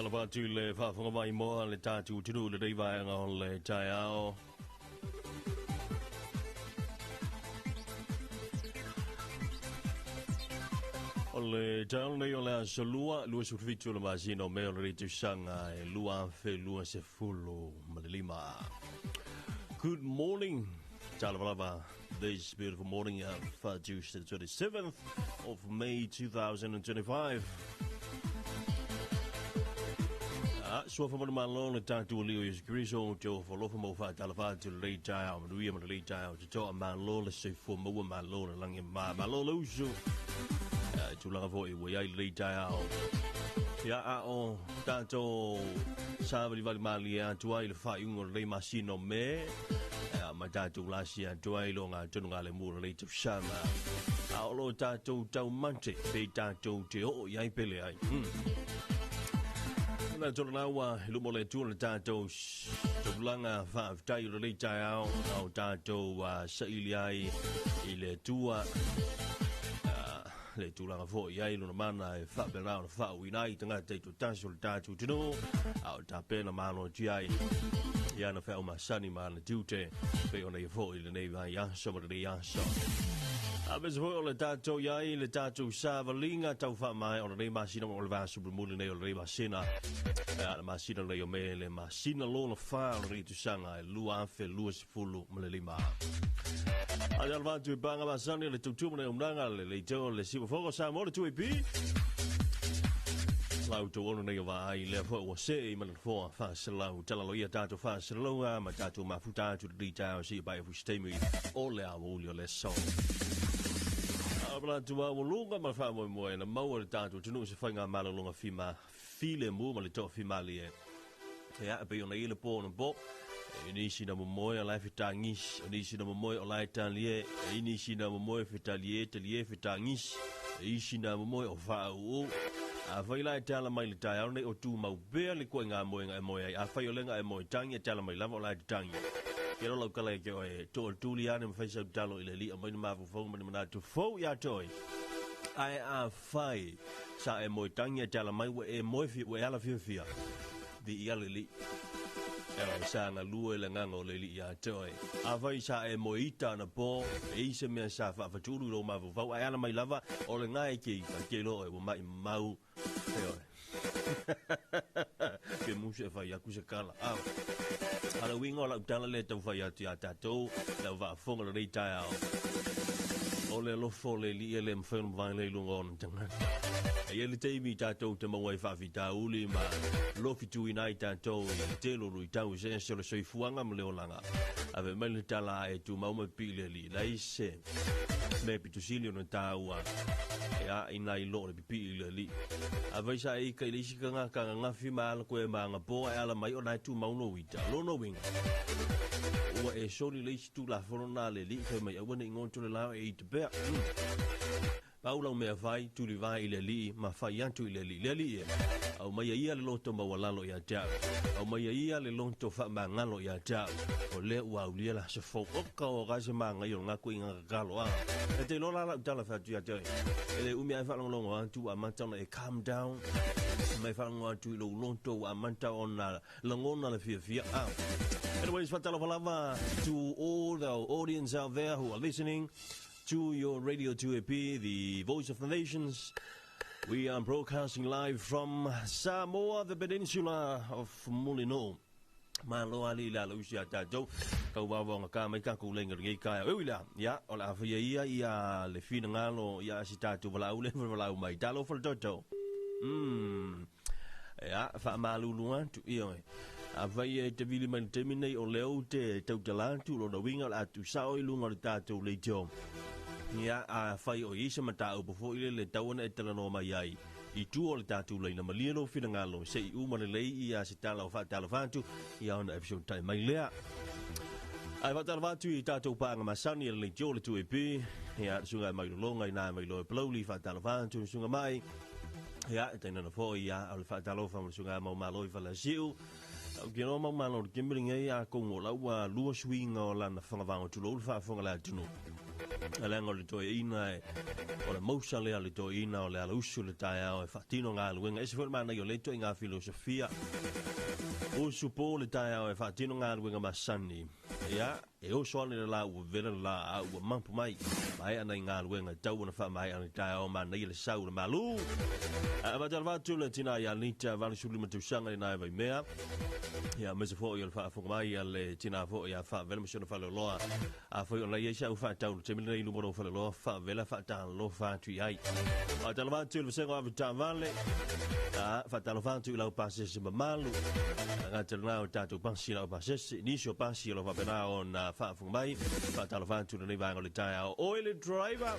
Faatalofa atu i le faafofoga mai moa le tatou atunuu i lenei vaega o le taeao. O le taeao lenei o le aso Lua, 27 o le masina o Me o lenei tausaga e 2025. Good morning, talofa lava. This beautiful morning of Tuesday, the 27th of May 2025. Ah, sua fa mo malo le tātou alii o Iesu Keriso, te o falofa ma o faatalofa atu lenei taeao, manuia ma lenei taeao, te toa malo le soifua maua malo le lagi ma malo le usu. Ah, e tulaga foi ua iai lenei taeao. Ia a o tātou savalivali malie atu ai le faaiuga o lenei masina o Me, ia ma tātou lasi atu ai lo ngā tonu ngā le mu o lenei tausaga. A o lo tātou taumate, pe tātou te oo i ai pele ai. Na tolu naua i luma o le Atua le tātou tupulaga faafetai o lenei taeao a o tātou saili ai i le Atua le tulaga foi i ai lona mana e faapena ona faauuina ai tagata i totasi o le tātou atunuu a o tapena malo atu ai i ana feau masani ma ana tiute pei ona ia foi i lenei vaiaso ma lenei aso. A mese foi o le tātou i ai le tātou savaliga tau faamaea o lenei masina o le vaiaso mulimuli nei o lenei masina. Ia, le masina lenei o Me, le masina lona fa o lenei tausaga e 2025. A te alfa atu i panga masani le tautua ma le auaunaga le leiteo le siufofoga o Samoa le 2AP. Lau tou ono nei o vaai lea foi ua see i ma le nofoa faaselau tala loia tātou faaselauga ma tātou mafuta atu le taeao seia paia foi se taimi o le aoauli o le aso. A manatu maualuga ma le faamoemoe na maua e le tatou atunuu se faigamalologa fima filemu ma le toafimalie. Ia, e pei ona i ai le po anapo, e nisi na momoe o la e fetagisi, o nisi na momoe o la e talie, e nisi na momoe fetalie, talie fetagisi, e isi na momoe o faauu. Afai la e tala mai le taeao nei o tumau pea le koe ngā moenga e moe ai. Afai o lenga e moe tangi e tala mai lava o la e te tangi. Ke ro lau kala e ke oe, to o tuli ane ma fai sau talo i le li a mai na mafaufau ma ni manatu fou ia te oe. Ae afai sa e moe tangi e tala mai ua e moe fia, ua e ala fiafia. Vi ia le li. E oe sa nga lue le nganga o le li ia te oe. Afai sa e moe ita ana po, e i se mea sa faafatulu i lou mafaufau, ae ala mai lava o le nga e ke ita, ke lo oe ua mai mau e oe. Ke musu e fai aku se kala. Au. A le uiga o lau tala lea e tau fai atu iā tatou, lau faafofoga i lenei taeao. O le alofa o le Alii e le mafai ona mavae lea i luga o ona tagata. E i ai le taimi i tatou te maua ai faafitauli ma lofituina ai tatou i le tele o luitau eseese o le soifuaga ma le olaga. Ave mai le tala a e tumau ma pipii i le Alii. Leai se mea pito sili ona taua e a ina i lo o le pipii i le Alii. Afai sa e ika i le isi kagaka gagafi ma ala koe ma agapo ae ala mai ona e tumau lou ita. Lona uiga, ua e soli le isi tulafono na le Alii fai mai aua ne i goto le lao e ita pea. Pau lau mea fai, tulivae i le Alii ma fai atu i le Alii. Le Alii e, aumaia ia le loto maualalo ia te au. Aumaia ia le loto faamagalo ia te au. O lea ua aulia le aso fou. Oka o ka se magaia o le gaku i nga kakalo a. E te iloa la lau tala fai atu ia te oe. E le umi ae faalogologo atu ua amata ona e calm down. Mai faalogologo atu i lou loto ua amata ona lagona le fiafia. Ah. Anyways, faatalofa lava to all the audience out there who are listening to your Radio 2AP, the voice of the nations. We are broadcasting live from Samoa, the peninsula of Mulinuu. Malo ali le ala usi a tātou. Kau wawaonga ka mai ka kūlenga ringi kai. Ui la, ia, o le a whaia ia ia le whina ngalo ia si tātou walau le walau mai. Talo fa le toto. Ia, faamalulu atu, ioe. Afai e te vili mai le taimi nei o lea ou te tautala atu, lona uiga o le a tuusao i luga o le tatou leitio. Ia, afai o i ai se mataupu foi lele e tatau ona e talanoa mai ai i tua o le tatou laina, malie lou finagalo se i uma lelei ia se tala o faatalofa atu, ia ona e fesootai mai lea. Ae faatalofa atu i tatou paaga masani e le leitio o le 2AP, ia, le susuga ia Mailologa ina e mailoa e Palauli, faatalofa atu le susuga mai. Ia, e tainana foi ia o le faatalofa ma le susuga mau malo i Falasiu. Au ke no mau malo le kemiri ngai a kongo la ua lua suiga o lana fagavago tulou le faafofoga le atunuu. Leaga o le toeaina e o le mausa lea o le toeaina o le alausu i le taeao e faatino galuega. E ese foi le manaia o lea ituaiga filosofia. Usu po le taeao e faatino galuega masani. Ia, e oso ane le la ua vela le laau ua mapu mai. Maea nai galuega e tatau ona faamaea le taeao manaia le sau le malu. A faatalofa atu le tina ia Anita 85 tausaga i na e Vaimea. Ia, aemaise foi o le faafofoga mai a le tina foi ia Faavela ma si ona faleoloa. Afai o la e i ai sau faatau i le taimi lenei i luma o lou faleoloa, faavela faatalofa atu i ai. Faatalofa atu i le vasega o avetaavale, a faatalofa atu i lau pasese mamalu. Tagata lena o tatou pasi lau pasese, nisi o pasi o lo faapena ona faafofoga mai. Faatalofa atu i lenei vaega o le taeao. Oe le driver,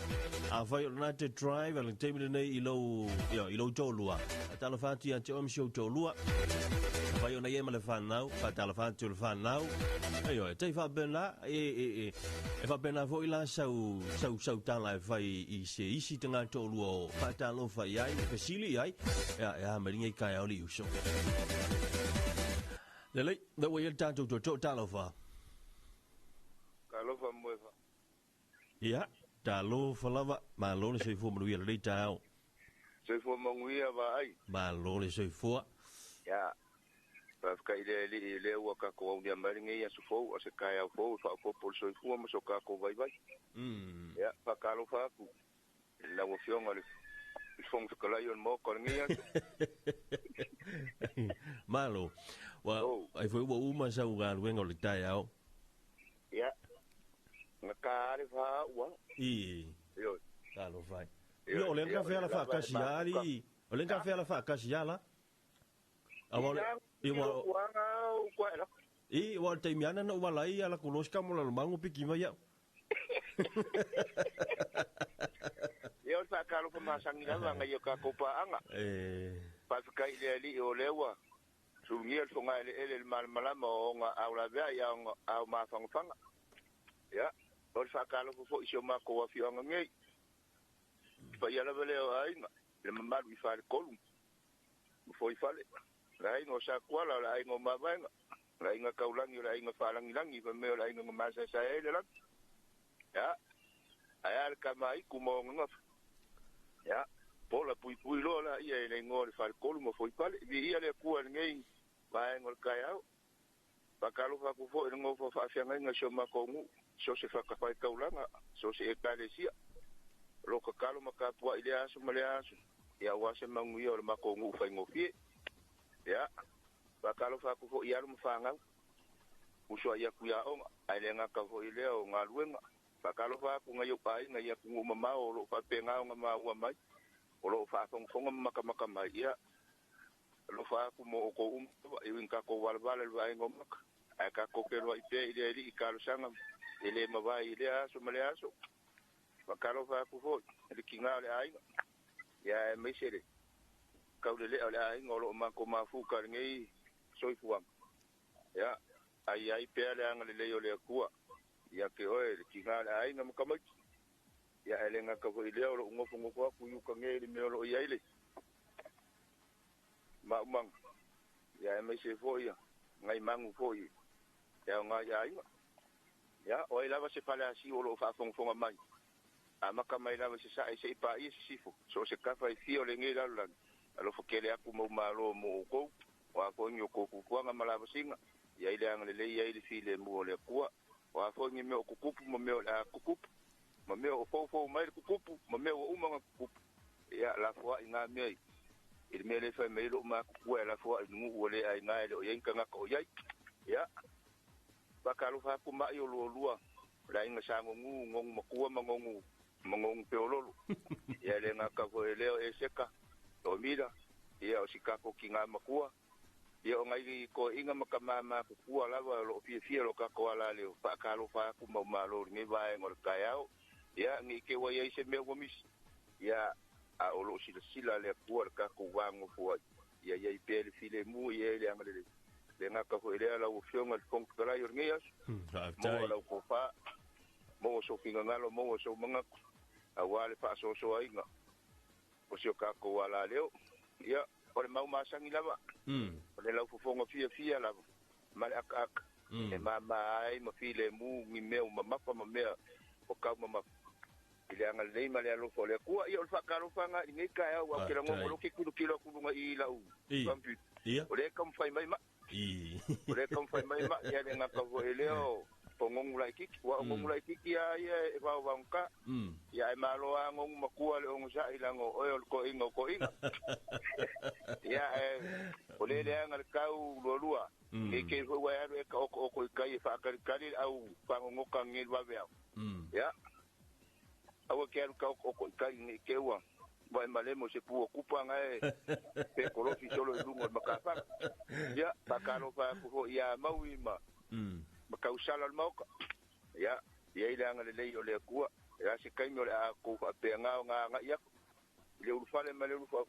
afai o lena te drive i le taimi lenei i lou, i lou toalua. Faatalofa atu ia te oe ma si ou toalua. Afai o na i ai ma le fanau, faatalofa atu i le fanau. Ioe, tai faapena, e faapena foi la sau, sau, sau tala e fai i se isi tagata toalua o faatalofa i ai, fesili i ai, ia, e a mai lenei taeao le uso. Lelei, lea ua i ai le tatou tootoo, talofa. Talofa moe fa. Ia, talofa lava, malo le soifua manuia lenei taeao. Soifua manuia vaai. Malo le soifua. Ia, faafetai i le Alii lea ua tatou aulia mai lenei aso fou, o se taeao fou e faaopoopo le soifua ma so tatou vaivai. Ia, faatalofa atu i lau Afioga i le Fofoga Fetalai o le Maota o lenei aso. Malo. Ua, ai foi ua uma sau galuega o le taeao. Ia, na ta ale fa ua. I. Ioe. Talofa ai. Ia, o le kafe ala faatasi ali. O le kafe ala faatasi ala. I ua I ua le taimi ana na ua lai ala kulos ka mola mangu piki mai au. Ia o le faatalofa masani lava ngai o tatou paaga. Faafetai i le Alii o lea ua sulugia le fogaeleele le malamalama o ona ao lavea ia ona ao mafanafana. Ia, o le faatalofa foi i si o matou afioaga nei. Paia lava lea o aiga, le mamalu i Faletolu, ma Foifale, le aiga o Sakuala, o le aiga o Mavaega, le aiga Taulagi, o le aiga Faalagilagi, fa mea o le aiga na masaesae ai le lagi. Ia, ae a le tamaiku ma ona gafa. Ia, pola puipui loa la ia i le igoa o le Faletolu ma Foifale. Viia le Atua i lenei vaega o le taeao. Faatalofa atu foi i le nofo faafeagaiga i si o matou nuu, so se fatafaitaulaga, so se ekalesia. O lo tatalo ma tapuai i lea aso ma lea aso, ia aua se manuia o le matou nuu faigofie. Ia, faatalofa atu foi i alo ma fanau, uso ai atu ia aoga, ae le gata foi i lea o galuega. Faatalofa atu ngai ou aiga i atunuu mamao o lo o faapena ona maua mai, o lo o faafogafoga ma matamata mai. Ia, alofa atu mo outou uma, e ui ina tatou valavala i le vaega o maka, ae tatou feloai pea i le Alii i talosaga e le mavae i lea aso ma lea aso. Faatalofa atu foi i le tiga o le aiga, ia aemaise le taulelea o le aiga o lo o matou mafuta i lenei soifuaga. Ia, ai ai pea le agalelei o le Atua ia te oe le tiga o le aiga ma tamaiti. Ia, ae le gata foi i lea o lou nofonofo atu i uta nei i le mea o lo o i ai le maumaga. Ia, aemaise foi ia ngai magu foi e aoga i aiga. Ia, o ai lava se faleasiu o lo o faafogafoga mai. Amata mai lava se sae se i paia se sifo. So o se tafa e fia o lenei lalolagi. Alofa tele atu mau malo mo outou. O a foi ni o kou fuafuaga ma lavasiga. Ia i le agalelei ai le filemu o le Atua. O a foi ni mea o kukupu ma mea o le a kukupu. Ma mea o foufou mai le kukupu. Ma mea ua uma na kukupu. Ia, lafoai ngā mea i. I le mea le fai mai lo makutua e lafoai nuu ua le ai ngā e le o iai tagata o iai. Ia, faatalofa atu mai o lualua. Le aiga sa gogu, gogu matua ma gogu, ma gogu peololo. Ia le ngaka foi e leo e seka, o mira, ia o sikako ki ngā matua. Ia o ngai ko inga ma ka mama kukua lava o lo fiafia lo kako ala leo. Faatalofa atu mau malo lenei vaega o le taeao. Ia, ngi ke wai ai se mea ua misi. Ia, a o lo silasila le Atua le tatou vagofo ai. Ia iai pea le filemu, ia i le agalelei. Le gata foi lea lau Afioga i le Fofoga Fetalai o lenei aso. Faafetai. Maua lau tofa, maua sou finagalo, maua sou manatu, aua le faasoasoaina o si o tatou alaleo. Ia, o le mau masani lava, o le laufofoga fiafia lava, ma le akaaka, e mama ai ma filemu ni mea o mamafa ma mea o kaumamafa. I le agalelei ma le alofa o le Atua. Ia o le faatalofaga i lenei taeao aua ou te lagona loa ke tilotilo atu i luga i i lau computer. O lea e taumafai mai mai. O lea e taumafai mai mai, ia le gata foi i lea o o nonu laitiiti. Aua o nonu laitiiti lava ia e vaovaogata. Ia ae malo lava nonu matua le onosai leaga o oe o le toeaina o toeaiina. Ia ae o lea e leaga le tau lualua. Ne i te i foi ua e alu e taotooto i tai e faatalitali le au fagogota nei i le vaveao. Ia, aua e te alu taotooto i tai ne i te ua ua e malemo i se pu o kupa na e petolofi solo i luga o le matafaga. Ia, faatalofa atu foi ia Maui ma ma tausala o le Maota. Ia, i ai le agalelei o le Atua, e a se taimi o le a outou faapena ona agai atu i le ulufale ma le ulufa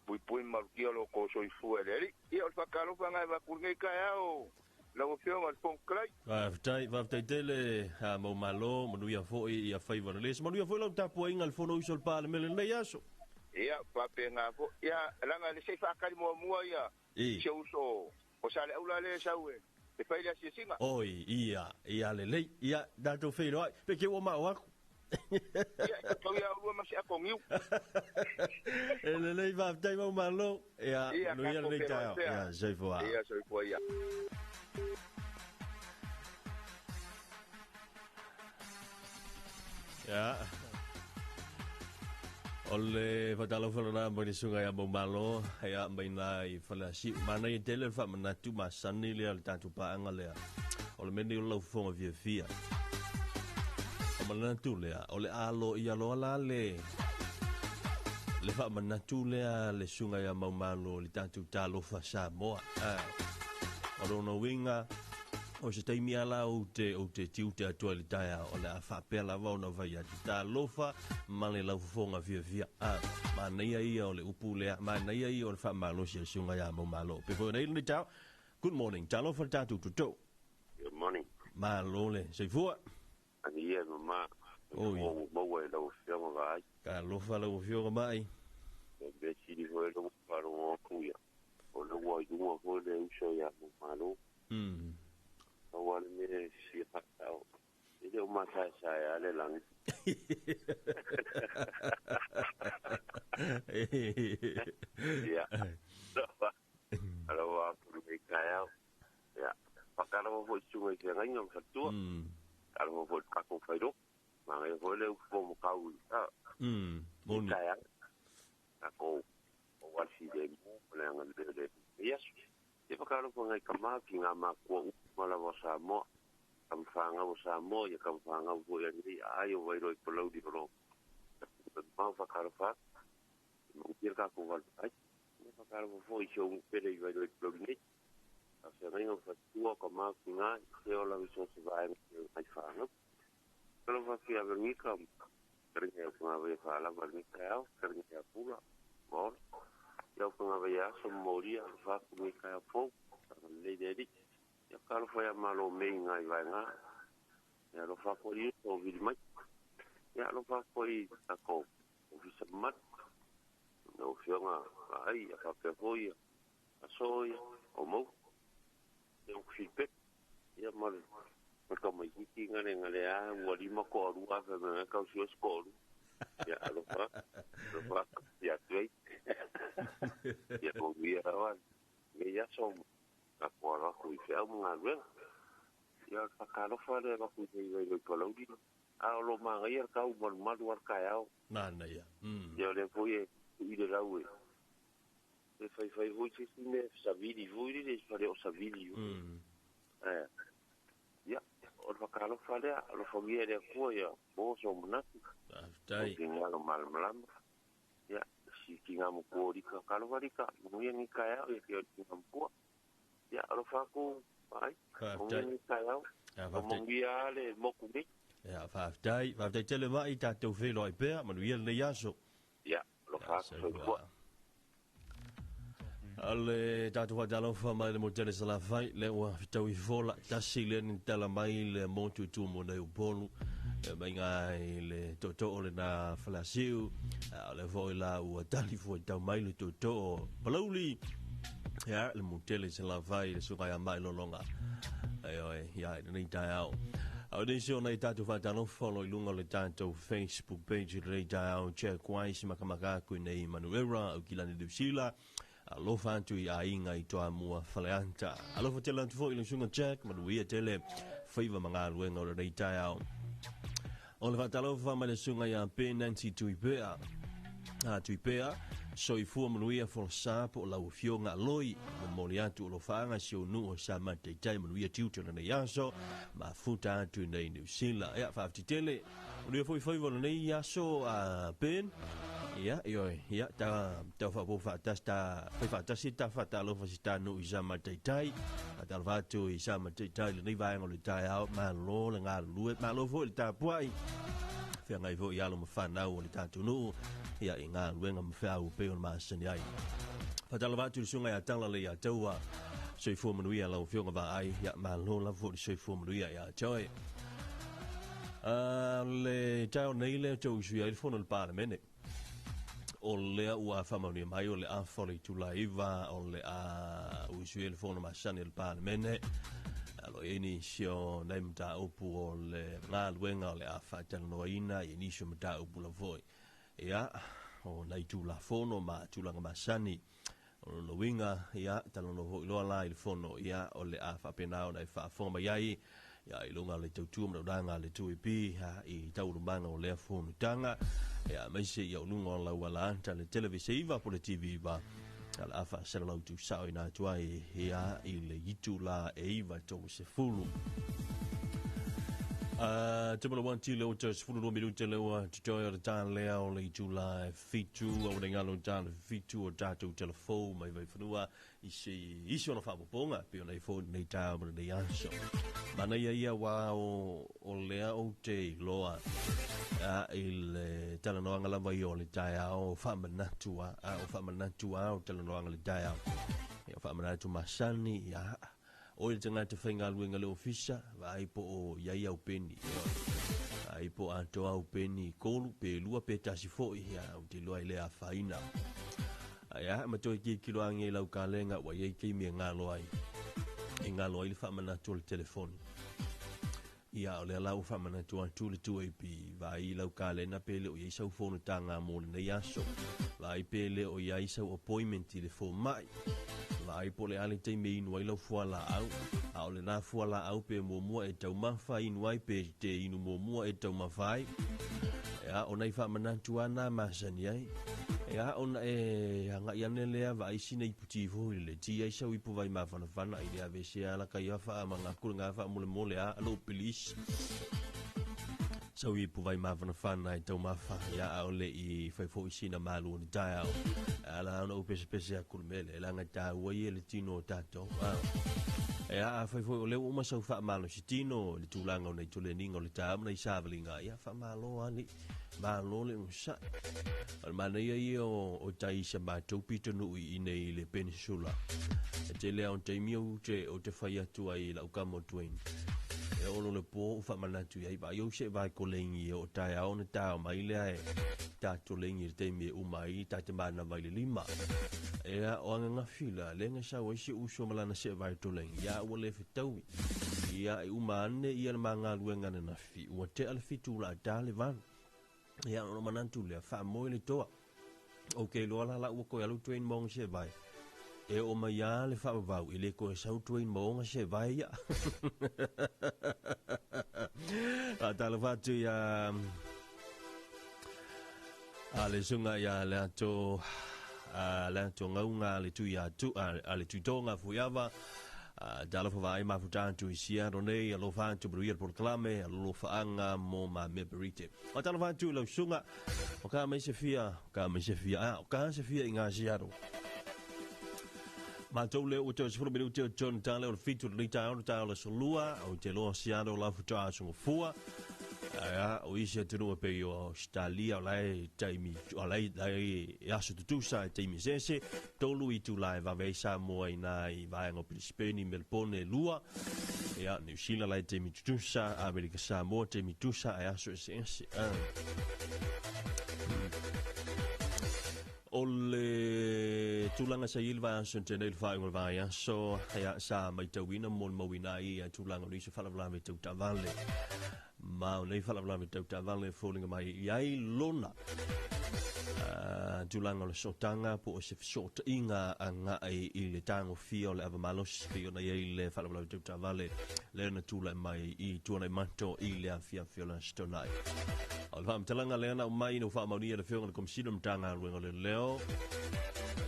puipui ma malutia lo outou soifua e le Alii. Ia, o le faatalofa lena e avatu i lenei taeao lau Afioga i le Fofoga Fetalai. Faafetai, faafetai tele a mau malo, manuia foi ia faiva lelei. Se manuia foi lau tapuaiga i le Fonousu a le Palemene i lenei aso. Ia, faapena foi. Ia, leaga se i faatali muamua ia si ou uso o Saleaula lea e sau e fai le asiasiga. Oi, ia, ia lelei. Ia, tatou feiloai. Pe ke ua mao aku. Ia, e tau ia oulua ma se ato niu. E lelei, faafetai mau malo. Ia, Ia, manuia tatou lenei feiloai taeao. pea. Ia, soifua. Ia, soifua ia. Ia. O le faatalofa lena mai le susuga ia Maumalo, ia mai na i Faleasiu. Manaia tele le faamanatu masani lea o le tatou paaga lea. O le mea lenei o le laufofoga fiafia. O manatu lea, o le alo ia loa la le le faamanatu lea le susuga ia Maumalo i le tatou talofa Samoa. O lona uiga, o se taimi lava la ou te, ou te tiute atu ai i le taeao, o le a faapea lava ona fai atu, talofa ma le laufofoga fiafia. A, manaia ia o le upu lea, manaia ia o le faamalosi a le susuga ia Maumalo. Pe foi ona i lenei taeao. Good morning, talofa le tatou toto. Good morning. Malo le soifua. Agi ia mama. Oi. Ua maua e lau Afioga vaai. Talofa lau Afioga mai. E mea sili foi lou faalogo atu ia. O le ua i luga foi le uso ia Maumalo. Pau lava le mea e fia faasao, e le o masaesae lava le lagi. Ia, alofa atu i lenei taeao. Ia, faatalofa foi i susuga i feagaiga ma faletua. Faatalofa foi i le tatou failoa. Manaia foi le upu matau i Moni. taeao. Tatou aua le filemu ma le agalelei o le Alii Iesu. Ia faatalofa ngai tama ki ngā mākua uma lava o Samoa, tama whāngau o Samoa, ia tama whāngau foi a nei ai o Wairoa i Palauli o lo mamao whakalofa atu. E manuia le kākou valu ai. Ia whakalofa foi i si ou pele i Wairoa i Palauli nei. A whengainga o whatua o ka mau ki ngā i te o lawi so se vaenga ki ngai whāngau. Whakalofa ki a Veronica, karinga au ngā wai whālava ni kai au, karinga a Pula, maora. Ia au ngā wai aso moria, whāku ni kai au fou, lei le ri. Ia kalofa ia malo mei ngā i vaenga. Ia alofa koe i uta o vili mai. Ia alofa koe i tako ofisa mamalu. Na ofioga ai ia faapea foi ia aso ia o mau. Ia o feedback. Ia ma le ma ka mai hiki ngale ngale a ua lima ko arua fa me ka usio sko aru. Ia alofa. Alofa ia tuei. Ia ko ia rawa. Me ia so ka ko ara ku i whiau mo ngā ruenga. Ia whakalofa le waku i wai loi palauri. A o lo maangai ar kau malu malu ar kai ao. Nāna ia. Ia o lea foi e i le rau e. E whai whai hoi se si mea savili foi le whare o savili. Ia, o le whakalofa lea, alofa ngia lea kua ia mō so manatu. Faafetai. O ki ngā lo malamalama. Ia, si ki ngā mokua o rika kalofa rika, manuia ni kai ao, ia ki o ki ngā mokua. Ia, alofa aku, ai, Faafetai. manuia ni kai ao. Ia, O faafetai. manuia le moku nei. Ia, faafetai, faafetai tele mai tatou feiloai pea, manuia lenei aso. Ia, alofa aku, soifua. Ale tatou faatalofa mai le motele Salafai, le ua fetau i fola, tasi le ni tala mai le motu tu mo nei Upolu, e mai ngā i le toto o le nā Falasiu, a le foi la ua tali foi tau mai le toto o Palauli, ia, le motele Salafai, le suka ia mai lolonga. Ai oi, ia, i lenei taeao. O nisi o nei tatou faatalofa o lo i luga o le tatou Facebook page i lenei taeao Jack Wise makamaka atu i nei Manuera Aukilani Lusila alofa atu i aiga i Toamua Faleata. Alofa tele atu foi i le susuga Jack manuia tele faiva ma galuega o lenei taeao. O le faatalofa mai le susuga ia Ben Nancy Tuipea. A Tuipea, soifua manuia folasa po o lau afioga Aloi. Momoli atu o lofaaga si ou nuu o sa mataitai manuia tiute o lenei aso, mafuta atu i nei New Zealand. Ia, faafetai tele. Manuia foi faiva o lenei aso a Ben. Ia, ioe, ia, ta, tau faaopoopo faatasi, ta fai faatasi ta faatalofa si ta nuu i sa mataitai. Faatalofa atu i sa mataitai i lenei vaega o le taeao, malo le galulue, malo foi le tapuai. Feagai foi i alo ma fanau o le tatou nuu, ia, i galuega ma feau e pei ona masani ai. Faatalofa atu i le susuga ia Talalei ia Taua, soifua manuia lau afioga Vaai, ia, malo lava foi le soifua manuia ia te oe. A le taeao nei lea tou usuia ai le fono a le Palemene. O lea ua faamaonia mai o le afa o le itula 9 o le a usuia le fono masani a le Palemene. Alo i ai nisi o nai mataupu o le galuega o le a faatalanoaina i nisi o mataupu lava foi. Ia, o nai Tulafono ma tulaga masani. O lona uiga, ia, talanoa foi loa la i le fono, ia, o le a faapena ona e faafofoga mai ai, ia, i luga o le tautua ma le auaunaga a le 2AP, ia, i taualumaga o lea fonotaga, ia, aemaise ia o luga o lau alaata le televise iva po o le TV iva, ia, o le a faasalalau tuusaoina atu ai, ia, i le itula e 9:30. Te manawa atu i le 62 minute le ua totoe o le tālea o le itula e 7 au nei ngalo tāle 7 o tātou telefou mai Vaifanua i se isi ona faapopoga e pei ona i foi lenei taeao ma lenei aso. Manaia ia wā o lea ou te iloa a i le talanoaga lava ia o le taeao o faamanatu a, a o faamanatu a o talanoaga le taeao. Ia o faamanatu masani ia Oi le tagata faigaluega le ofisa, vaai po o i ai au peni. Vaai po o atoa au peni 3, pe 2, pe 1 foi, ia, ou te iloa e le afaina. Ae a, ma toe tilotilo ane i lau kalenga ua i ai taimi e galo ai. E galo ai le faamanatu o le telefoni. Ia, o lea la ua faamanatu atu le 2AP, vaai i lau kalena pe le o i ai sau fonotaga mo lenei aso. Vaai pe le o i ai sau appointment i le fomai. Vaai po o le a le taimi e inu ai lau fualaau. A o lena fualaau pe muamua e taumafa inu ai pe te inu muamua e taumafa ai. Ea, o nai faamanatu lava na masani ai. Ea, ona e agai ane lea vaai sina ipu ti foi le ti ai sau ipu vai mafanafana i le aveesea ala kai afa mangaku le gafa molemole a alo please. Sau ipu vai mafanafana e taumafa ia a ole i fai foi sina malu o le taeao. Ala ona ou pesepese atu le mea lea, leaga e taua ia le tino o tatou. Ea, afai foi o lea ua uma sau faamalosi tino i le tulaga o nei toleniga o le taeao ma nei savaliga, ia faamalo alii. Malo le onosai. O le manaia ia o tai i sa matou pitonuu i inei i le peninsula. E tele lava o taimi ou te, ou te fai atu ai i lau kama o Dwayne. E oo loa le po ou faamanatu i ai, vaai ou se vae kolegi e oo taeao ona taeao mai lea e ta tolegi i le taimi e uma ai ta te manava i le 5. Ea, o ananafi la, lea na sau ai si ou uso ma lana seevae tolegi, ia ua le fetaui. Ia, e uma ane ia le ma galuega ananafi. Ua tea le 7 ula a ta le 8. Ia, ona manatu lea, faamoe le toa. Ou te iloa la la ua toe alu Dwayne Mong se vai. E oo mai lava le faavavau, e le toe sau Dwayne Mong se vai ia. Faatalofa atu ia a le susuga ia Leato a Leato Gauga a le Tui Atu a le Tuitoga Fuiava talofa vaai mafuta atu i Seattle nei alofa atu manuia le polokalame alofaaga mo ma mea berite. Faatalofa atu i lau susuga o ka mai se fia o ka mai se fia a o ka se fia i ngā Seattle. Matou lea ua toe 10 minute o John Tale o le 7 o le taeao le taeao le aso lua o te loa Seattle la futa aso gafua. Ae o isi atunuu e pei o Ausetalia o la e taimi o la e aso tutusa e taimi eseese, 3 itula e vave ai Samoa i nā i vaega o Pilisipeni, Melebone e 2. Ia, Niu Sila la e taimi tutusa, Amerika Samoa taimi tutusa ae aso eseese. O le Tulaga sa i le vaiaso na tea nei le faaiuga o le vaiaso, ia sa matauina ma molimauina ai ia tulaga o nisi faalavelave tau taavale. Ma o nei faalavelave tau taavale e foliga mai i ai lona tulaga o le sootaga po o se fesootaiga agai i le tagofia o le ava malosi pei ona i ai le faalavelave tau taavale lea na tulai mai i Tuanaimato i le afiafi o le Aso Toonai. O le faamatalaga lea na aumai ina ua faamaonia e le Afioga i le Komesina o le Matagaluega o Leoleo,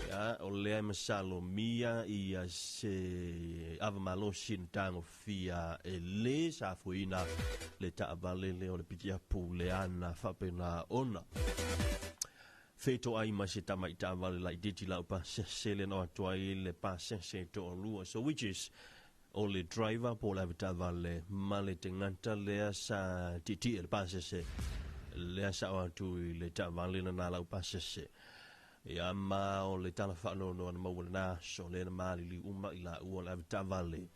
ia, o lea e masalomia ia se ava malosi na tagofia e le safoina le taavale lea o le pikiapu leana faapena ona fetoai ma se tamai taavale laitiiti laupasese lea na o atu ai le pasese toalua. So which is o le driver po o le avetaavale ma le tagata lea sa tietie le pasese lea sa o atu i le taavale lena laupasese. Ia ma o le tala faanoanoa na maua lena aso lea na maliliu uma i laua le avetaavale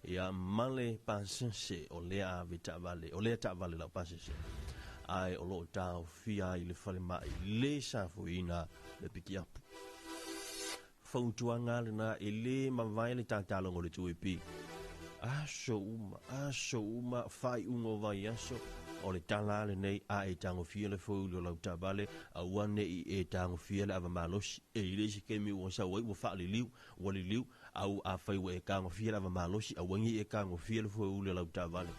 ia ma le pasese o lea avetaavale o lea taavale laupasese ae o lo o taofia ai le falemai le safoina le pikiapu. Fautuaga lena e le mavae le tataloga o le 2AP. Aso uma, aso uma, faaiuga o vaiaso, o le tala lava lenei, a e tagofia le foeuli o lau taavale, aua ne i e tagofia le ava malosi. E i le isi taimi ua sau ai ua faaliliu, ua liliu, au afai ua e tagofia le ava malosi, aua ne i e tagofia le foeuli o lau taavale.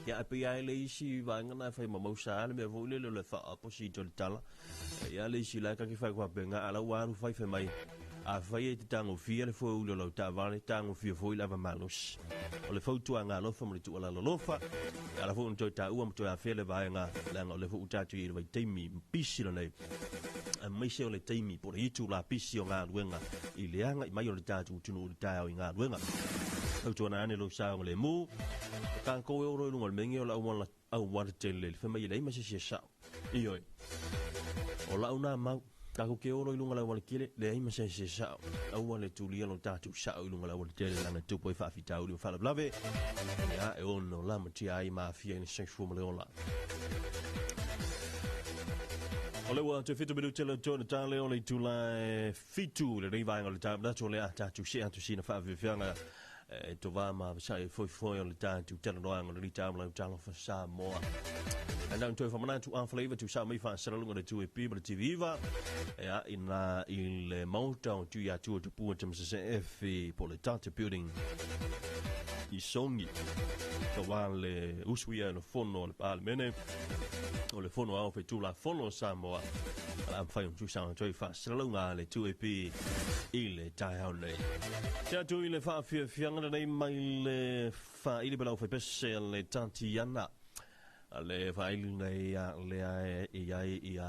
Ia, ae pei lava e le isi vaega na e fai ma mausa le mea foi lele o le faaoposito i le tala. Ia le isi la e kake fai faapena, a la ua alu fai fai mai, afai e te tagofia le foeuli o lau taavale, tagofia foi le ava malosi. O le fautuaga alofa ma le tuualalo alofa, e ala foi ona toe taua ma toe afea le vaega, leaga o lea foi ua tatou i ai i le vaitaimi pisi lenei, aemaise o le taimi po o le itula pisi o galuega i le agai mai o le tatou atunuu i le taeao i galuega. Tautuana ane lou saogalemu, o tatou e olo i luga o le mege o le auala auala tele le fai mai e leai ma se isi e sao. Ioe. O lau nā mau, tatou te olo i luga o le auala tele, leai ma se isi e sao. Aua le tulia lo tatou sao i luga o le auala tele leaga e tupu ai faafitauli ma faalavelave. Ia, e ono lamatia ai ma aafia i le soifua ma le ola. O lea ua toe 7 minute le toe tale o le itula e 7 lenei vaega o le taeao. Manatu o lea a tatou see atu sina faafiafiaga E tovā ma vasai e foefoe o le tatou talanoaga o lenei taeao ma lau talofa Samoa. Ae na ona toe faamanatu a faleiva tuusao mai faasalaluga le 2AP ma le TV9 ea ina i le maota o Tuiatua Tupua Tamasese F po o le Tata Building i Songi. Tauā le usuia e le fono a le Palemene o le fono ao faitulafono o Samoa. O le a mafai ona tuusao atu ai faasalalauga a le 2AP i le taeao nei. Te atu i le faafiafiaga lenei mai le faaili pe lau faipese a le Tatiana. Le faaili nei a lea e i ai ia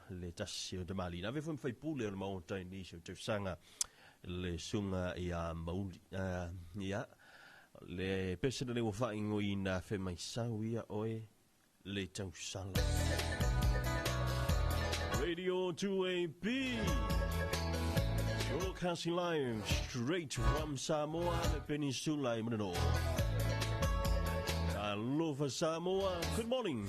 le tasi o tamalii. Na avea foi ma faipule o le Maota i nisi o tausaga le susuga ia Mauli. Ia, le pese lenei ua faaigoina fe mai sau ia oe le tausala. Radio 2AP Broadcasting live straight from Samoa, the Peninsula i Manino. Alofa Samoa, good morning.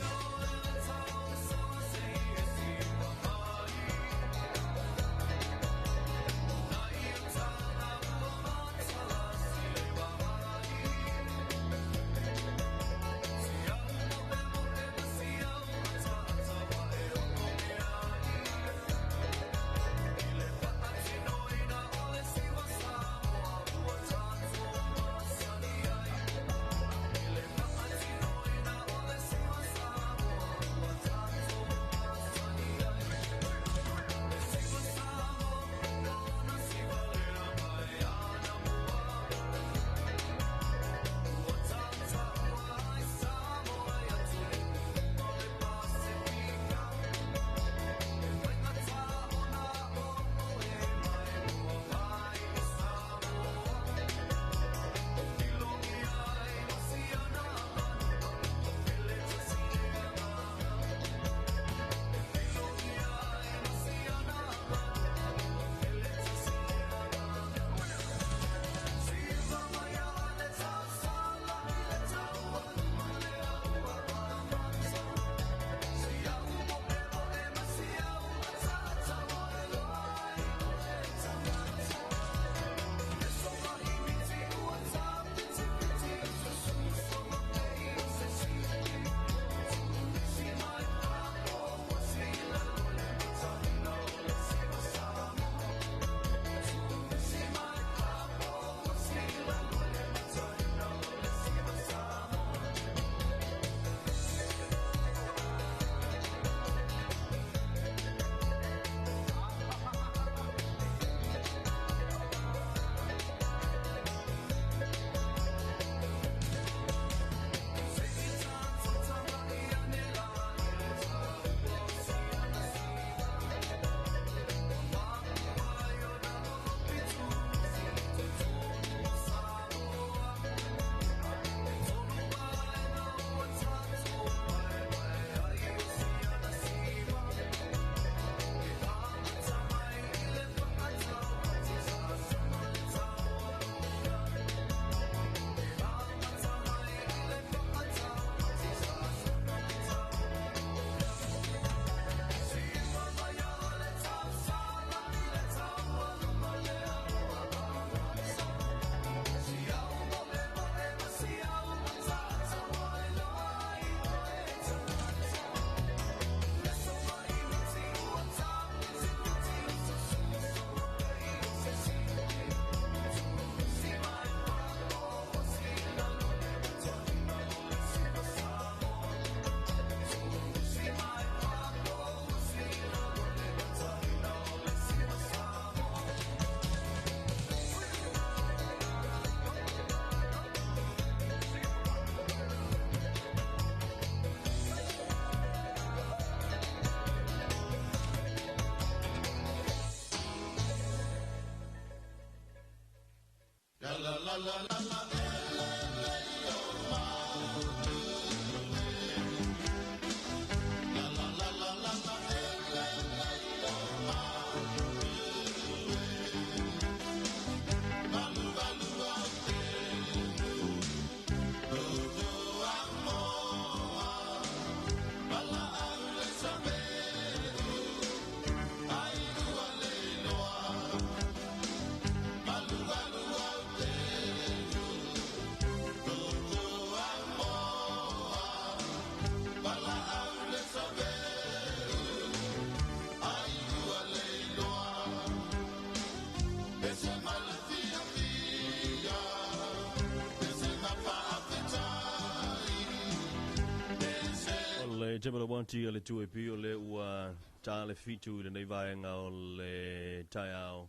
Le te wanti o le 2AP o le ua tā le fitu i lenei vaega o le taeao.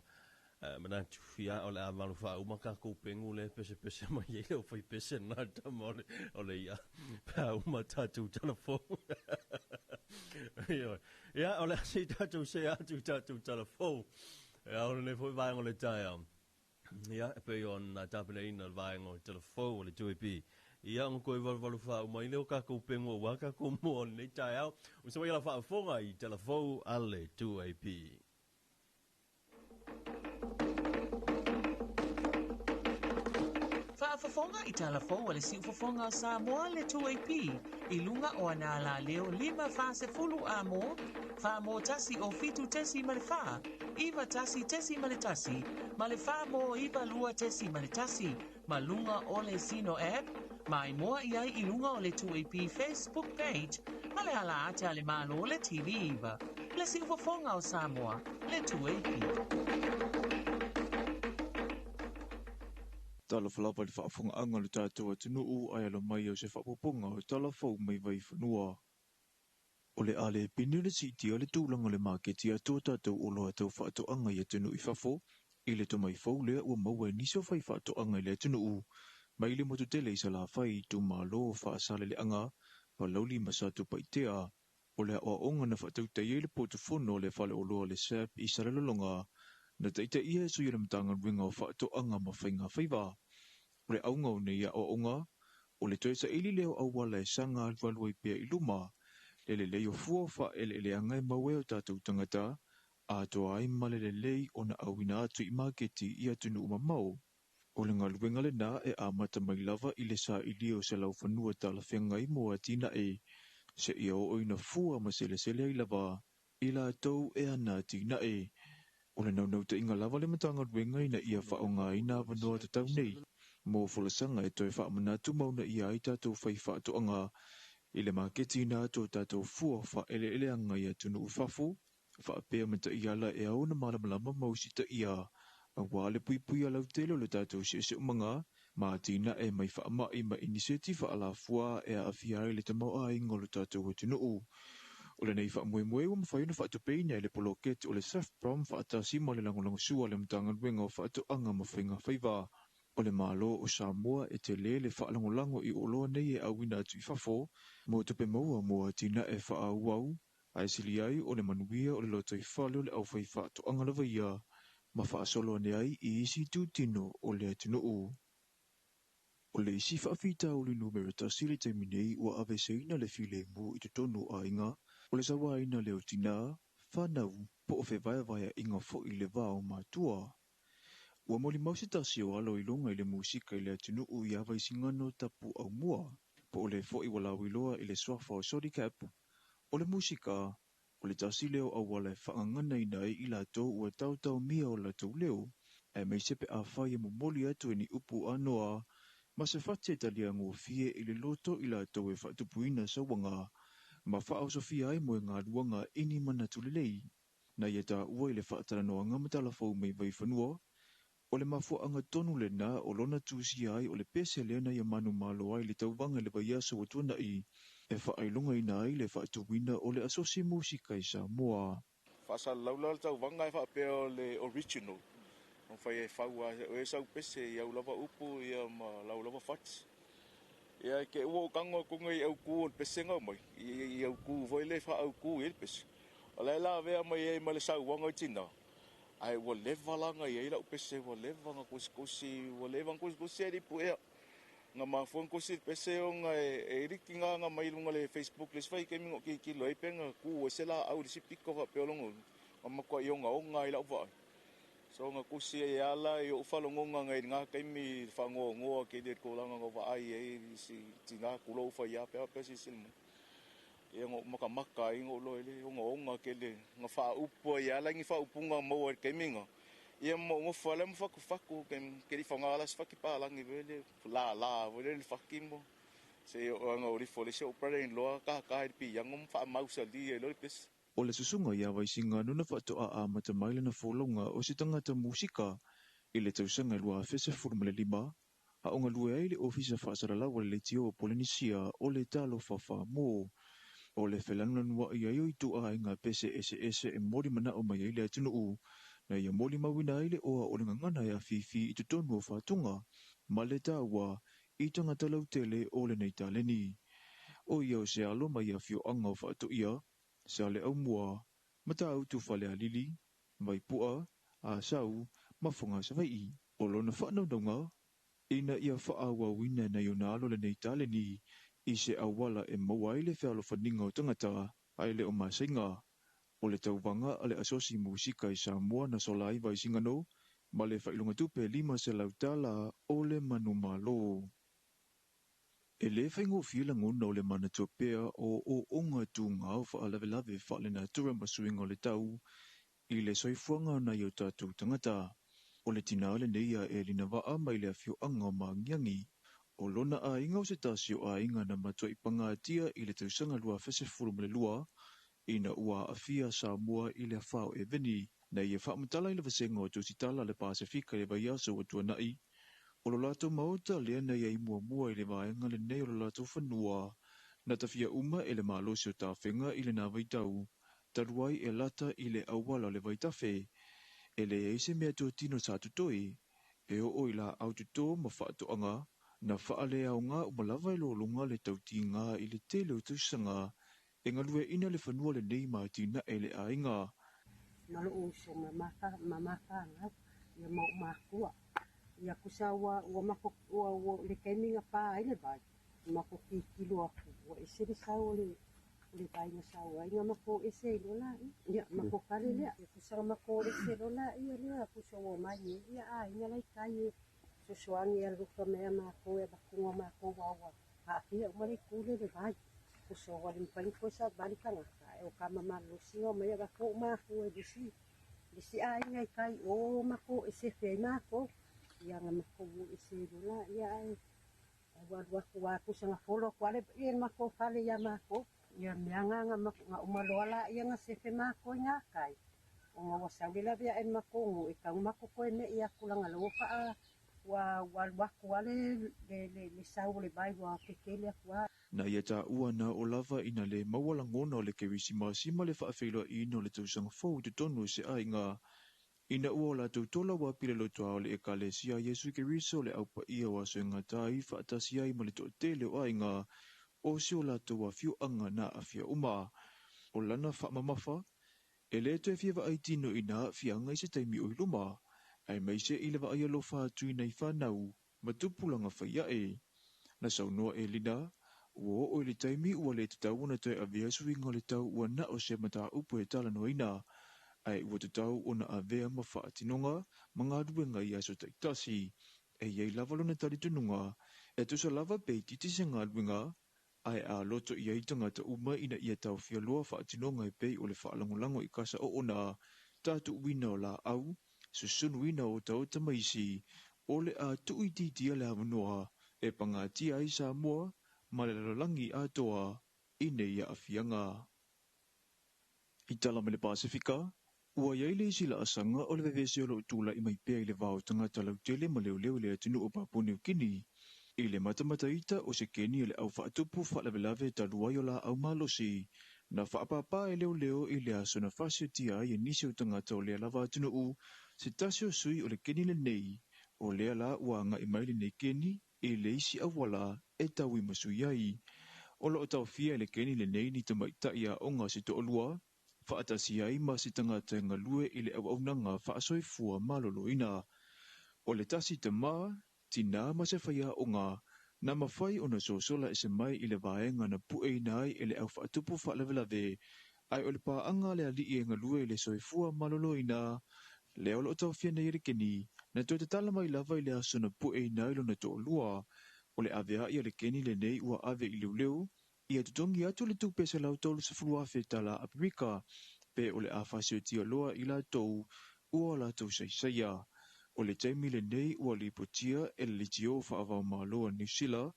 Manatu ia o le a malu faauma tatou pegu le pesepese mai ai le fai pese na tama o le ia pe a uma tatou talafou. Ia o le a se tatou se atu tatou talafou. Ia o lenei foi vaega o le taeao. Ia e pei ona tapenaina le vaega o le talafou o le 2AP. Ia ona toe valuvalu faauma ai lea o tatou pegu aua tatou moa o lenei taeao. O se mai la faafofoga i talafou a le 2AP. Faafofoga i talafou a le siufofoga o Samoa le 2AP i luga o ana ala leo 5 40 a mo, wha mō tasi o 7 tesi ma le 4, 9 tasi tesi ma le tasi, ma le 4 mō 9 lua tesi ma le tasi, ma lunga o le Sino app, mai moa i ai i lunga o le 2AP Facebook page, ma le ala ate a le malo le TV iva. Le siufofoga o Samoa, le 2AP. Talofa lava i le faafofogaaga o le tatou atunuu ae alo mai o se faaopoopoga o talafou mai vaifanua. O le a le pini o le siitia o le tulaga o le maketi atoa tatou oloa tau faatoaga i atunuu i fafo i le tomai fou lea ua maua e nisi o fai faatoaga i le atunuu. Mai le motu tele i Salafai i itumalo o Faasaleleaga, Palauli ma Satupaitea. O le aoaoga na faatautaia i le potufono o le faleoloa o le SAP i Salelologa, na taitaia e sui o le Matagaluega o Faatoaga ma Faiga Faiva. O le auga o nei aoaoga, o le toe saili lea o auala e saga alualu ai pea i luma, le lelei o fua o faaeleeleaga e maua ai o tatou tagata, atoa ai ma le lelei ona auina atu i maketi i atunuu mamao. O le galuega lena e amata mai lava i le sailia o se laufanua talafeagai mo atinae, seia oo ina fua ma selesele ai lava i latou e ana atinae. O le naunautaiga lava le Matagaluega ina ia faaaogaina avanoa tatau nei mo folasaga e toe faamanatu mauna ia ai tatou fai faatoaga i le maketi ina atu o tatou fua faaeleeleaga i atunuu i fafo, faapea ma taiala e ao ona malamalama ma usitaia aua le puipuia lautele o le tatou siosiomaga ma atinae mai faamai ma iniseti faalafua e aafia ai le tamaoaiga o le tatou atunuu. O lenei faamoemoe ua mafai ona faatupeina e le poloketi o le SAFPROM faatasi ma le lagolagosua a le Matagaluega o Faatoaga ma Faiga Faiva. O le Malo o Samoa e tele le faalagolago i oloa nei e auina atu i fafo mo tupe maua mo atinae faaauau, ae sili ai o le manuia o le lotoifale o le aufai faatoaga lava ia ma faasolo ane ai i isi itutino o le atunuu. O le isi faafitauli numera 1 le taimi nei ua aveseina le filemu i totonu o aiga, o le sauaina lea o tinā, fanau, po o fevaevaeaiga foi le va o matua. Ua molimau se tasi o alo i luga i le musika i le atunuu ia Vaisigano Tapu Aumua, po o le foi ua lauiloa i le suafa o Sodicap. O le musika, o le tasi lea o auala e faagaganaina ai i latou ua taotaomia o latou leo, aemaise pe afai e momoli atu e ni upu anoa ma se fati e talia gofie i le loto i latou e faatupuina sauaga ma faaosofia ai mo e galuaga i ni manatu lelei. Na ia taua i le faatalanoaga ma talafou mai vaifanua, o le mafuaaga tonu lena o lona tusia ai o le pese lea na ia manumalo ai le tauvaga i le vaiaso ua tuanai e faailogaina ai le faatuina o le asosi musika i Samoa. Faasalalau le tauvaga e faapea o le original. O fai e fau a o e sau pese i au lava upu ia ma lau lava fati. Ia ke ua o kango kunga i au ku o le pese ngau mai. I au ku foi le wha au ku i le pese. O le la vea mai e ma le sauanga i tina. Ai ua leva la nga iai lau pese ua leva nga kosikosi ua leva nga kosikosi e lipu ea. Nga mafua nga kosi pese o nga e liki nga nga mai lunga le Facebook le sfai kemi ngo ki ki loi pe nga ku e se la au le si piko fa pe olongo. Nga makua i onga onga i lau vai. So nga kosi e ala i o ufalongonga nga i ngā kaimi whangoa ke le kolanga nga vaai e si tina kulo ufa ia pe pe si silmu. Ia ngo maka maka i ngo lo ele onga onga ke le nga wha upo i ala ngi wha upunga maua i kaiminga. Ia mo ngo whale mo whaku whaku ke li whanga ala swaki pa langi vele la la vele le whaki mo. Se o nga ori fole se o brother in law ka ka i pi yang mo wha mausa li e lo pes. O le susunga ia Vaisigano na whaatoa a matamaila na folonga o se tangata musika i le tausaga 2015 a onga lue ai le ofisa whaasaralawa le leitio o Polynesia o le talo whawha mō. O le whelanulanu ia i tua ai ngā pese ese ese e mori mana o mai ai le atunuu. Na ia moli mawina ai le oa o le ngangana ia fifi i totonu o whātunga. Ma le tāua i tangata lautele o le nei taleni. O ia o se alo mai a fioanga o whaatoia, sa le au mua, mata au tu whale a lili, mai pua, a sau, mafonga sa vai. O lona whaanaunga, ina ia whaawawina na iona alo le nei taleni, i se awala e maua ai le whealofaninga o tangata, ai le o masainga. O le tauvaga a le asosi musika i Samoa na sola ai Vaisigano, ma le whailonga tupe $500 o le manumalo. E le whaingofie langona o le manatua pea o o onga tūnga o whaalawelawe whaale natura masuinga o le tau i le soifuanga na i o tātou tangata. O le tina le nei a e lina waa mai le awhioanga o maangiangi. O lona a inga o se tasi o a inga na matua i pangatia i le tausaga 2012 ina ua afia Samoa i le awhao e veni. Na ia whaamatala i le vasenga o Tusitala le Pasifika le vaiaso o tuanai. O lo lātou maota lea na ia i muamua i le vaenga le nei o lo lātou whanua. Na tawhia uma e le malosi o tāwhenga i le nā vaitau. Taruai e lata i le awala le vaitafe. E le eise mea tuatino sa tutoi. E o o i la au tuto ma whaatoanga. Na whaale au ngā umalava i lo lunga le tauti ngā i le tele o tausanga. E ngalue ina le whanua le nei mātina e le ainga. Malo uso mamaka mamaka ngau ia mau makua. Ia kusa ua mako ua le kaiminga pa ai le vai. Mako ki kilo aku. Ua ese le sau le vai na sau ai nga mako ese i lola i. Ia mako kale lea. Ia kusa mako ese lola i lea kusa ua mai e. Ia a ina lai kai e. Sosoangi a luka mea mako e bakunga mako wawa. Haafia umale kule le vai. Kusa ua limpani kosa bali kangaka. E o kama malusi o mai bako mako e lisi. Lisi a ina i kai o mako ese fe mako. Ia nga mako ese lola ia ai. Wa wa ku sanga folo kwale ia mako fale ia mako. Ia mea nga mako nga umaloala ia nga sefe mako nga kai. O nga wasauli la via en mako ngo e kau mako koe me ia kulanga lofa a wa wa kwale le sau le bai wa kekele kwa. Na ia tā ua na o lava ina le maualangona o le kerisimasi ma le whaawheilua ina o le tausaga fou te tonu se ainga. Ina ua o lātou tola wa pile lotoa o le ekalesia Yesu Keriso le aupa ia wa soenga tai whaatasi ai ma le to'atele o ainga o se o lātou awhioanga na awhia uma. O lana whaamamafa, e le toe fia vaai tino ina whianga i se taimi o iluma, ai maise i le vaai alofa atu ina i whanau, matupulanga whaia e. Na saunoa e lina, ua o i le taimi ua le tatau na toe awea suinga le tau ua na o se mata upu e talanoina, ai ua tatau o na awea ma whaatinonga ma ngā ruenga i aso taitasi. E iei lava lona talitununga, e tusa lava pe titi se ngā ruenga, ai a loto i ai tangata uma ina ia tau fialoa whaatinonga e pei o le whaalangolango i kasa o ona, tātu uina o la au, susunuina o tau tamaisi, o le a tui titia le awanoa, e pangatia ai Samoa, ma le lalolangi atoa, i nei ia afianga. I tala me le Pasifika, ua iai le isi la asanga o le vevese o lo tula i mai pea i le vao tangata lautele ma leoleo le atunu o Papua New Guinea. I le matamataita o se keni o le au whaatupu whaalawelawe taluai o la au malosi. Na whaapapa e leoleo i le aso na whasiotia ai e nisi o tangata o lea lava atunu se tasi o sui o le keni le nei. O lea la ua anga i mai le nei keni e le isi awala e taui masui ai. O lo o tauwhia le keni le nei ni tamaitai a onga se to'olua, Faatasi ai ma se tagata e galue i le auaunaga faasoifua maloloina. O le tasi tamā, tinā ma se faiaoga, na mafai ona sosola ese mai i le vaega na pueina ai e le au faatupu faalavelave, ae o le paaga a le alii e galue i le soifua maloloina, lea o lo o taofia nei e le keni, na toe tatala mai lava i le aso na pueina ai lona toalua. O le avea'i a le keni lenei ua ave i leoleo, ia totogi atu le tupe $130,000 tala Amerika, pe o le a faasiotia loa i latou ua latou saisaia. O le taimi lenei ua lipotia e le leitio faava-o-Malo a Niu Sila,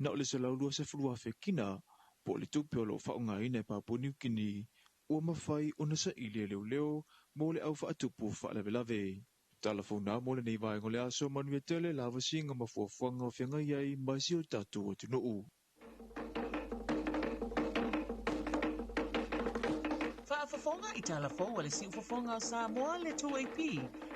na o le 120,000 kina, po o le tupe o lo o faaaogaina e Papua Niu Kini, ua mafai ona saili e leoleo mo le au faatupu faalavelave. Tala fou na mo lenei vaega o le aso, manuia tele lavasiga ma fuafuaga o feagai ai ma si o tatou atunuu. Faafofoga i tala fou a le Siufofoga o Samoa le 2AP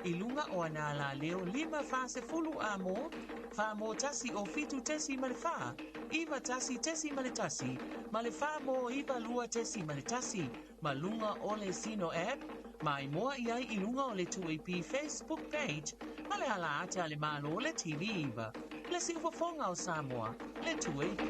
i luga o ana alaleo 5 40 A mo, 4 mo 1 o 7.4, 91.1, ma le 4 mo 92.1, ma luga o le Sino app, maimoa i ai i luga o le 2AP Facebook page, ma le ala ata a le Malo le TV9. Le Siufofoga o Samoa, le 2AP.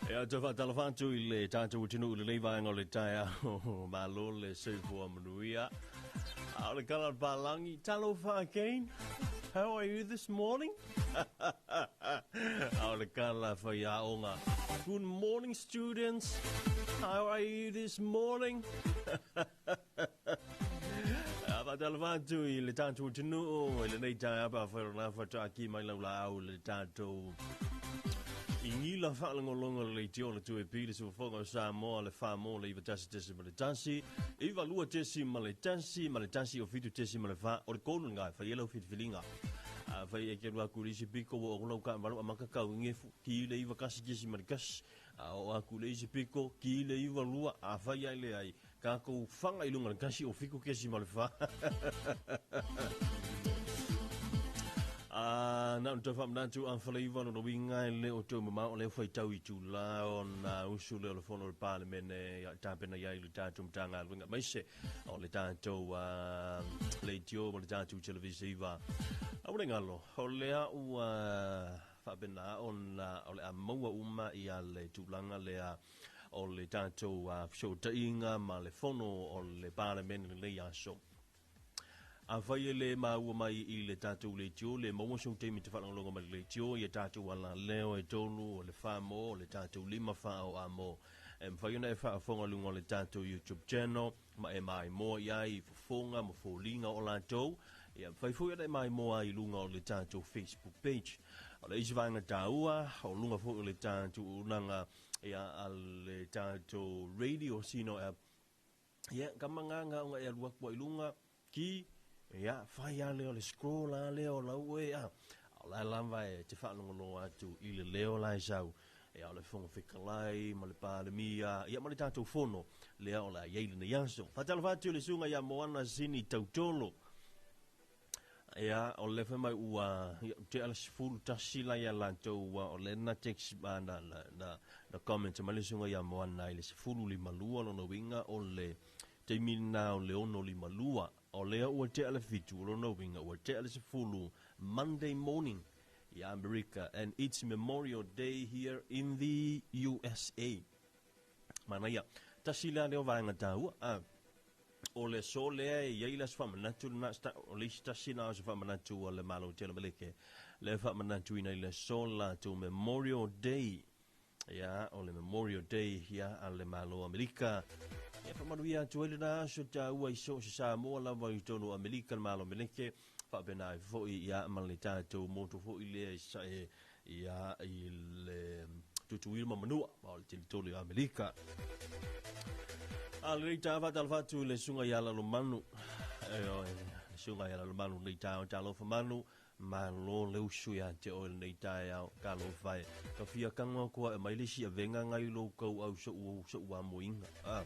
Ia, toe faatalofa atu i le tatou atunuu i lenei vaega o le taeao. Malo le soifua manuia. A o le kala o le palagi, talofa again. How are you this morning? A o le kala faiaoga. Good morning, students. How are you this morning? Faatalofa atu i le tatou atunuu i lenei taeao pe afai o lena faatoa ki mai lau laau i le tatou igila faalogologo le leitio o le 2AP le siufofoga o Samoa le 4 mo le 91.1 92.1 ma le 1 o 7.4 o le 3 lena e fai ai lau filifiliga. Afai e te alu atu i le isi pito ua oo lau taavale ua amata tau i gefu ki le 91.1 a oo atu i le isi pito ki le 92 afai lava e leai tatou faga i luga o le 1 o 7.4. A na ona toe faamanatu a faleiva lona uiga e le o toe mamao o lea faitau itula ona usu lea o le fono o le Palemene ia tapena i ai le tatou Matagaluega aemaise o le tatou leitio ma le tatou televisiva. Aua ne i galo, o lea ua faapena ona o le a maua uma ia le tulaga lea o le tatou fesootaiga ma le fono o le Palemene i lenei aso. Afai e le maua mai i le tatou leitio, le maua sou taimi te faalogologo mai i le leitio, ia tatou alaleo e tolu, o le fa mo, o le tatou lima fa o a mo. E mafai ona e faafofoga i luga o le tatou YouTube channel, ma e maimoa i ai i fofoga ma foliga o latou. Ia, mafai foi ona e maimoa ai i luga o le tatou Facebook page. O le isi vaega taua, o luga foi o le tatou auaunaga ia a le tatou radio sino app. Ia, ka magaga ona e alu atu ai i luga, ki, ia, fai lava lea o le scroll lava lea o lau e, a, o la e lava e te faalogologo atu i le leo la e sau, ia, o le Fofoga Fetalai ma le Palemia, ia, ma le tatou Fono lea o le a i ai lenei aso. Faatalofa atu i le susuga ia Moana Sini Tautolo. Ia, o le fai mai ua, ia, tea le 11 la ia latou, ua, o le na text, na, na, na, na comment mai le susuga ia Moana i le 12 lona uiga o le taimi lena o le 6:52, o lea ua tea le 7, o lona uiga ua tea le 10 Monday morning ia Amerika, and it's Memorial Day here in the USA. Manaia. Tasi la lea o vaega taua. Ah, o le aso lea e i ai le aso faamanatu lena, o le isi tasi lena o aso faamanatu a le Malo Tele Meleke, lea e faamanatuina i le aso latou Memorial Day. Ia, o le Memorial Day ia a le Malo o Amerika. Ia faamanuia atu ai lena aso taua i so o se Samoa lava i totonu o Amerika, le Malo Meleke, faapena ai foi ia ma le tatou motu foi lea i Sae ia i le Tutuila ma Manua, ma o le telitoli o Amerika. A lenei taeao faatalofa atu i le susuga ia Lalomanu. E oe, le susuga ia Lalomanu lenei taeao, talofa manu, malo le usu ia te oe lenei taeao, talofa e. Ka fia kago atu au e aumai le isi avega nai lou tauau so'u so'u amoina. A,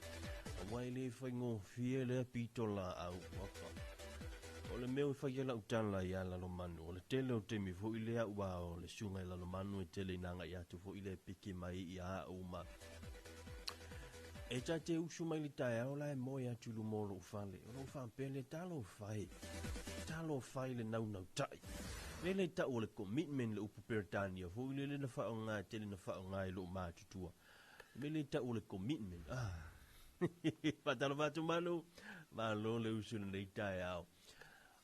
aua e le faigofie lea pito laau. Oka. O le mea e fai ai lau tala ia Lalomanu, o le tele o taimi foi lea ua o le susuga i Lalomanu e tele ina agai atu foi le piki mai ia au ma e ta te usu mai le taeao la e moe atu i luma o lou fale. O lou faapea lea, talofa e, talofa i le naunautai. Le le tau o le commitment le upu Peretania foi lele na faaaoga e tele na faaaoga i lou matutua. Le le tau o le commitment. Ah. Faatalofa atu Manu, malo le usu i lenei taeao.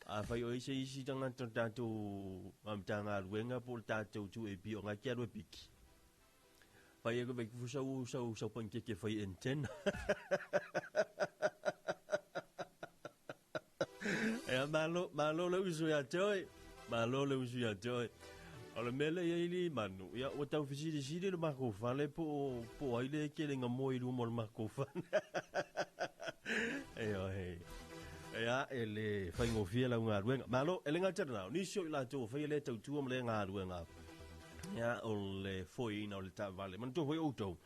Afai o ai se isi tagata o le tatou Matagaluega po o le tatou 2AP o ngai ke alu e piki. Fai e vai kufu sau sau sau panikeke fai antenna. Ea malo, malo le usu ia te oe. Malo le usu ia te oe. O le mea lea e i ai le manu, ia ua tau fesilisili le makou fale po o, po o ai le kelega moe i luma o le makou fale. Ioe. Ia, e le faigofie lau galuega. Malo, e le gata i lena, o nisi o i latou ua faia lea tautua ma lea galuega, ia, o le foeina o le taavale. Manatua foi outou,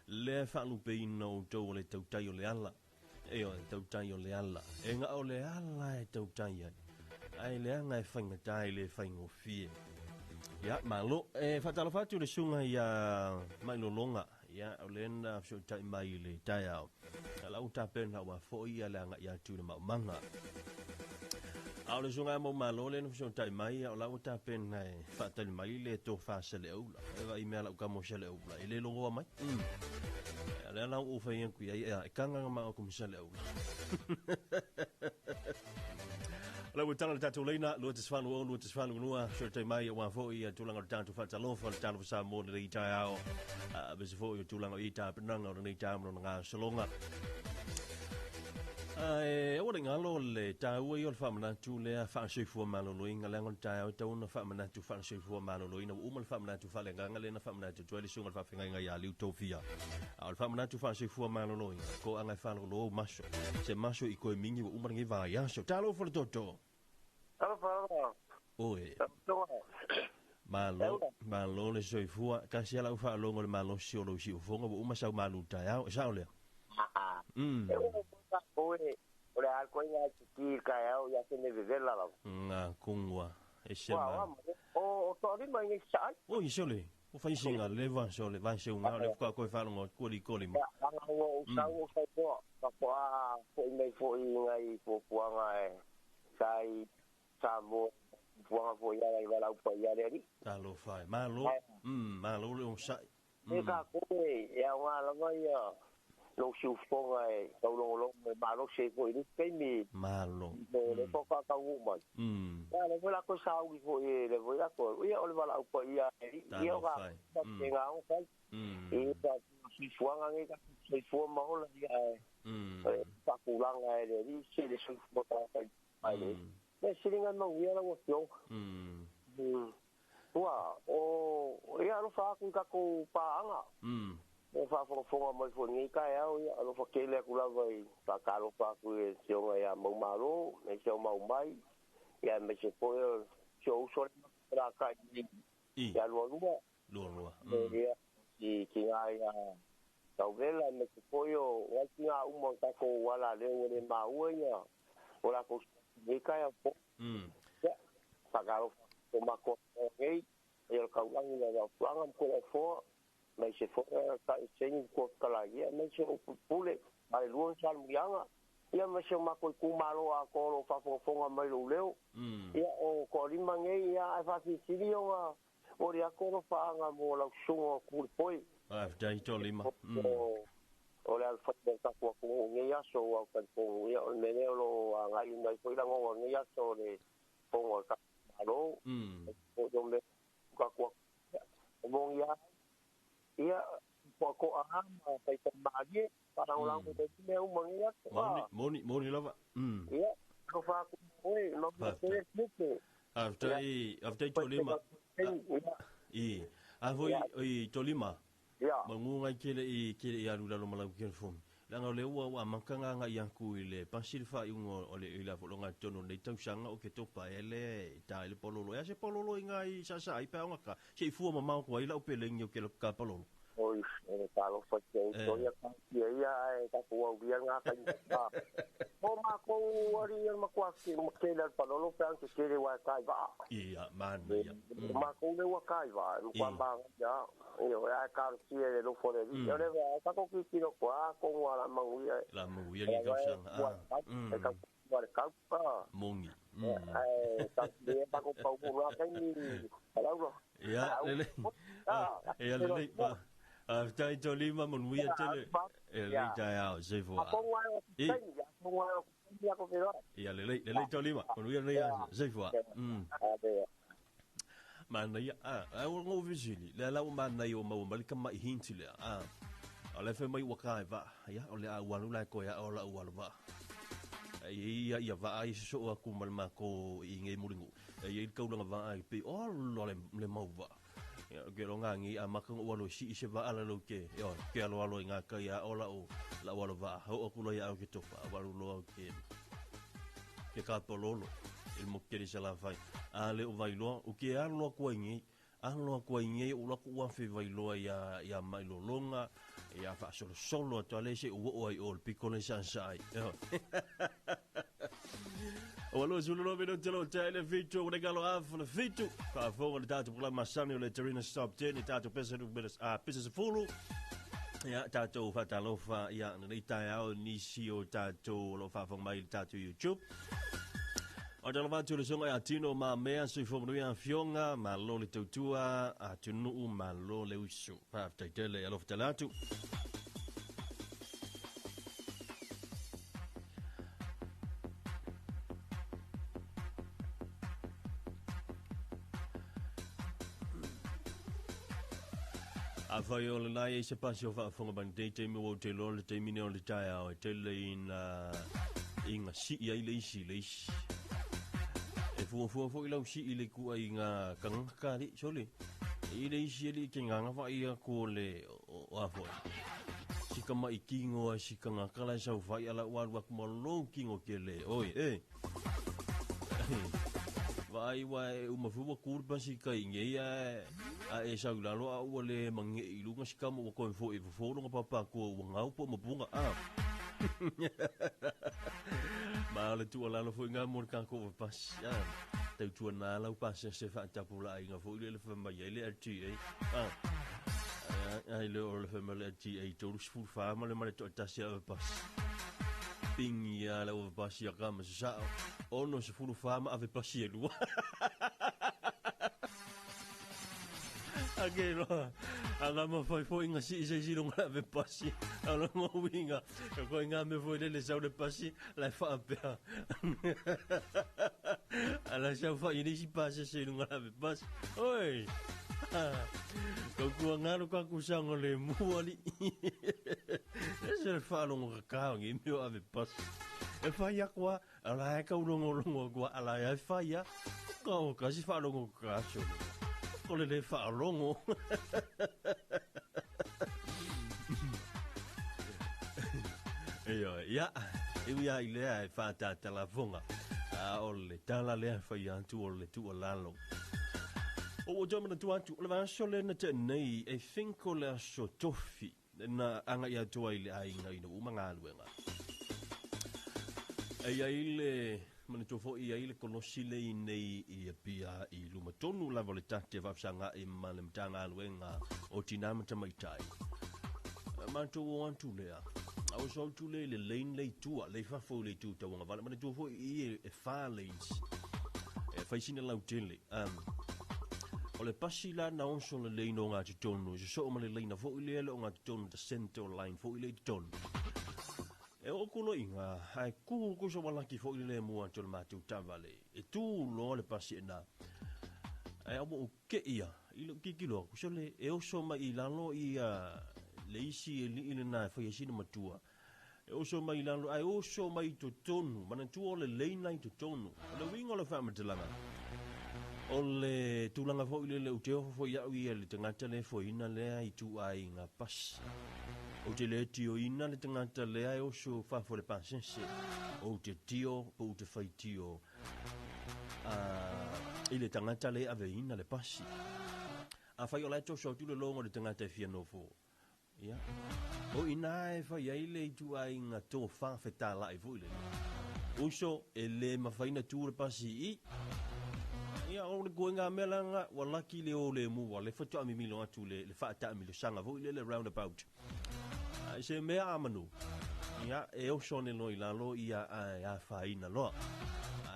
lea e faalupeina outou o le tautai o le ala. Ioe, tautai o le ala. E na o le ala e tautai ai. Ae leaga e faigata e le faigofie. Ia, malo. E faatalofa atu i le susuga ia Mailologa. Ia, o lea na fesootai mai i le taeao. A la ua tapena aua foi ia le agai atu i le maumaga. A o le susuga ia Maumalo lea na fesootai mai, o la ua tapena e faatali mai le tofa Saleaula. E vaai mea lau tama o Saleaula, e le logoa mai. Ia, lea la ua ou fai atu i ai, e kagaga maua atu ma Saleaula. O lea ua tala le tatou laina, 2.8 2.8 fesootai mai aua foi ia tulaga o le tatou faatalofa, le talofa Samoa i lenei taeao. Aemaise foi o tulaga o i ai tapenaga o lenei taeao ma lona gasologa. Ae aua le galo le taua ia o le faamanatu lea faasoifua maloloina, leaga o le taeao e tatau ona faamanatu faasoifua maloloina. Ua uma le faamanatu faaleagaga lea na faamanatu atu ai le susuga i le faafeagaiga ia Liu Tofia. A o le faamanatu faasoifua maloloina, toaga e faalogologo ou maso. Se maso i koe mingi ua uma lenei vaiaso. Talofa le toto. Talofa lava. Oe. Malo, malo le soifua. Tasi lava lau faalogo i le malosi o lou siufofoga ua uma sau malu taeao. E sao lea? E ua tatou e o le a le koina ai te ki taeao ia se me vevela lava. Nga kungua. E se ma. O toalima i nei saai. Oi sole. O fai singa leva sole vai se unga le fuka koe faalogo atu kua li ma. Langa ua ou sau o sau poa. Ka poa foi mai foi ngai puapuaga e sa i Samoa puapuaga foi ala i valaau paia le alii. Talofa e. Malo. Malo le onosai. E tatou e, e aoga lava ia lou siufofoga e taulogologo e malosi ai foi i le isi taimi. Malo. O lea faatoa taunuu mai. Ia lea foi la toe sauni foi e lea foi la toe, ia o le valaau paia a le Alii. Ia o faapena ona fai. I tatou soifuaga nei tatou te soifua ma ola ia ae faatulaga e le Alii se le soifua tagata i le mea sili ona manuia lau Afioga. Ua, o, ia alofa atu i tatou paaga. O faafogafoga mai foi i lenei taeao, ia alofa tele atu lava i faatalofa atu i le Afioga ia Maumalo, aemaise o Maumai, ia aemaise foi o si ou uso lea e alaalatai nei ia Lualua. Lualua. Ia, si tina ia Tauvela, aemaise foi o nai tina uma o tatou alaleo ua le maua ia o latou i lenei taeao fou. Ia, faatalofa atu i matou nei, ia o le taulagi i le Aufuaga ma Toleafoa, aemaise foi o Tai Seni ma Tuafitalai, ia aemaise o Pule, Falelua ma Salemuliaga, ia aemaise o matou itumalo atoa o lo o faafogafoga mai i lou leo. Ia, o toalima nei, ia, ae faasilisili ona momoli atu alofaaga mo lau susuga o Tulipoe. Faafetai Toalima. O le alofaiva o le tatou atunuu i lenei aso, ua talitonu, ia, o le mea lea o lo o agai uma ai foi lagona o lenei aso o le fono a le tatou Malo. O mea tatou atunuu, e moni lava, ia, toatoa lava ma taitaimalie, faalagolago i mea uma i lenei aso. Moni, moni, moni lava. Ia, alofa atu i oe, manuia tele le tiute. Faafetai, faafetai Toalima. I, a foi i Toalima. Manu ngai kele i kele i alu lalo ma lau telefoni. Leaga o lea ua ua amata ona agai atu i le pasi le faaiuga o le i le afologa totonu o lenei tausaga o Ketopa ea lea e ta ai le palolo. E a se palolo i ina i Saasaa ai pe a ona ka se i fua mamao atu ai lau peleni o ke ka palolo. Oi, e talofa ki a outou ia tautia ia ae tatou aulia nga taimi pa. O makou alii ia matua tele a le palolo pe ana tetele ua e kai vaa. Ia, manaia. O makou lea ua kai vaa, e matua manaia a. Ioe, ae talosia i le alofa o le Alii. O le mea, e tatou tilotilo atu a, atonu a la manuia. La manuia lenei tausaga. E tautua le tau. Moni. Ae talosia ia matou pau nga taimi, Alaula. Ia, lelei. Ia, lelei. Faafetai Tolima, manuia tele. E lelei taeao, soifua. Ia, lelei, lelei Tolima, manuia lenei aso, soifua. Manaia, a, ua ngou fesili, lea la ua manaia ua maua mai le tama'i hinti lea, a, o la e fai mai ua tae vaa, ia, o le a ou alu la e toe aʻo la'u alo vaa. E i ai ia, ia vaa ia sosoo atu ma le matou i nei Mulinuu, e i ai le taulaga vaa e pei, olo le, le mau vaa. Ia, ou te iloa nani a maka ona ou alo e sii se vaa lalo i ke, ioe, ke aloalo i ngā kai a aʻo la'u, la'u alo vaa. Oo atu loa ia au ke topa, ou alu loa ke, ke kapololo i le moku tele i Salafai. A le o Vailoa, ou te alo atu ai nei, alo atu ai nei, ou alu atu ou afe i Vailoa iā, iā Mailologa, iā faasolosolo atu a le se i ou oo ai i o i le pito lea i Saasaa ai. Ioe. Ua 22 minute lo te le fitu ua le afa le fitu. Faafofoga le tatou programa masani o le Terina Stop 10 i tatou pesa numera a pesa sefulu. Ia tatou faatalofa ia lenei taeao nisi o tatou o lo o faafofoga mai i le tatou YouTube. O te alofa atu le susuga ia Tino Mamea, soifua manuia afioga, malo le tautua, atunuu, malo le uso. Faafetai tele, alofa tele atu. Afai o lena e se pasi o faafofoga mai lenei taimi ua ou te iloa le taimi nei o le taeao e tele ina I nga si'i ai le isi i le isi. E fuafua fo'i lau si'i le ku'aiga kagaka ali'i sole. I le isi ali'i ke gagafa'i aku o le o a fo'i. Si kama'i kigo a si kagaka lae saufa'i ala ua alu aku ma lou kigo kele oi e. Vaai ua e uma foi ua ku le pasi kai nei ae a e sau i lalo a ua le mage'i i luga si kama ua koe fo'i e fofo lona papakua ua gau po o mapuga a. Ma o le tuualalo foi lena mo le tatou vapasi a. Tautuana lau pasese faatapulaaina foi lea le fai mai ai le LTA a. Ai le o le fai mai le LTA 34 ma le ma le toatasi a vapasi. Pingi a le vapasi a kama se sao. 64 ma ave pasi e lua. Ake loa. Anga ma fai foi nga si se si longa ave pasi. Ala mo winga. Ko nga me foi le sau le pasi la fa pea. Ala sau fa ini si pasi se longa ave pasi. Oi. Ko kua ngalo ka kusanga le muali. E se le fa longa ka ngi mi ave pasi. E fa ya kwa ala e ka ulongo longo kwa ala e fa ya. Ka ka si fa longo ka so. Ko le le fa longo. Ia, ia, e ui ai lea e whātātalafonga. A o le tala lea whai atu o le tuualalo. O ua toe manatu atu, o le vaiaso lea na tea nei, e think o le aso tofi, na aga'i atu ai i le aiga ina ua uma galuega. E i ai le manatua foi i ai le kolosi le i nei i Apia i luma tonu lava o le tate faafesaga'i ma le Matagaluega o Tinā ma Tamaitai. Matou o atu lea, a oso atu lea i le lane le i tua, le i fafo i le itu tauagavale. Manatua foi i i e fa lanes, e fai sina lautele. O le pasi la na oso le lane o ogatotonu, e sosoo ma le laina foi lea le ogatotonu, the center line foi lea i totonu. E oo ku loa i ina, ae ku ku se walaki foi le mua atu o le matou taavale. E tu loa le pasi ena. Ae ua ou ke'i ia i lou tilotilo atu, sole e oso mai i lalo ia le isi alii lena e fai ai sina matua. E oso mai i lalo, ae oso mai i totonu, manatua o le leina i totonu. O le uiga o le faamatalaga, o le tulaga foi lele ou te ofo foi au ia i le tagata lea e foeina lea ituaiga pasi. Ou te le tioina le tagata lea e oso fafo i le pasese. Ou te tio po ou te faitio i le tagata lea e aveina le pasi. Afai o la e toso atu le logo i le tagata e fia nofo, ia, o i ina e fai ai le ituaiga tofa fetalai foi lele. Uso, e le mafai na tu le pasi i. Ia, o le koenga mea langa, ua laki le o le mua, le faatoa mimilo atu le, le faataamilosaga foi lele roundabout. Ai se mea a manu, ia, e oso ane loa i lalo, ia, ae afaina loa.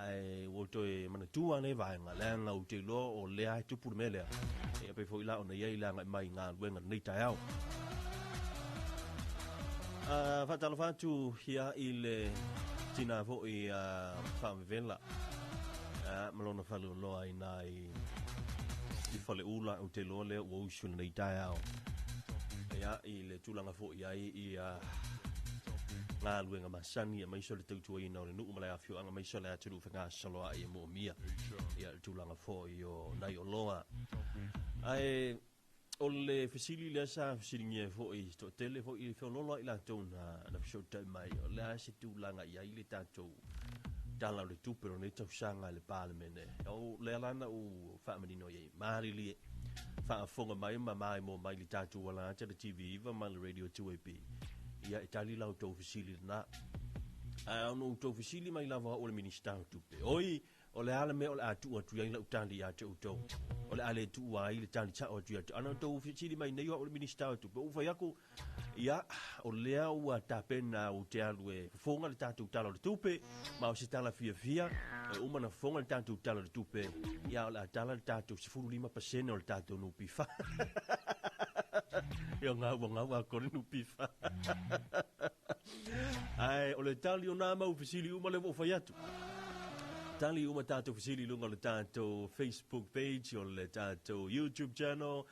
Ae ua toe manatua lea vaega, leaga ou te iloa o lea e tupu le mea lea. Ia pei foi la ona i ai le agai mai i galuega i lenei taeao. Faatalofa atu ia i le tina foi a Faavevela ma lona faleoloa i nā i Faleula, ou te iloa lea ua usu i lenei taeao. Ia, i le tulaga foi ai ia galuega masani aemaise o le tautuaina o le nuu ma le afioaga aemaise o le atunuu fegasoloai e moomia ia le tulaga foi o nai oloa. Ae o le fesili lea sa fesiligia foi toatele foi i feoloolo ai latou na fesootai mai, o le a se tulaga i ai le tatou Tala o le Tupe o lenei tausaga i le Palemene. O lea la na ou faamanino i ai, malilie, faafofoga mai ma maimoa mai i le tatou alata le TV 9 ma le Radio 2AP. Ia e tali la outou fesili lena. Ae ona outou fesili mai lava o le Minisita o Tupe. Oi, o le a le mea o le a tuu atu i ai lau tali ia te outou? O le a le tuua ai le tali sao atu ia te. Ana outou fesili mai nei o au o le Minisita o Tupe. Ua fai atu, Ia, o lea ua tapena ou te alu e fofoga le tatou Tala o le Tupe, ma o se tala fiafia, e uma ona fofoga le tatou Tala o le Tupe, ia o le a tala le tatou 15% o le tatou NPF. Ia ngau ua ngau a kore NPF. Ae o le tali o nā mau fesili uma lea ua ou fai atu. Tali uma tatou fesili i luga o le tatou Facebook page, o le tatou YouTube channel,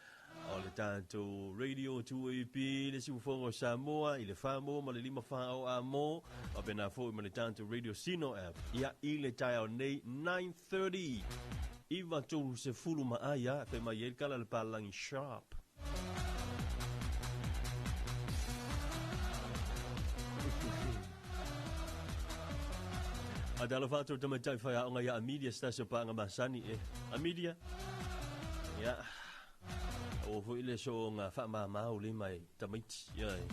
O le tatou Radio 2AP le siufofoga o Samoa i le 4 ma le 5 4 o Amo, faapena foi ma le tatou Radio Sino app. Ia, i le taeao nei 9:30 iva tolu sefulu ma aia, fai mai ai le kala le palangi sharp. A talofa atu le tamaitai faiaoga ia Amelia Stasio Paanga Masani e. Amelia, ia, o foi le soonga faamāmā o lima e tamaiti. Ia e.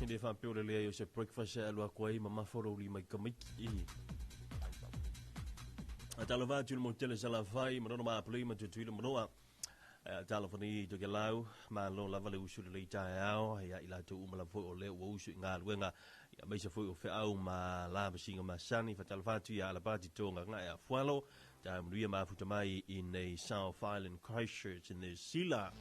E le faapea o le leai o se breakfast e alu atu ai mamafa o lou lima i tamaiti. I. A talofa atu le motele Salafai, Manono Maapulei ma Tutuila Manoa. Ia talofa nei i Tokelau, malo lava le usu lelei taeao, ia i latou uma lava foi o lea ua usu i galuega, ia maise foi o feau ma lavasiga masani, faatalofa atu ia Alapati Tonga ngae a Fualo, taeao manuia mafuta mai i nei South Island Christchurch i New Zealand.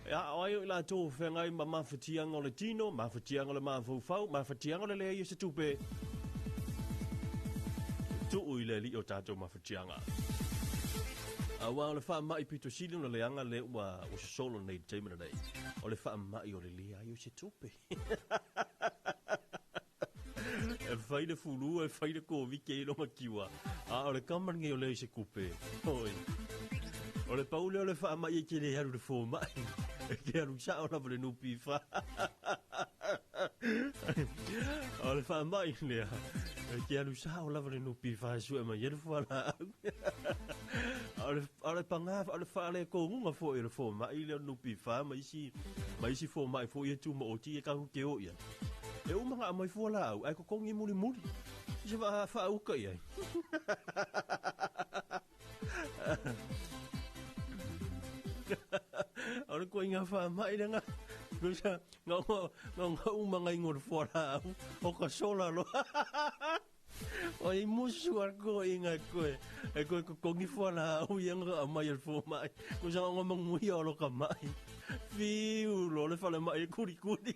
Ia, o ai o i latou o feagai ma mafatiaga o le tino, mafatiaga o le mafaufau, mafatiaga o le leai o se tupe, tuu i le Alii o tatou mafatiaga. Aua o le faamai pito sili ona leaga lea ua ua sosolo nei i le taimi lenei, o le faamai o le leai o se tupe. E fai le fulu, e fai le Koviti e loma kiwa. A o le kama lenei o leai se kupe. Oi. O le pau lea o le faamai e te le alu le fomai. E te alu sao lava le NPF. O le faamai lea. E te alu sao lava le NPF e sue mai ai le fualaau. O le pagā, o le faalekoguga foi o le fomai lea o le NPF ma isi, ma isi fomai foi e tumaoti e tatou te o i ai. E uma ona aumai fualaau ae totogi mulimuli. Se faauka i ai. O le koiga faamai lena. Kusa nga nga nga uma ngai ngol fualaau o ka sola loa. O i musu a ko inga koe. E koe kokongi fualaau ia nga aumai e le fomai. Kusa nga manguia o lo ka mai. Fiu lo le fale mai e kurikuri.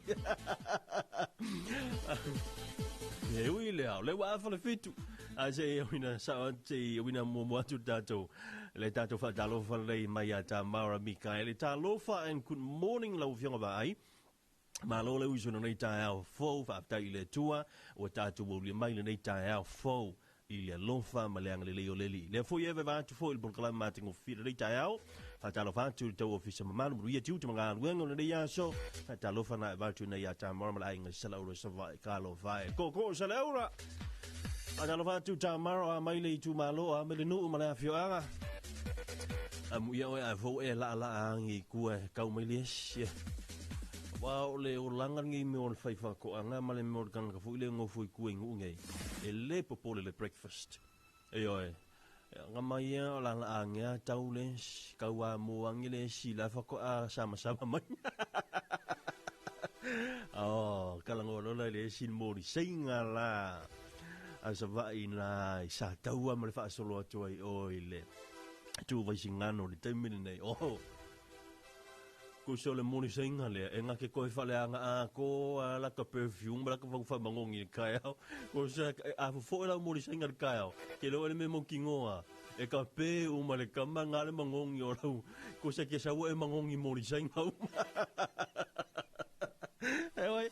E ui le ao, le ua afa le fitu. A se e uina sao te uina muamua atu tatou. Le tatou faatalofa lelei mai ia Tamara Mikaele. Talofa and good morning lau Afioga Vaai. Malo le uso lenei taeao fou, faafetai i le Atua ua tatou aulia mai lenei taeao fou i le alofa ma le agalelei o le Alii. Lea foi e vaeva atu foi i le polokalame matagofie lenei taeao. Faatalofa atu i le tau ofisa mamalu, manuia tiute ma galuega o lenei aso. Faatalofa na e vaatu nei ia Tamara ma le aiga i Salaura Savaii. Talofa e koko o Salaura. Faatalofa atu Tamara o a mai le itumalo, o a mai le nuu ma le afioaga. Amuia oe ae fou e laalaa angi i kua e kau mai le esi. Aua o le olaga lenei mea o le fai faatoaga ma le mea o le tagata foi lea e nofo i tua i nuu nei, e le popole le breakfast. Ioe, aga mai ia o laalaa tau le esi, kau a mo angi le esi la faatoa samasama mai. Oh, kalagoa lola i le esi le molisaiga la a Savaii na i Sataua ma le faasolo atu ai o i le tu Vaisigano i le taimi lenei. Oh, kusa o le molisaiga lea, e ngake koe faleaga a ko a laka perfume ma laka faufaamagogi i le kaeao. Kusa a fofoe lau molisaiga i le kaeao, ke loa le mea mautinoa e ka pe uma le kama nga le magogi o lau kusa ke saua e magogi molisaiga uma. E oi,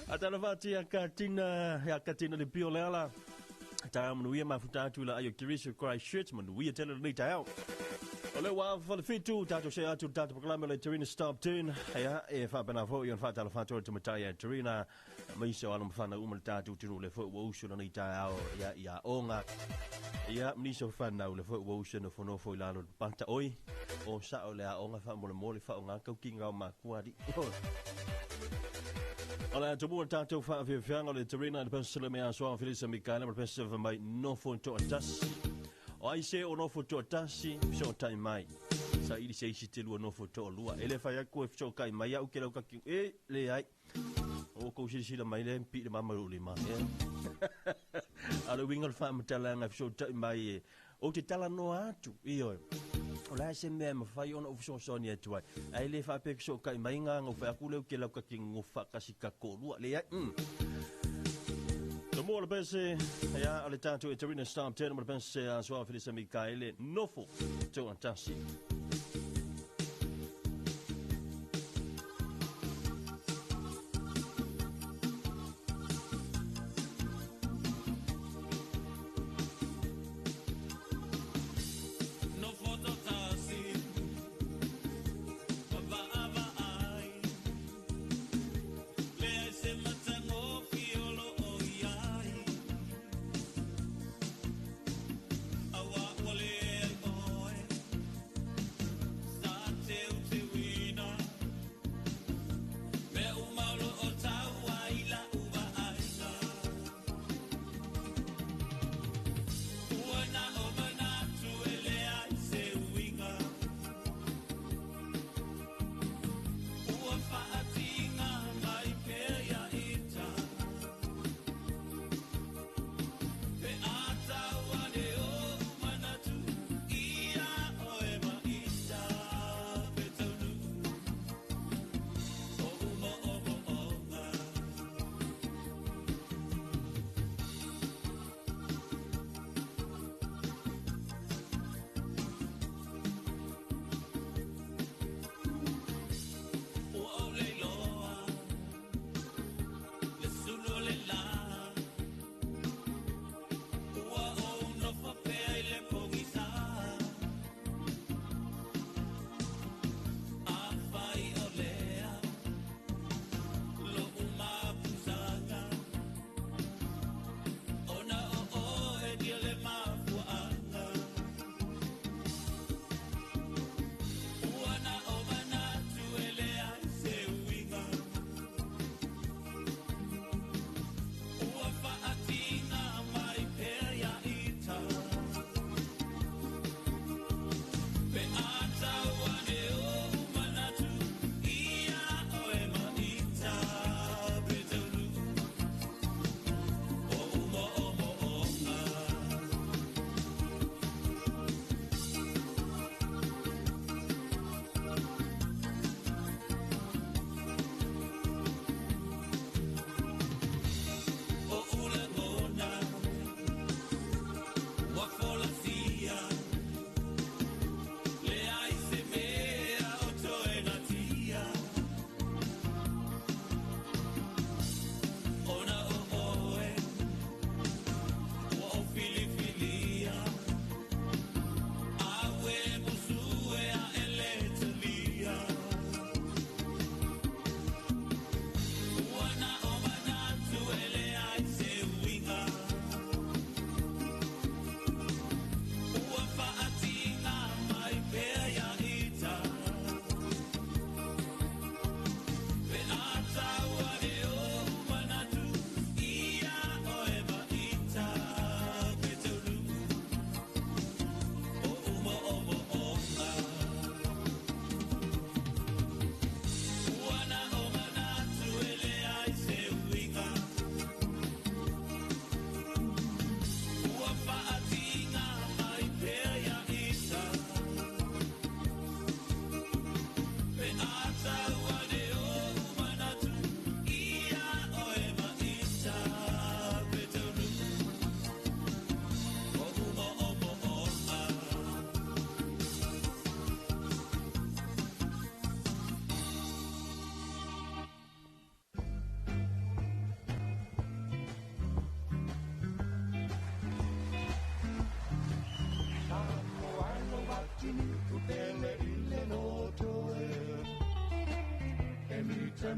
a talofa atu ia Katina, ia Katina le pio le ala. Taeao manuia mafuta atu i la ai o Keriso Christchurch, manuia tele lenei taeao. O le ua afa le fitu, tatou se atu le tatou polokalame o le Terina Stop 10. Ia, e faapena foi ona faatalofa atu ai le tamaitai ia Terina, maise o alo ma fanau uma le tatou atunuu le foi ua usu lenei taeao ia i aoga. Ia, ma nisi o fanau le foi ua usu e nofonofo i lalo o le pata. Oi, o sao le aoga faamolemole faaaoga taukiga o makua alii. O le atomua le tatou faafiafiaga o le Terina i le Pesele me Asoa Felisa Mikaela ma le Pesele fai mai nofo toatasi. O ai se o nofo toatasi, fesootai mai. Saili se isi te lua nofo toalua. E le fai atu e fesootai mai au ke lau kaki. E, leai. O kou silasila mai lea pi le mama o lima. A o le uiga o le faamatalaga e fesootai mai e ou te talanoa atu, ioe. O le a se mea e mafai ona ou fesoasoani atu ai. Ae le faapea e fesootai mai ga na ou fai atu lea ou te lautaki nonofo faatasi ta toalua. Leai. Tomua le pese, ia, o le tatou e Terina Star 10 ma le pese a Soa Felisa Mikaele, nofo toatasi.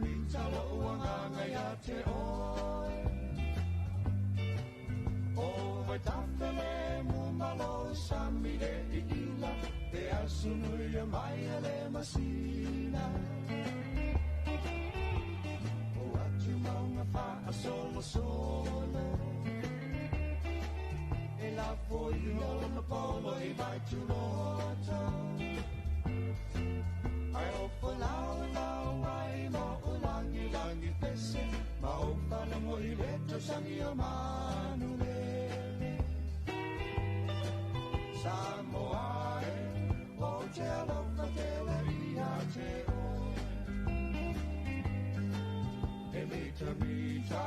mita lo uanganga ia te oe. O vai tafele mu malo sami le ila, te asunu ia mai ele masina. O atu maunga fa a solo solo, e la foi o na polo e vai tu loto. Ai o folau lau ai mo o langi langi pese, ma o whanango i leto sangi o manu lele. Samoa e, o te alofa tele ia te oe. E mita mita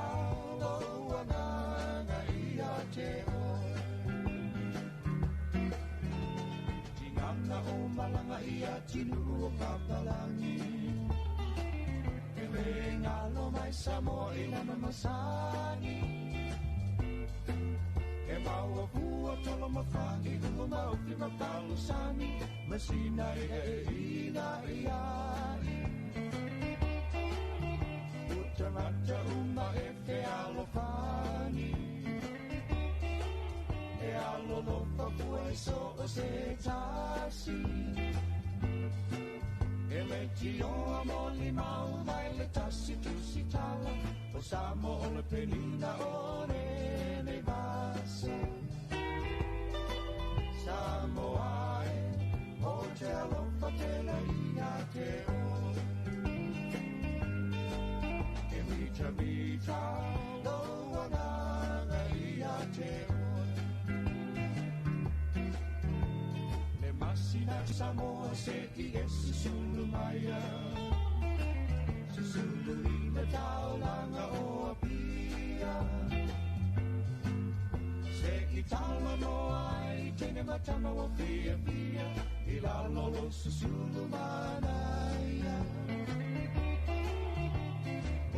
lo anganga ia te oe. Tingana o malanga ia tinu o kapalangi. E le ngalo mai Samoa i lana masani. E maua fua tolo mawhai ulo maufi mapalo sami. Masina e e ina ia i. Utangata uma e fe alofani. E alolofa fua e so o se tasi. E me tioa moli mau mai le tasi tusi tala. O Samoa o le penina o nene vasa. Samoa e, o te alofa tele ia te oe. E mita mita lo anganga ia te oe. Le masina Samoa se i esi sulu maia. Susulu ina taulanga o apia. Se i taula noa ai tene matanga o fia fia. I lalo lo susulu manaia.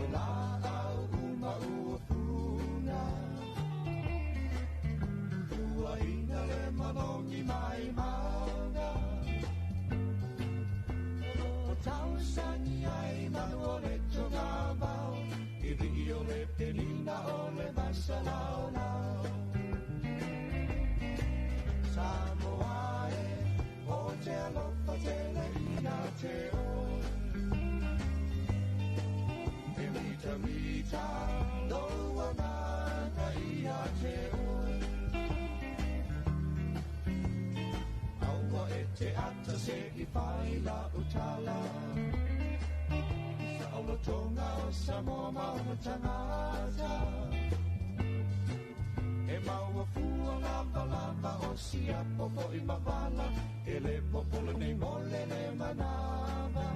O la au uma ua funa. Ua ina le manongi mai manga. O tau sangi ai manu o le tonga vau. I vii o le penina o le masalau lau. Samoa e, o te alofa tele ia te oe. E mita mita lo anganga ia te oe. Aua e te ata se i whai la utala. Sa olo tonga o Samoa mauna tangata. E maua fua lava lava o sia popo i mavala. E le popolo nei mole le manava.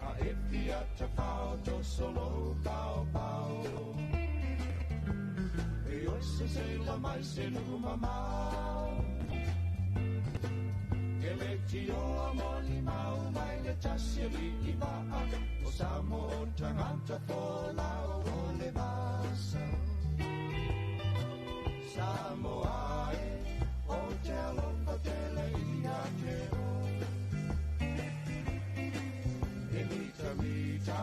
A e fiata fao to solo pao pao. E o se se la mai se nu mamao. E le tioa moli mau mai le tasi li i vaa. O Samoa o tangata folau o le vasa. Samoa e, o te alofa tele ia te oe. E mita mita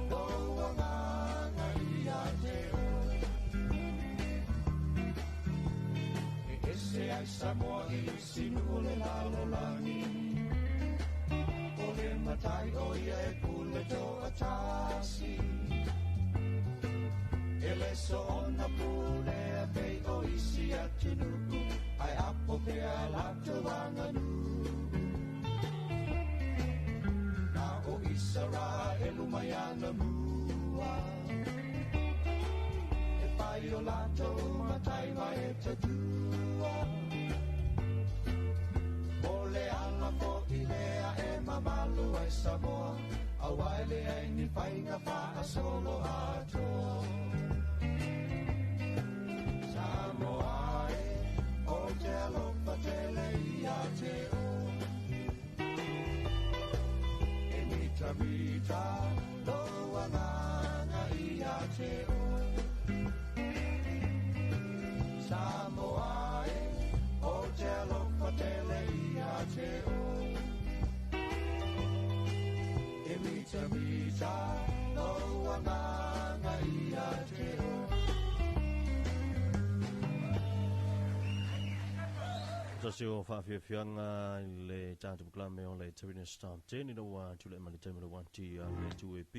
lo anganga ia te oe. E ese ai Samoa i sinu o le lalolagi. O le matai o ia e pule toa tasi. E le so ona pule a pei o isi atunuu. Ai apo pea lato anganu. Na o Israelu mai ana mua. E whai o lato matai mai e tatua. O le ala fo i lea e mamalu ai Samoa. Au ai le ai ni whainga wha a solo atoa. Samoa e, o te alofa tele ia te oe. E mita mita lo anganga ia te oe. Samoa e, o te alofa tele ia te oe. E Tasi o whaafiafianga i le tātou proklame o le Tavina Stop 10 i ua tule ma le taimi le wanti a le 2AP.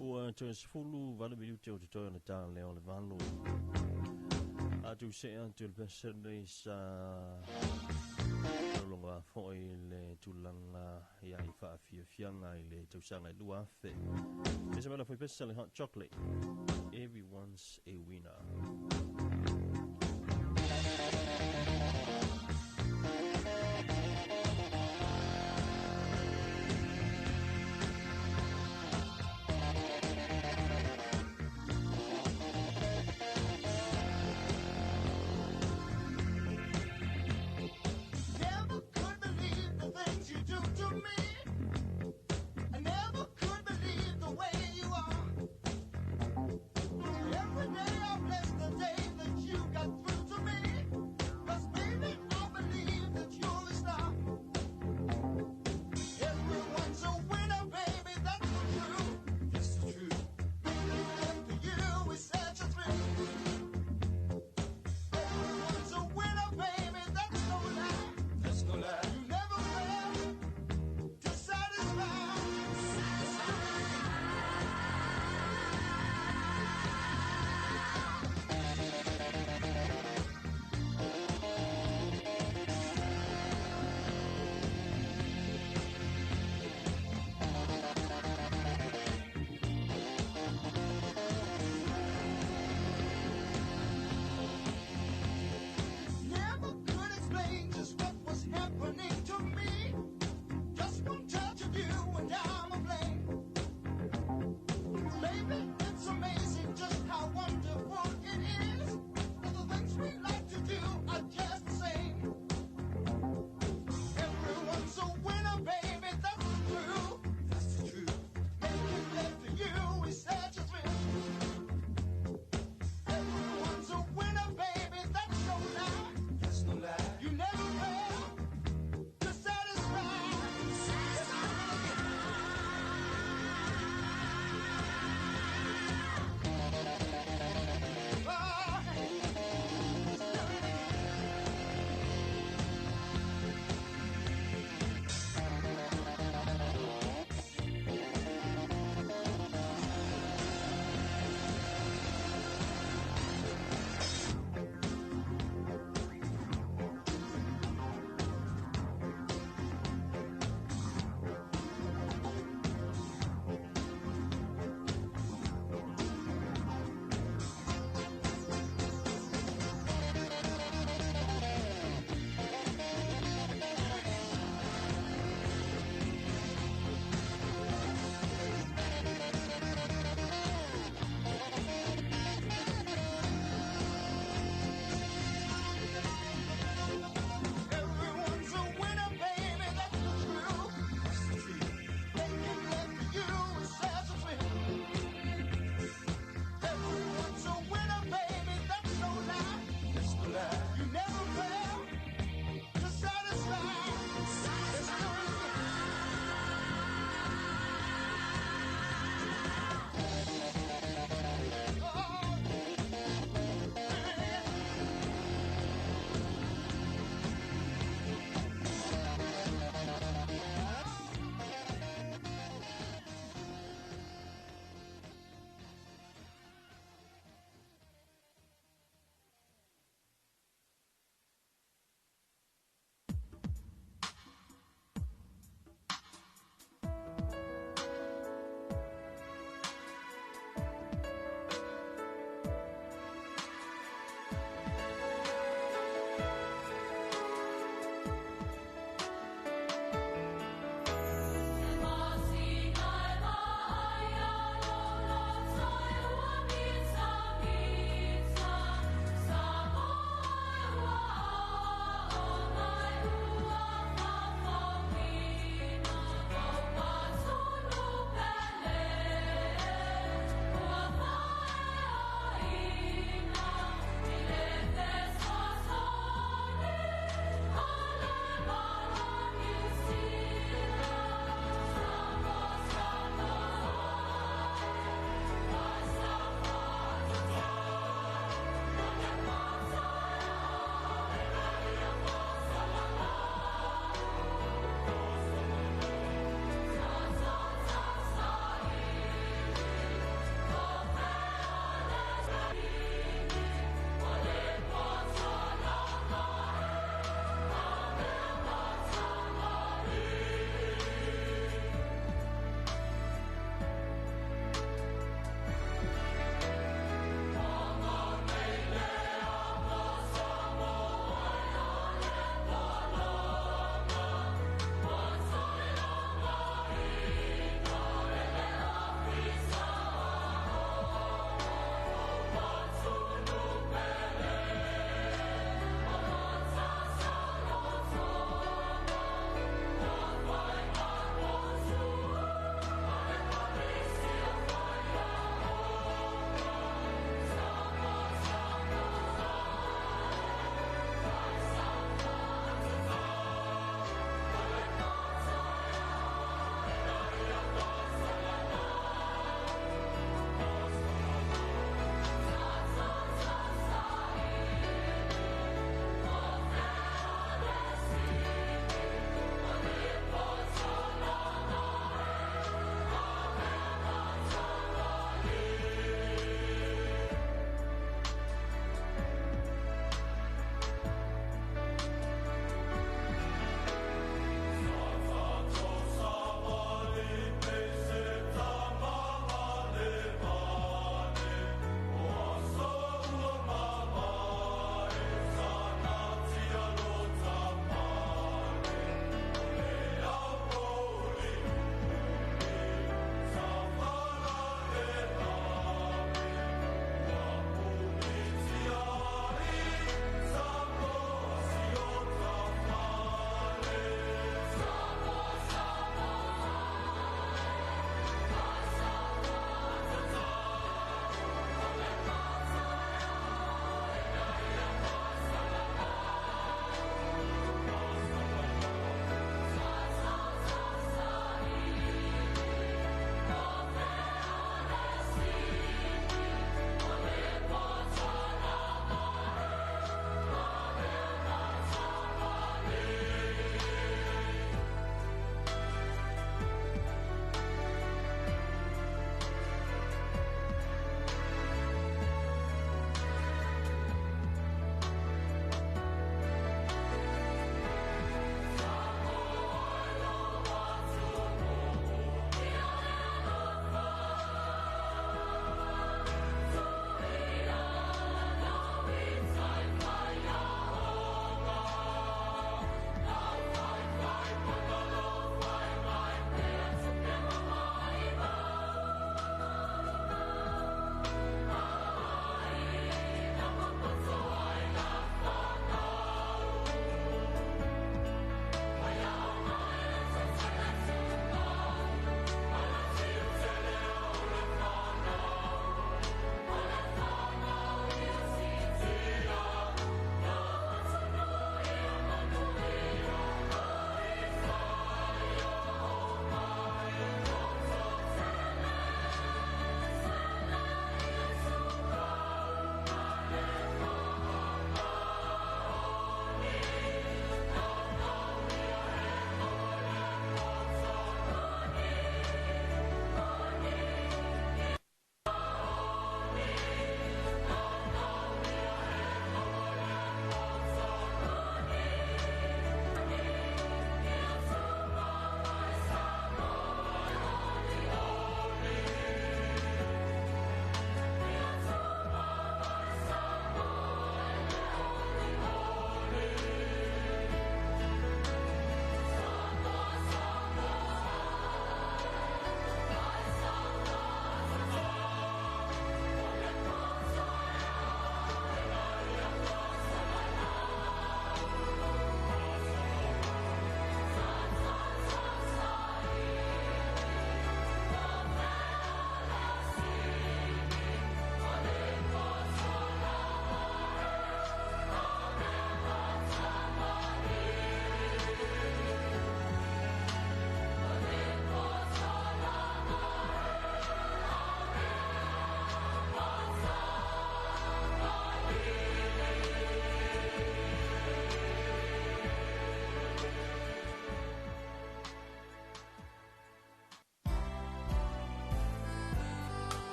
Ua toe sefulu valu minute o te toe o le tā leo le valu. Atu se atu le pesene sa longa foi le tulaga ia i faafiafiaga i le tausaga i 2000. E se mea foi pesa le hot chocolate. Everyone's a winner. Never could believe the things you do to me. I never could believe the way you are. Every day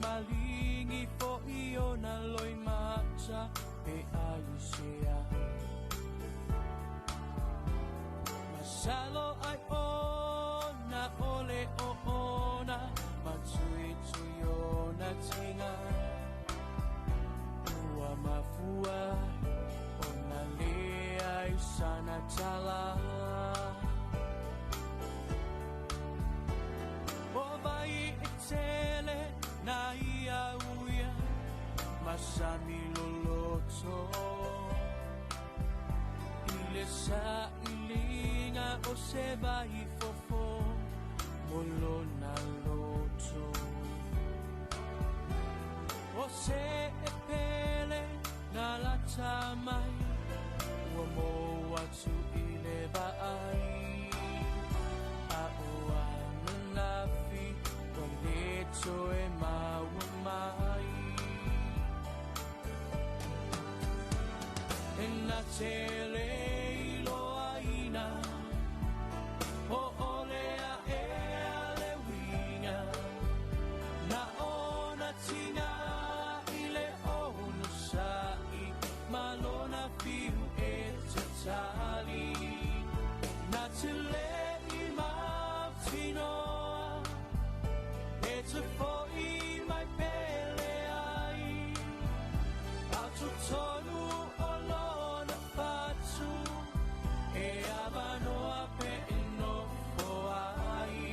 malingi fo i ona loi mata pe ai sea. Masalo ai ona ole o ona, matui tui ona tinga. Ua mafua ona lea i sana tala. O vai e tele na ia uia, masami loloto. Ile sa ilinga o se vai fofo, molona loto. O se e pele na lata mai, ua mo atu ile vaai. A o ananafi, ua le toe maua mai. E na tele iloa ina, o ole a e ale winga. Na ona tinga ile ono sa'i, malona fiu e tatali. Na te le i mautinoa, e te fo'i mai pele ai. Atu tonu o lona fatu, e avanoa pe e nofo ai.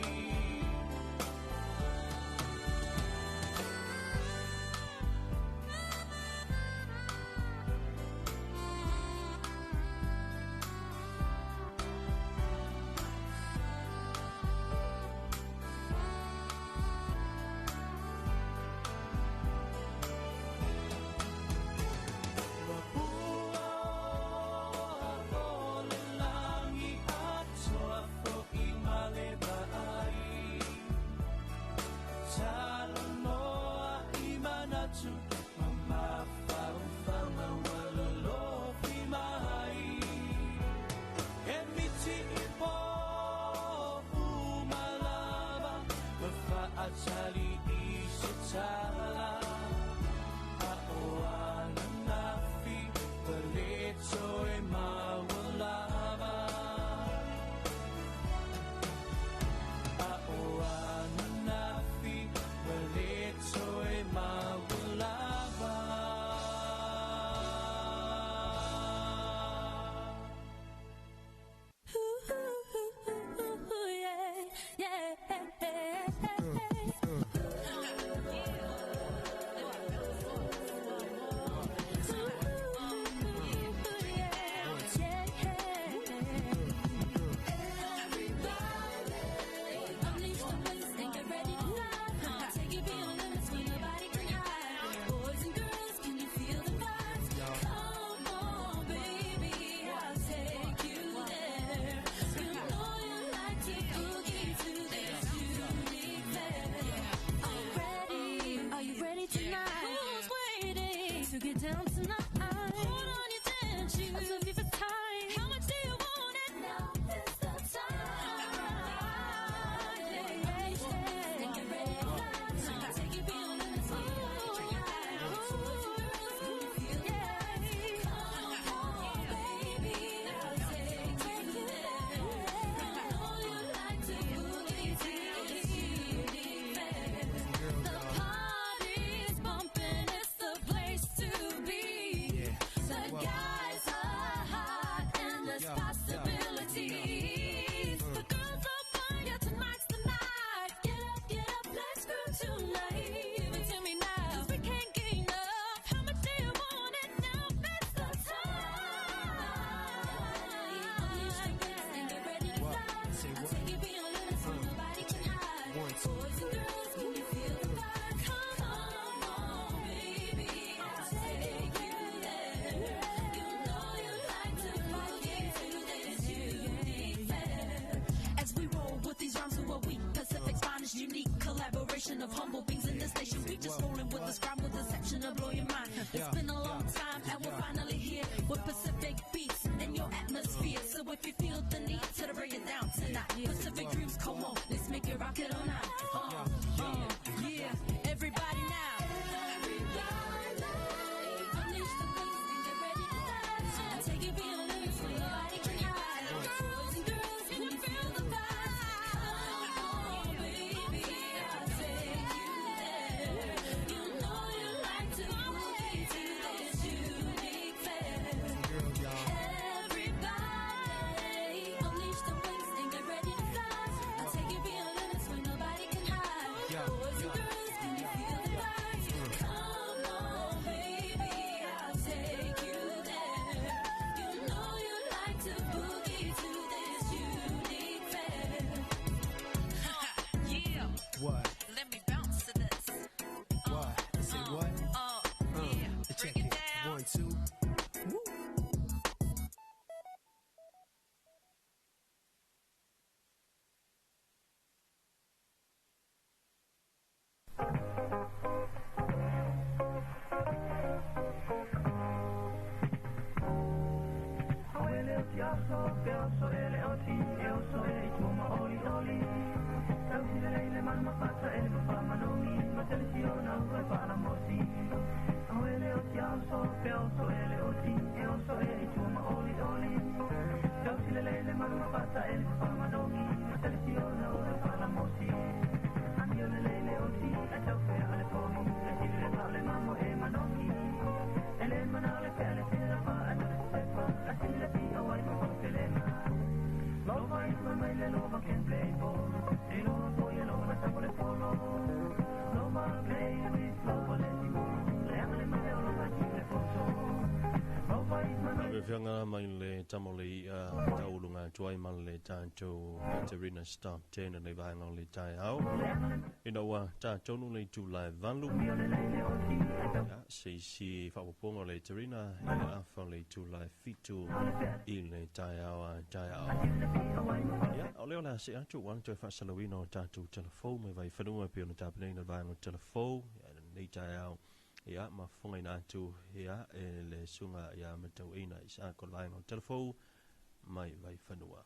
Atali i se tala, a o ananafi, ua le toe maua lava. A o ananafi, ua le toe maua lava. Ooh, yeah, yeah. To get down tonight, hold on your dance shoes. I took you for time. How much do you want it? Now is the time. Yeah, yeah. And get ready to fly. Take you beyond limits. Ooh, yeah. Come on, baby, I'll take you there. I know you like to boogie to this unique flair. The party's bumping, it's the place to be. The guys are hot and there's possibilities. The girls are fine, yeah, tonight's the night. Get up, let's groove tonight. Give it to me now, 'cause we can't get enough. How much do you want it now? It's the time. Unleash the beast and get ready to fly. I'll take you beyond limits so nobody can hide. Boys and girls, can you feel the vibe? Come on, baby, I'll take you there. You know you like to boogie to this unique flair. As we roll with these rhymes who are weak, Pacific's finest unique collaboration of humble beings in this nation. We just rolling with the scribe with deception to blow your mind. It's been a long time and we're finally here with Pacific beats in your atmosphere. So if you feel the need to bring it down tonight, Pacific dreams, come on, let's make it rock it all night. Yeah, everybody now. Fianga mai le tamole taulunga tuai ma le tātou Katerina Stop 10 le vaenga o le taeao. Ina ua tātonu le itula e 8. Ia, se isi faaopoopoga o le Katerina i le afa o le itula e 7 i le taeao a taeao. Ia, o lea o le a see atu ua le toe faasalauina o tātou telefou mai Vaifanua e pei ona tapenaina le vaega o telefou ia lenei taeao. Ia, ma fofogaina atu ia e le susuga ia Matauina Isako le vaega o telefou mai Vaifanua.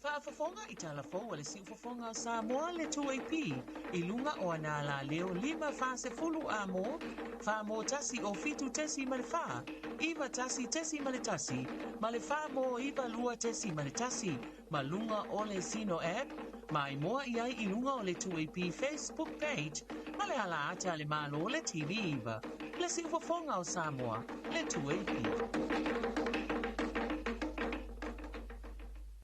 Faafofoga i tala fou a le Siufofoga o Samoa le 2AP i luga o ana alaleo 5 40 amo, 4 mo 1 o 7.4, 91.1, ma le 4 mo 92.1, ma luga o le Zeno app, ma imoa i ai i luga o le 2AP Facebook page, ma le ala ata a le Malo le TV 9. Le Siufofoga o Samoa, le 2AP.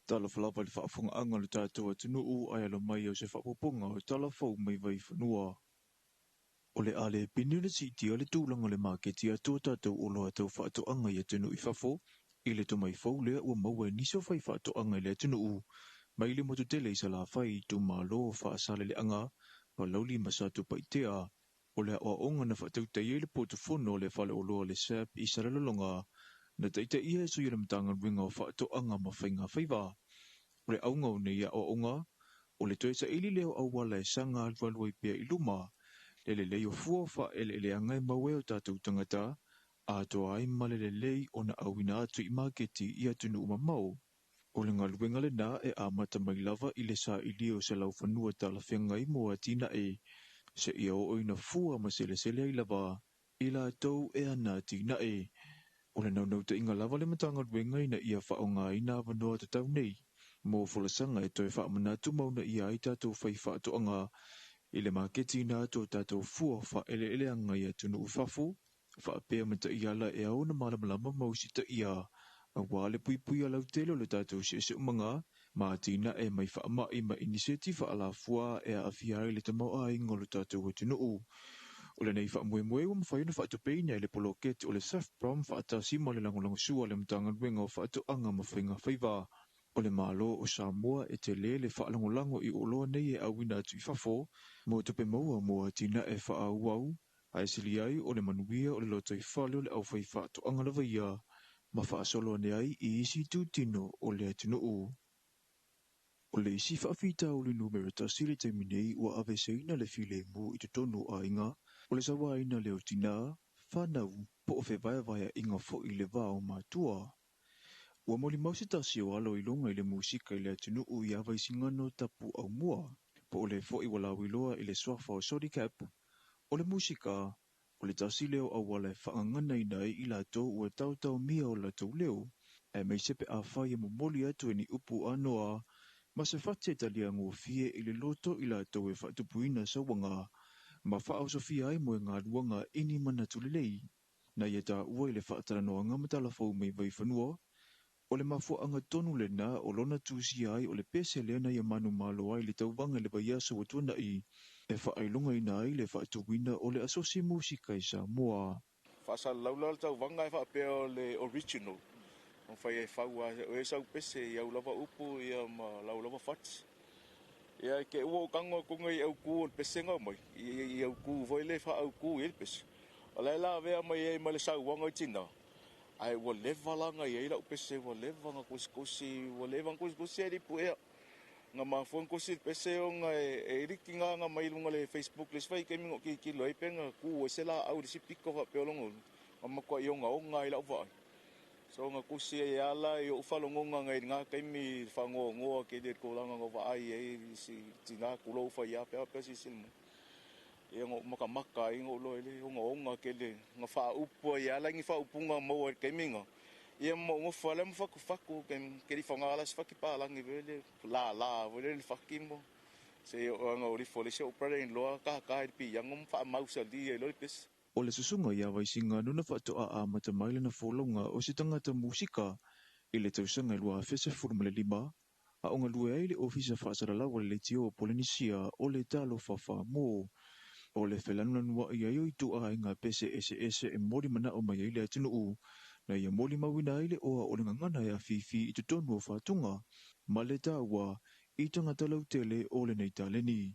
Talofa lava i le faafofogaaga a le tatou atunuu ae alo mai o se faaopoopoga o tala fou mai Vaifanua. O le a le pini ona siitia le tulaga o le maketi atu o tatou oloa tau faatoaga i atunuu i fafo i le tomai fou lea ua maua e nisi o faifaatoaga i le atunuu mai le motu tele i Salafai, itumalo o Faasaleleaga, Palauli ma Satupaitea. O le aoaoga na faatautaia i le potufono o le faleoloa o le SAP i Salelologa na taitaia e sui o le Matagaluega o Faatoaga ma Faiga Faiva. O le auga o nei aoaoga, o le toe saili lea o auala e saga alualu ai pea i luma le lelei o fua o faaeleeleaga e maua ai o tatou tagata, atoa ai ma le lelei ona auina atu i maketi i atunuu mamao. O le galuega lena e amata mai lava i le sailia o se laufanua talafeagai mo atinae, seia oo ina fua ma selesele ai lava i latou e ana atinae. O le naunautaiga lava le Matagaluega ina ia faaaogaina avanoa tatau nei mo folasaga e toe faamanatu ma uunaia ai tatou faifaatoaga i le maketiina atu o tatou fua faaeleeleaga i atunuu i fafo, faapea ma taiala e ao ona malamalama ma usitaia aua le puipuia lautele o le tatou siosiomaga ma atinae mai faamai ma iniseti faalafua e aafia ai le tamaoaiga o le tatou atunuu. O lenei faamoemoe ua mafai ona faatupeina i le poloketi o le SAFPROM faatasi ma le lagolagosua a le Matagaluega o Faatoaga ma Faiga Faiva. O le Malo o Samoa e tele le faalagolago i oloa nei e auina atu i fafo mo tupe maua mo atinae faaauau, ae sili ai o le manuia o le lotoifale o le aufaifaatoaga lava ia ma faasolo ane ai i isi itutino o le atunuu. O le isi faafitauli numera 1 i le taimi nei ua aveeseina le filemu i totonu o aiga, o le sauaina lea o tinā, fanau, po o fevaevaeaiga foi i le va o matua. Ua molimau se tasi o alo i luga i le musika i le atunuu ia Vaisigano Tapuaumua, po o le foi ua lauiloa i le suafa o Sodicap, o le musika, o le tasi lea o auala e faagaganaina ai i latou ua taotaomia o latou leo, aemaise pe afai e momoli atu e ni upu anoa ma se fati e taliagofie i le loto i latou e faatupuina sauaga ma faaosofia ai moegaluaga i ni manatu lelei. Na ia taua i le faatalanoaga ma talafou mai Vaifanua, o le mafuaaga tonu lena o lona tusia ai o le pese lea na ia manumalo ai i le tauvaga i le vaiaso ua tuanai e faailogaina ai le faatuina o le Asosi Musika i Samoa. Faasalalau la le tauvaga e faapea o le original. Mafai e fau lava e sau pese i au lava upu ia ma lau lava fati. Ia ke ua ou tago atu nei i autu o le pese na aumai, i autu foi lea e faaautu i ai le pese. O la e lavea mai ai ma le sauaga i tina, ae ua leva la na i ai lau pese, ua leva na tusitusi, ua leva na tusitusi e le i puea. Na mafua ona tusi le pese ona e liki na mai i luga o le Facebook le isi vaitaimi na ou tilotilo ai pe na tu ai se laau i le isi pito faapea o lona ulu. Ma matua'i ogaoga ai la'u vaai. So na tusi ai e ala i o'u faalogoga agai i lena taimi i le faanoanoa tele i le tulaga na ou vaai ai i si tinā tulou faiā pe a pe a silasila mai. Ia na ou matamata ai na ou iloa ai le ogaoga tele na faaupu ai e ala i ni faaupuga na maua i le taimi lena. Ia ma ou nofo lava lea ma fatufatu ke le i faaaogaina la se fati palagi foi lele lala foi lele le fati ma seia oo lava ina ou lifo ai le isi o'u brother in law tata i le piano ma faamausali ai loa le pese. O le susuga ia Vaisigano na faatoa amata mai lana folauga o se tagata musika i le tausaga e 2015, a o galue ai i le Ofisa Faasalalau a le Leitio o Polenisia o le Talofa Faa-Mo. O le felanulanua'i ai o ituaiga pese eseese e molimana'o mai ai le atunuu, na ia molimauina ai le oa o le gagana e afifi i totonu o fatuga ma le taua i tagata lautele o lenei taleni.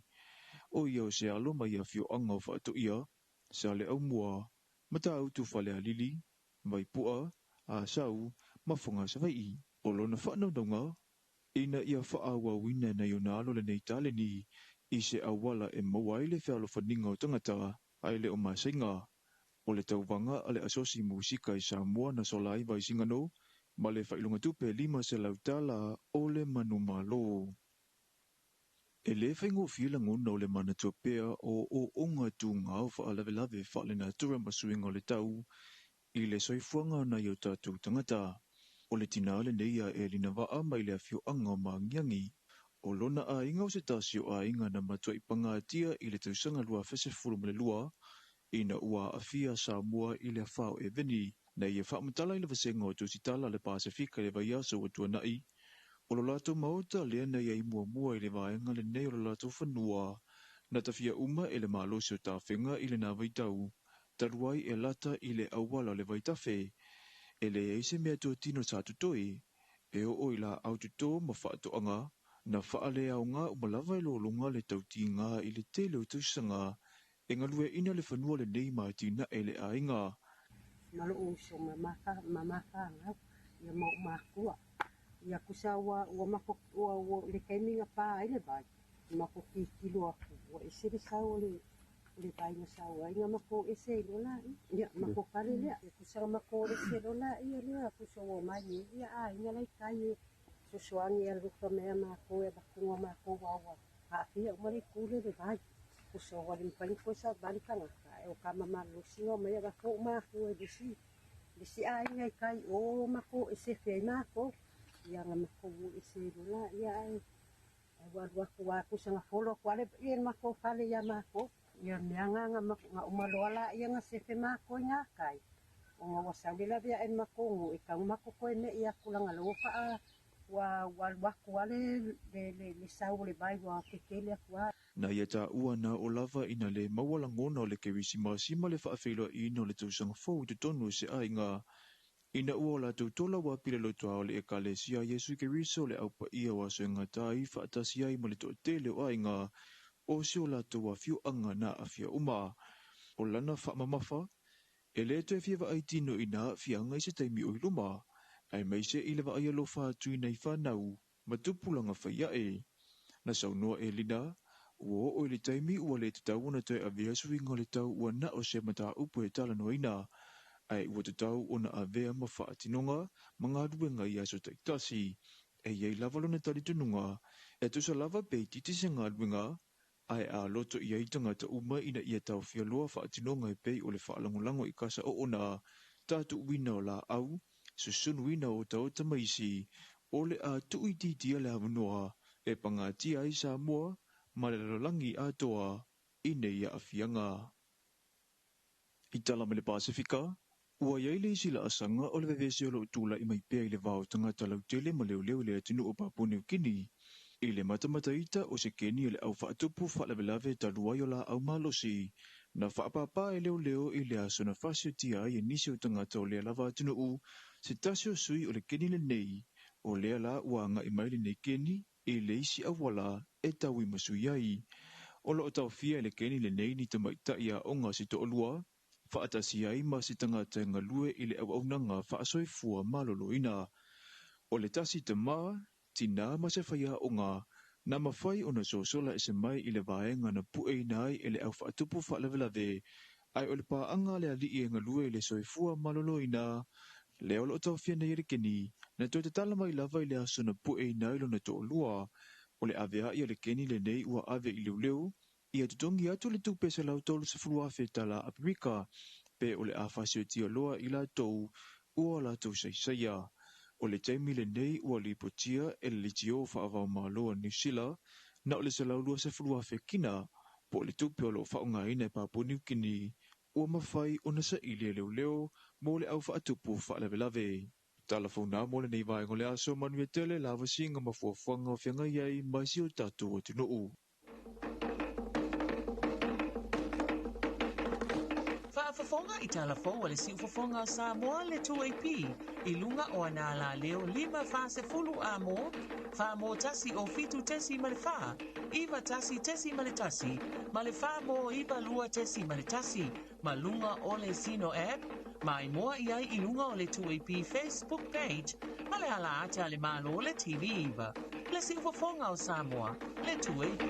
O ia o se alo mai afioaga o Faatoia, Saleaaumua, Matautu Falealili, Vaipu'a, Asau ma Foga Savaii. O lona faanaunauga, ina ia faaauauina e nai ona alo lenei taleni i se auala e maua ai le fealofaniga o tagata ae le o masaiga. O le tauvaga a le Asosi Musika i Samoa na sola ai Vaisigano ma le failogatupe $500 o le manumalo. E le faigofie lagona o le manatua pea o ooooga tuga o faalavelave faalenatura ma suiga o le tau i le soifuaga o nai o tatou tagata. O le tinā lenei a Elina Vaa mai le afioaga o Magiagi. O lona aiga o se tasi o aiga na matuai pagatia i le tausaga 2012 ina ua aafia Samoa i le afa o Eveni. Na ia faamatala i le vasega o Tusitala a le Pasefika i le vaiaso ua tuana'i, O lo latou maota lea na i ai muamua i le vaega lenei o lo latou fanua, na tafia uma e le malosi o tafega i lena vaitau, talu ai e lata i le auala o le vaitafe. E leai se mea totino sa totoe, e oo i laau toto ma faatoaga, na faaleaoga uma lava e lologa le tautiga i le tele o tausaga e galueaiina le fanua lenei ma atinae le aiga. Ma lo'u uso ma ma fanau, ia ma o'u makua. Ia kusa ua ua mako ua ua i le taimi na pa ai le vai, mako tilotilo atu ua ese le sau o le o le vai na sau ai na mako ese ai loa laia. Ia mako fale lea. Ia kusa na mako ese loa laia lea kusa ua omai ai ia aiga la i tai e fesoasoani e alofa mai ia makou e avatuga o makou aua ua aafia uma le itu lea i le vai. Kusa ua le mafai ona toe savali tagata ae o tama malolosi na omai avatu ou matua i le isi le isi aiga i tai o matou sefe ai matou, ia na matou ese ai loa laia ae ua alu atu lava tusa na folo atu lava le matou fale ia matou. Ia mea na na uma loa laia na sefe matou i gatai, ona ua sau le laveai i le matou nuu e tatau ona matou toe me'i atu leaga o lea ua faa ua alu atu lava le sau o le vai ua tetele atu lava. Na ia taua na oo lava ina le maua lagona o le Kerisimasi ma le faafeiloaiina o le tausaga fou i totonu o se aiga, ina ua o latou tola ua pile lotoa o le Ekalesia a Iesu Keriso le Au Paia o Aso e Gata ai faatasi ai ma le toatele o aiga o si o latou afioaga na aafia uma. O lana faamamafa, e le toe fia vaai tino i nā aafiaga i se taimi o i luma, aemaise i le vaai alofa atu i nai fanau ma tupulaga fai ae. Na saunoa Elina, ua oo i le taimi ua le tatau ona toe avea suiga o le tau ua na o se mataupu e talanoaina, ae ua tatau ona avea ma faatinoga ma galuega i aso taitasi. E i ai lava lona talitonuga, e tusa lava pe itiiti se galuega, ae a loto i ai tagata uma ina ia taofia loa faatinoga e pei o le faalagolago i kasa oona, tatuuina o laau, susunuina o otaota ma isi, o le a tuuitiitia le avanoa e pagatia ai Samoa ma le lalolagi atoa i nei aafiaga. I tala mai le Pasefika, ua i ai le isi laasaga o le vevesi o lo o tulai mai pea i le va o tagata lautele ma leoleo i le atunuu o Papua Niu Kini, i le matamataita o se keni a le au faatupu faalavelave talu ai o laau malosi na faapāpā e leoleo i le aso na faasiotia ai e nisi o tagata o lea lava atunuu se tasi o sui o le keni lenei, o lea la ua agai mai lenei keni i le isi auala e tauimasui ai. O lo o taofia e le keni lenei ni tamaitai aoga se toalua, faatasi ai ma se tagata e galue i le auaunaga faasoifua maloloina. O le tasi tamā, tinā ma se faiaoga, na mafai ona sosola ese mai i le vaega na pueina ai e le au faatupu faalavelave. Ae o le paaga a le alii e galue i le soifua maloloina, lea o lo o taofia nei e le keni, na toe tatala mai lava i le aso na pueina ai lona toalua. O le avea'i a le keni lenei ua ave i leoleo, ia totogi atu le tupe $130,000 tala Amerika, pe o le a faasiotia loa i latou ua latou saisaia. O le taimi lenei ua lipotia e le leitio faava-o-Malo a Niu Sila, na o le $120,000 kina, po o le tupe o lo o faaaogaina e Papua Niu Kini, ua mafai ona saili e leoleo mo le au faatupu faalavelave. Tala fou na mo lenei vaega o le aso, manuia tele lavasiga ma fuafuaga o feagai ai ma si o tatou atunuu. Faafofoga i tala fou a le Siufofoga o Samoa le 2AP i luga o ana alaleo 5 40 A mo 4 mo 1 o 7.4, 91.1, ma le 4 mo 92.1, ma luga o le Sino app, ma i moa i ai i luga o le 2AP Facebook page, ma le ala ata le malo le TV iva. Le Siufofoga o Samoa, le 2AP.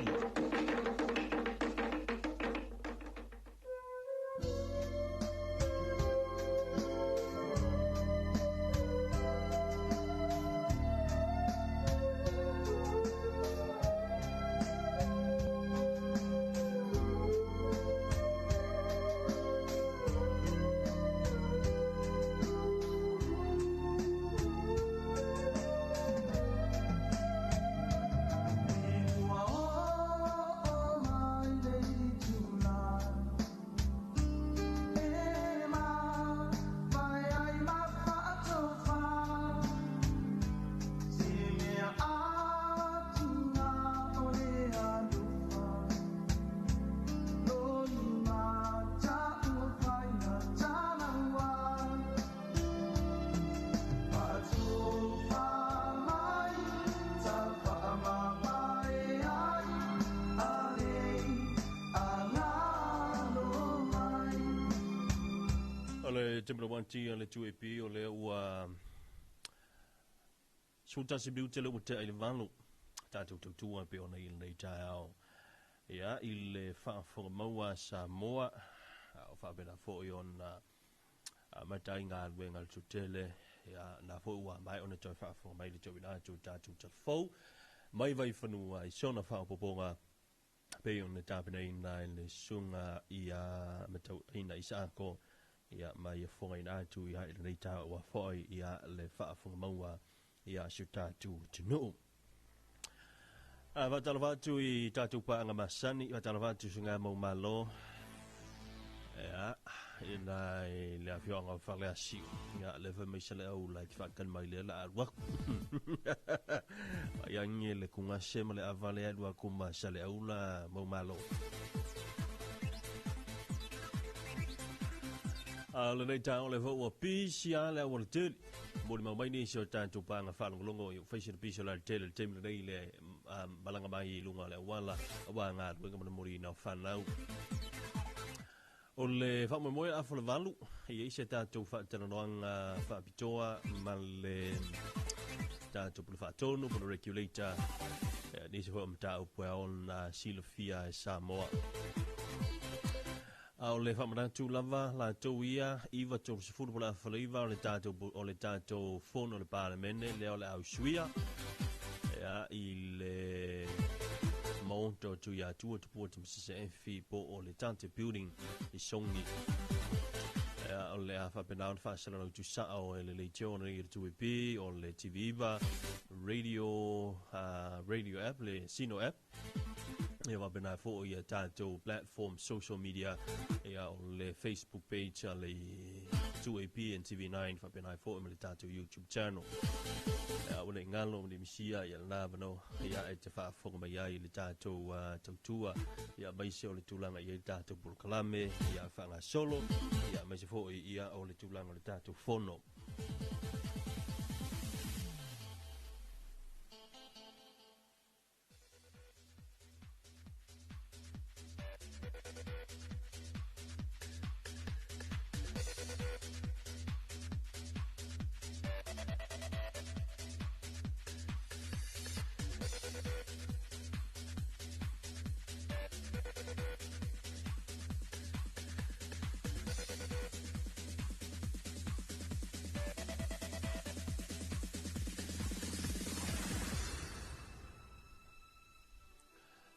O le 11 o le 2AP o lea ua 11 minute le ua tea i le 8. Tatou tautua pe ona i lenei taeao. Ia, i le faafofoga maua Samoa, o faapena foi ona amata ai galuega le tutele. Ia, na foi ua mai ona toe faafofoga mai le tauina atu tatou talafou mai Vaifanua i sona faaopoopoga pei ona tapenaina e le susuga ia Matauaina Isaako, ia ma ia fofogaina atu ia i lenei taeao ua foi ia le faafofoga maua ia si o tatou atunuu. A faatalofa atu i tatou paaga masani, faatalofa atu susuga mau malo. Ia, ina i le afioaga o Faleasiu. Ia, le fai mai sa le au la te faatali mai lea la alu aku. Ia le kugase ma le ava le alu aku ma sa le au la mau malo. A lenei taeao le fau ua pisi a le auala tele. Mo le mau mai nisi o tatou paaga faalogologo i faisi le pisi o le tele le taimi lenei le malaga mai i luga o le auala aua galuega ma le moliina o fanau. O le faamoemoe afa le 8, e i ai se tatou faatalanoaga faapitoa ma le tatou pule faatonu, po le regulator, nisi foi o mataupu e ao ona silafia e Samoa. A o le faamanatu lava latou ia 9:30 po le afa le 9 o le tatou fono o le Palemene lea o le ausuia ia, i le maota o Tuiatua Tupua Tamasese Efi po o le Tate Building i Sogi. Ia, o le a faapena ona faasalalau tusao e le leitio ona i le 2AP, o le TV9, radio app, le Sino app, ia faapena foi ia tatou platform social media, ia o le Facebook page a le 2AP and TV9, faapena foi ma le tatou YouTube channel. Ia, ua le galo ma le misia ia lena avanoa ia e te faafofoga mai ai le tatou tautua, ia maise o le tulaga i ai le tatou polokalame ia faagasolo, ia maise foi ia o le tulaga o le tatou fono.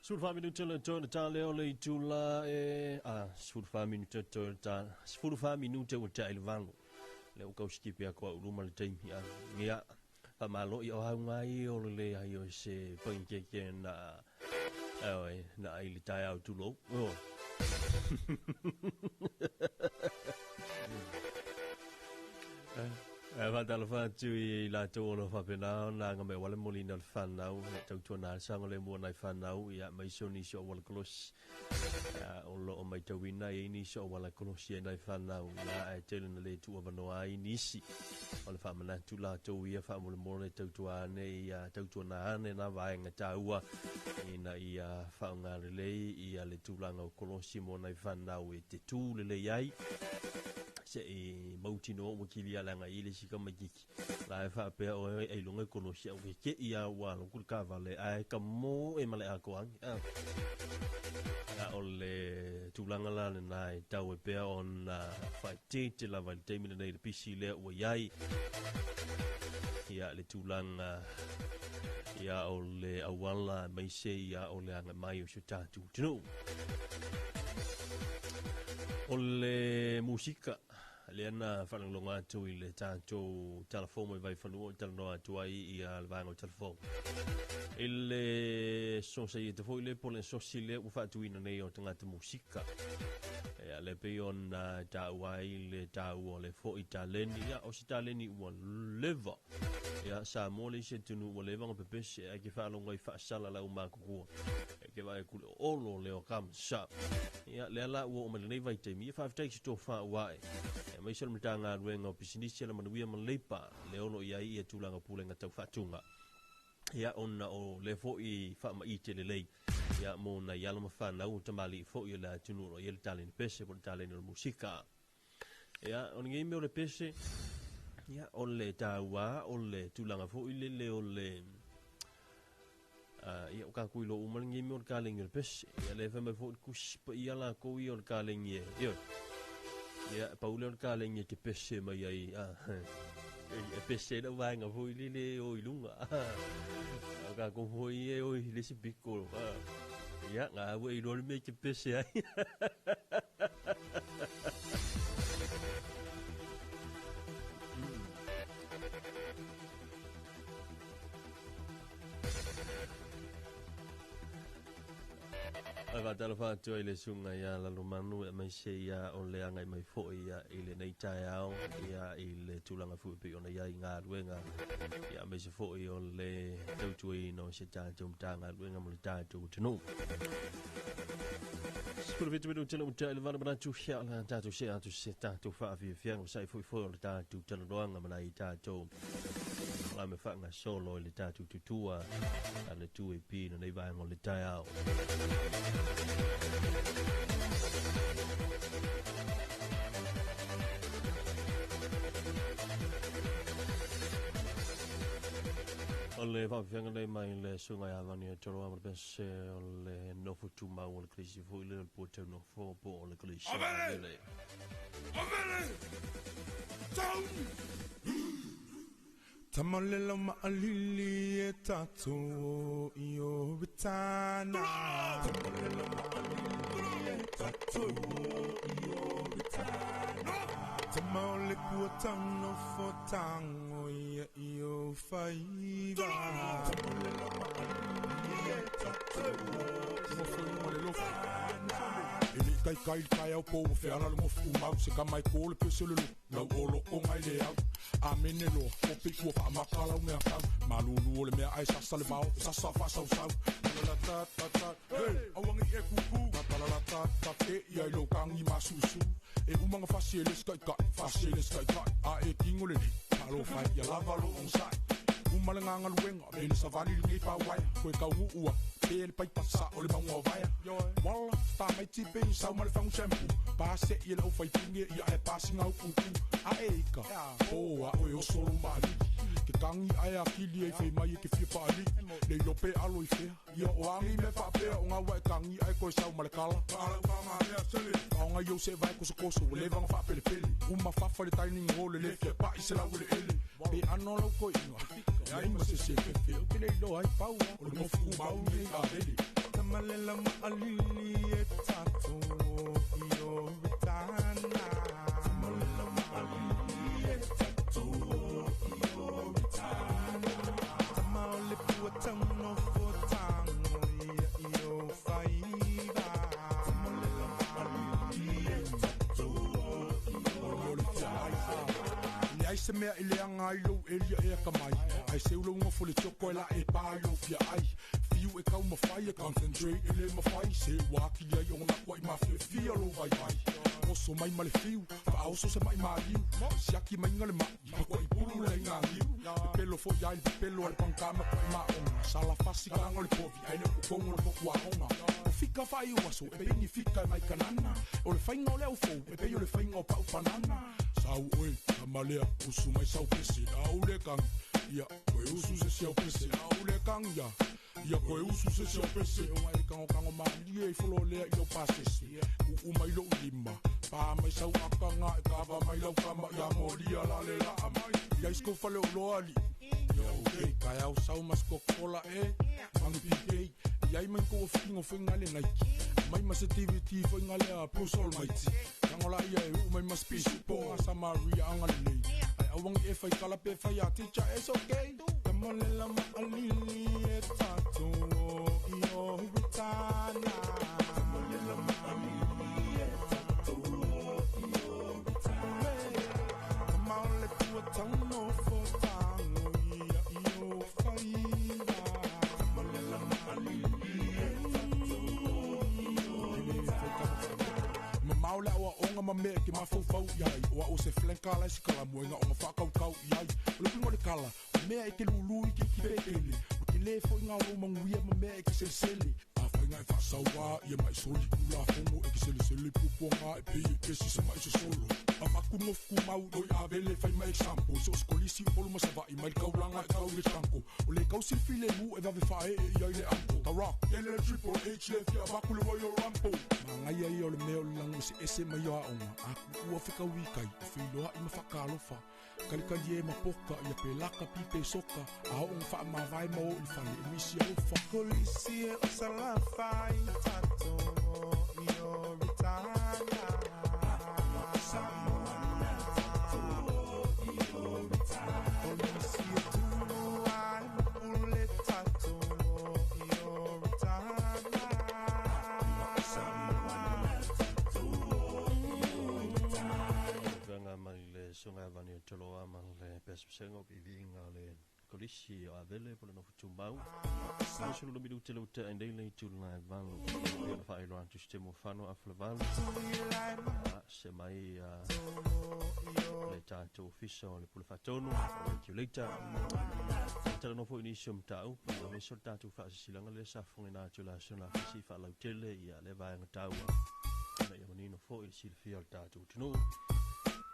Sefulu minute le toe ta leo le itula e a 14 minute toe ta 14 minute ua ta'i le 8 le ua kausikipi atu a'u luma le taimi a ia faamalo i o auga o le leai o se pagikeke na oe na ai le taeao tulou o. E faatalofa atu i latou o lo faapena ona aga mai aua le molina o le fanau e tautuana le saga le mua nai fanau ia maise o nisi o auala kolosi o loo maitauina e iai nisi o auala kolosi ai nai fanau ia ae tele na le tuuavanoa ai nisi o le faamanatu latou ia faamolemole tautua ane ia tautuana ane na vaega taua ina ia faaaoga lelei ia le tulaga o kolosi mo nai fanau e te tu lelei ai se'i mautinoa ua kilia le agai i le isi tamaititi la e faapea oe ailoga e kolosi a ua keke'i a ua alu atu le taavale ae ka mo e ma le atoagi a o le tulaga la lena e tau e pea ona faaeteete lava i le taimi lenei le pisi lea ua iai ia le tulaga ia o le auala maise ia o le agai mai o si o tatou atunuu. O le musika lea na faalogologo atu i le tatou talafou mai Vaifanua o talanoa atu ai ia le vaega o talafou. I le sosaiete foi le po le sosi lea ua faatuina nei o tagata musika. Ia le pei ona taua ai le taua o le foi taleni. Ia o se taleni ua leva. Ia Samoa le isi atunuu ua leva ona pepese ae ke faalogo ai faasala lau matutua. E ke vaai atu le olo lea o kamasa. Ia lea la ua oo mai lenei vaitaimi, ia faafetai i se tofa ua ae. Aemaise o le Matagaluega o Pisinisi Alamanuia ma Leipa, lea o lo o i ai ia tulaga pulega tau faatuga. Ia ona o lea foi faamaite lelei ia mo nai alo ma fanau o tamalii foi o le atunuu o lo o i ai le taleni pese po o le taleni o le musika. Ia o lenei mea o le pese, ia o le taua o le tulaga foi lele o le ia o tatou iloa uma lenei mea o le kalegi o le pese. Ia lea fai mai foi le tusi paia latou ia o le kalegi e, ioe. Ia pau lea o le kalegi e te pese mai ai, e pese ai lau vaega foi lele e o i luga. O tatou foi e o i le isi piko. Ia, ngā ua iloa le mea e te pese ai. Ae faatalofa atu ai le susuga ia Lalomanu aemaise ia o le agai mai foi ia i lenei taeao ia i le tulaga foi pei ona i ai galuega ia aemaise foi o le tautuaina o se tatou Matagaluega mo le tatou atunuu. 17 minute le ua i le 8 manatu ia o le a tatou see atu se tatou faafiafiaga ma sa'i foifoi o le tatou talanoaga ma nai tatou la me faagasolo i le tatou tutua a le 2AP i lenei vaega o le taeao. O le faafiafiaga nei mai le susuga ia Vani e Toroa ma le pese o le nofo tumau o le Kalesia foi lea o le Puatau Nofo po o le Kalesia Avele! Avele! Down! Tamalela ma'alili e tatou i o Ritana. Tamalela ma'alili e tatou i o Ritana. Tamaole kua tano fo tango ia i o faiva. Tamalela ma'alili e tatou i o Ritana. E le kaikai le taeao po ua feala le mofu umau se ka mai ko le pese le lo lau o lo o ngai le au. Amene loa, o pe ua whaamaka lau mea kau. Malulu o le mea ai sasa le vao, sasa whasausau. La ta ta ta, hey, awangi e kuku. Ta la ta ta, e ia i lo kangi masusu. E umanga fasi e le skai kai, fasi e le skai kai. A e kingo le li, alo fai ia lava lo on sai. Umale nganga luenga, e le savali le pa wai. Koe kau ua, pe le pai pasa o le maunga vaia. Wala, ta mai tipe i sau ma le fangu shampoo. Pa se i lau fai pinge ia e pasi ngau kuku. A e ika, o a oe o solo maali. Ke kangi ae a kili e fei mai e ke fia paali. Le ilo pe alo i fea, ia o angi me whaapea o ngā wai kangi ae koe sau ma le kala. Kala uka ngā mea sele. Ka onga i o se vai koso koso, o le vanga whaapele pele. Uma whawha le taining o le le fia pa i se lau le ele. Pe ano lau koe inga, e ai ma se se fefe. O ke nei loa ai paua, o le mofu mau ni a vele. Tamalela ma'alili e tatou i Oritana. Tamalela ma'alili e tatou i Oritana. Tamaole pua tauno fo tango ia i o faiva. Tamalela ma'alili e tatou i Oritana. Leai se mea i leaga ai lou elia ea ka mai. Ai seu lou ngofo le toko e la e pā i lou fia ai. Fiu e kau mawhai e concentrate e le mawhai. Se waki ai o ngā kwa i mawhiawhia lo vai vai. Oso mai ma le fiu, whaoso se mai māliu. Siaki mai ngā le mai, pakua i pulu le ngā liu. Pepelo fo iai le pepelo ale pankama kwa i maonga. Sala fasi ka le povi, ai le kukongo le poku aonga. O fika whai o aso, e pengi fika e mai kanana. O le whainga o leo fou, e pei o le whainga o pau panana. Sau oe, tamalea, usu mai sau pese, au le kang. Ia, koe usu se siau pese, au le kang ia. Ia koe usu se siau pese. O ngai kango kango malie i folo lea i lau pasese. Uu mai lou lima, pā mai sau akanga e kava mai lau kama ia molia la le la amai. Ia isko fale o loali. Ia okay, kai au sau mas Coca-Cola e. Mangi PK, ia i mai ko fingo whenga le Nike. Mai mas e TVT whenga le a Bruce Almighty. Kangola ia e uu mai mas pisu po a Samaria anga lelei. Ai awangi e whai kalape whai a teacher it's okay. Tamalela ma'alili e tatou i Oritana. Tamalela ma'alili e tatou i Oritana. Tamaole pua tauno fo tango ia i o whaiva. Tamalela ma'alili e tatou i Oritana. Mamao le aua onga ma mea ke mafaufau i ai. O a o se flenka lai se kalamu e ngā onga whakaukau i ai. O le pingo le kala, o mea e te lulu i ke ki pēele. O te le fo i ngā o manguia ma mea e ke selesele. A whainga e whaasawa ia mai soli ula fongo e ke selesele pupuanga e pei e kesi sa mai sosolo. A faku ngofu mau doi a vele whai mai example. Se o skolisi o polu masava'i mai le kaulanga e kau le tanko. O le kau silfile mu e vave whae e ia i le ampo. Ta rock, ele le Triple H le fia vaku le Royal Rumble. Mangai ai o le mea o le lango se ese mai o aonga. A kuua whika wikai, o whiloa i mawhakalofa. Kalikali e mapoka, ia pe laka pipe soka. A ho onga whaamawai mao i whale e misi alofa. Kolisi e o salafai tatou i Oritana. Samoana tatou i Oritana. Kolisi e tunu ai mapule tatou i Oritana. Samoana tatou i Oritana. Vanga mai le songa vani o toloa ma le pespesenga o pivinga le kolisi o avele po le nofu tumau. Sulu lo milu tele uta endei le tula valo. Ia fa ilo antu stemo fano a flavalo. Se mai le tatou ofisa o le pule fatonu o le kiuleta. Tala no fo inisio mtau. O me so tatou fa silanga le sa fonga na tula sona fisi fa lautele ia le vaenga taua. Na ia manino fo i silfia o le tatou tunu.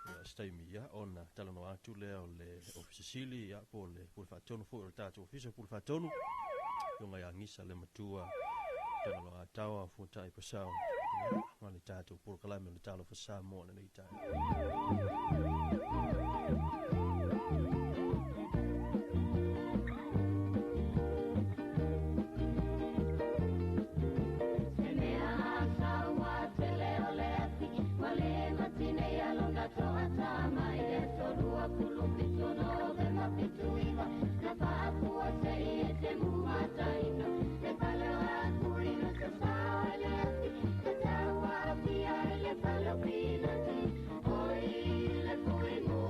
Ia staimi ia ona tala no atu lea o le ofisa sili ia po le pule fatonu fo o le tatou ofisa pule fatonu. Yonga ia ngisa le matua tala no atawa fo tai pasau. Ma le tatou polokalame le talo fo Samoa nei tai. Oi, le fui mo.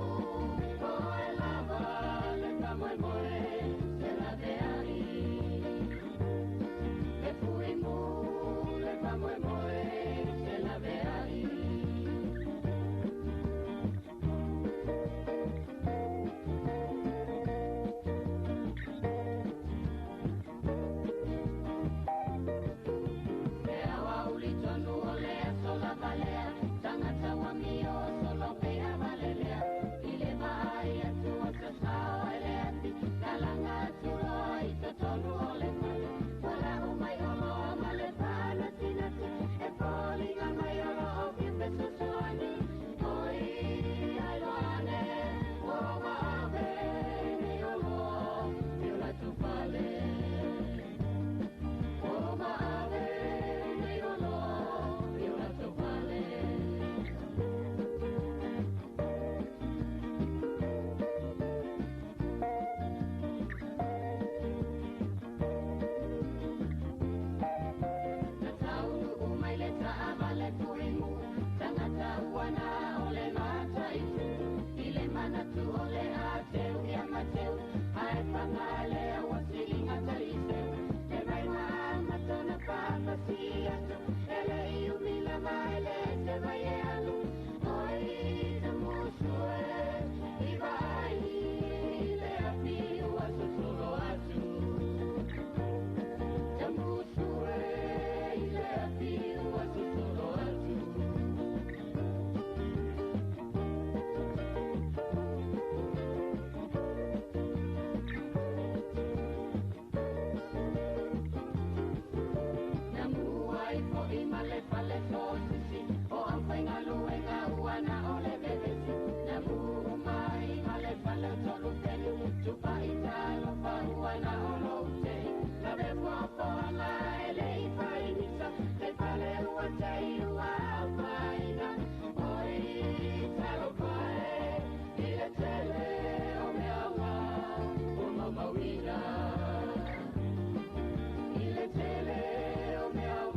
Tele o mea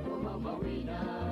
o mauina.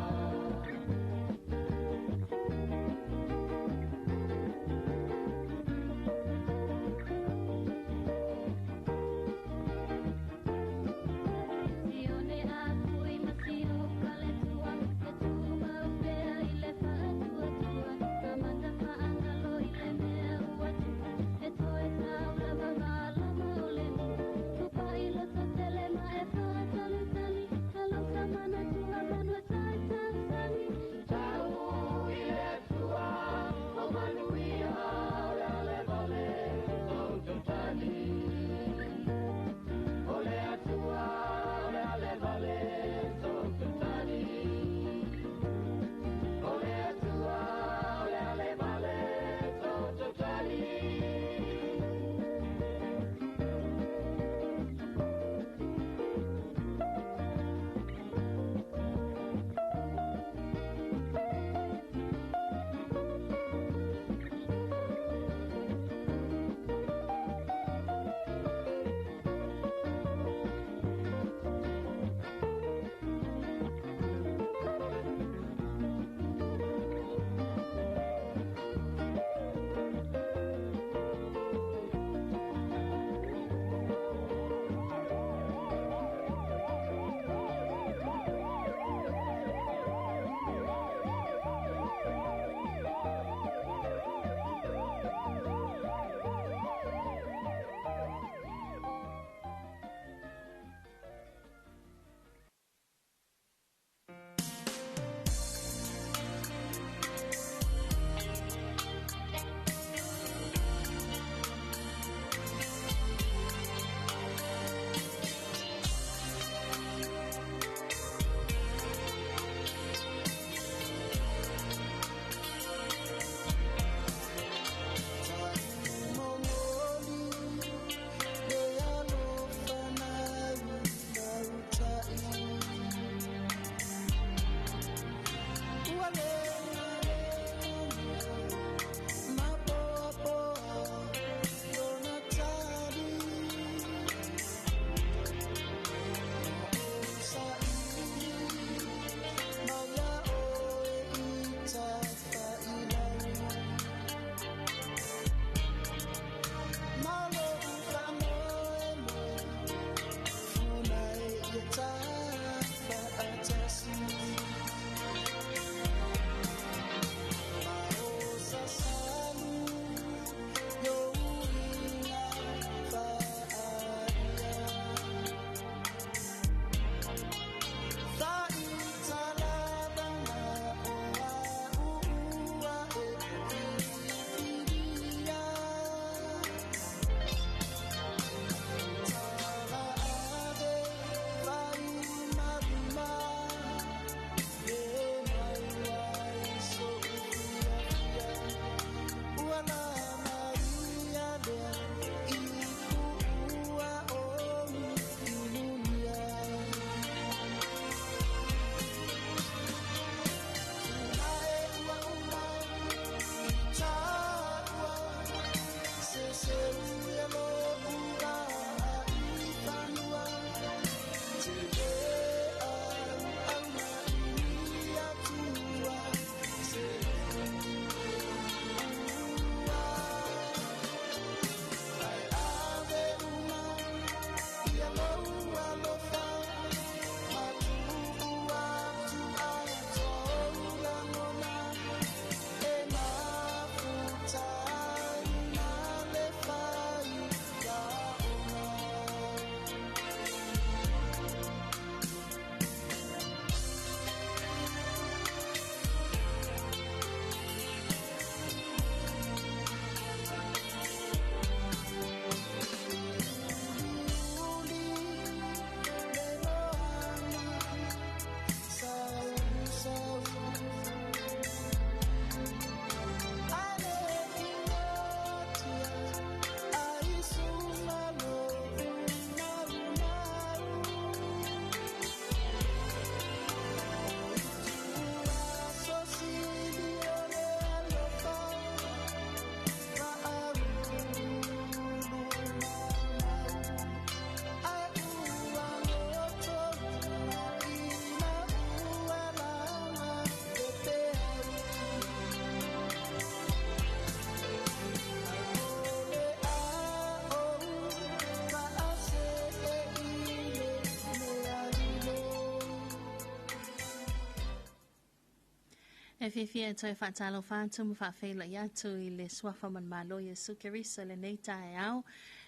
E fiafia e toe faatalofa atu ma faafeiloai atu i le Suafa ma le Malo o Iesu Keriso i lenei taeao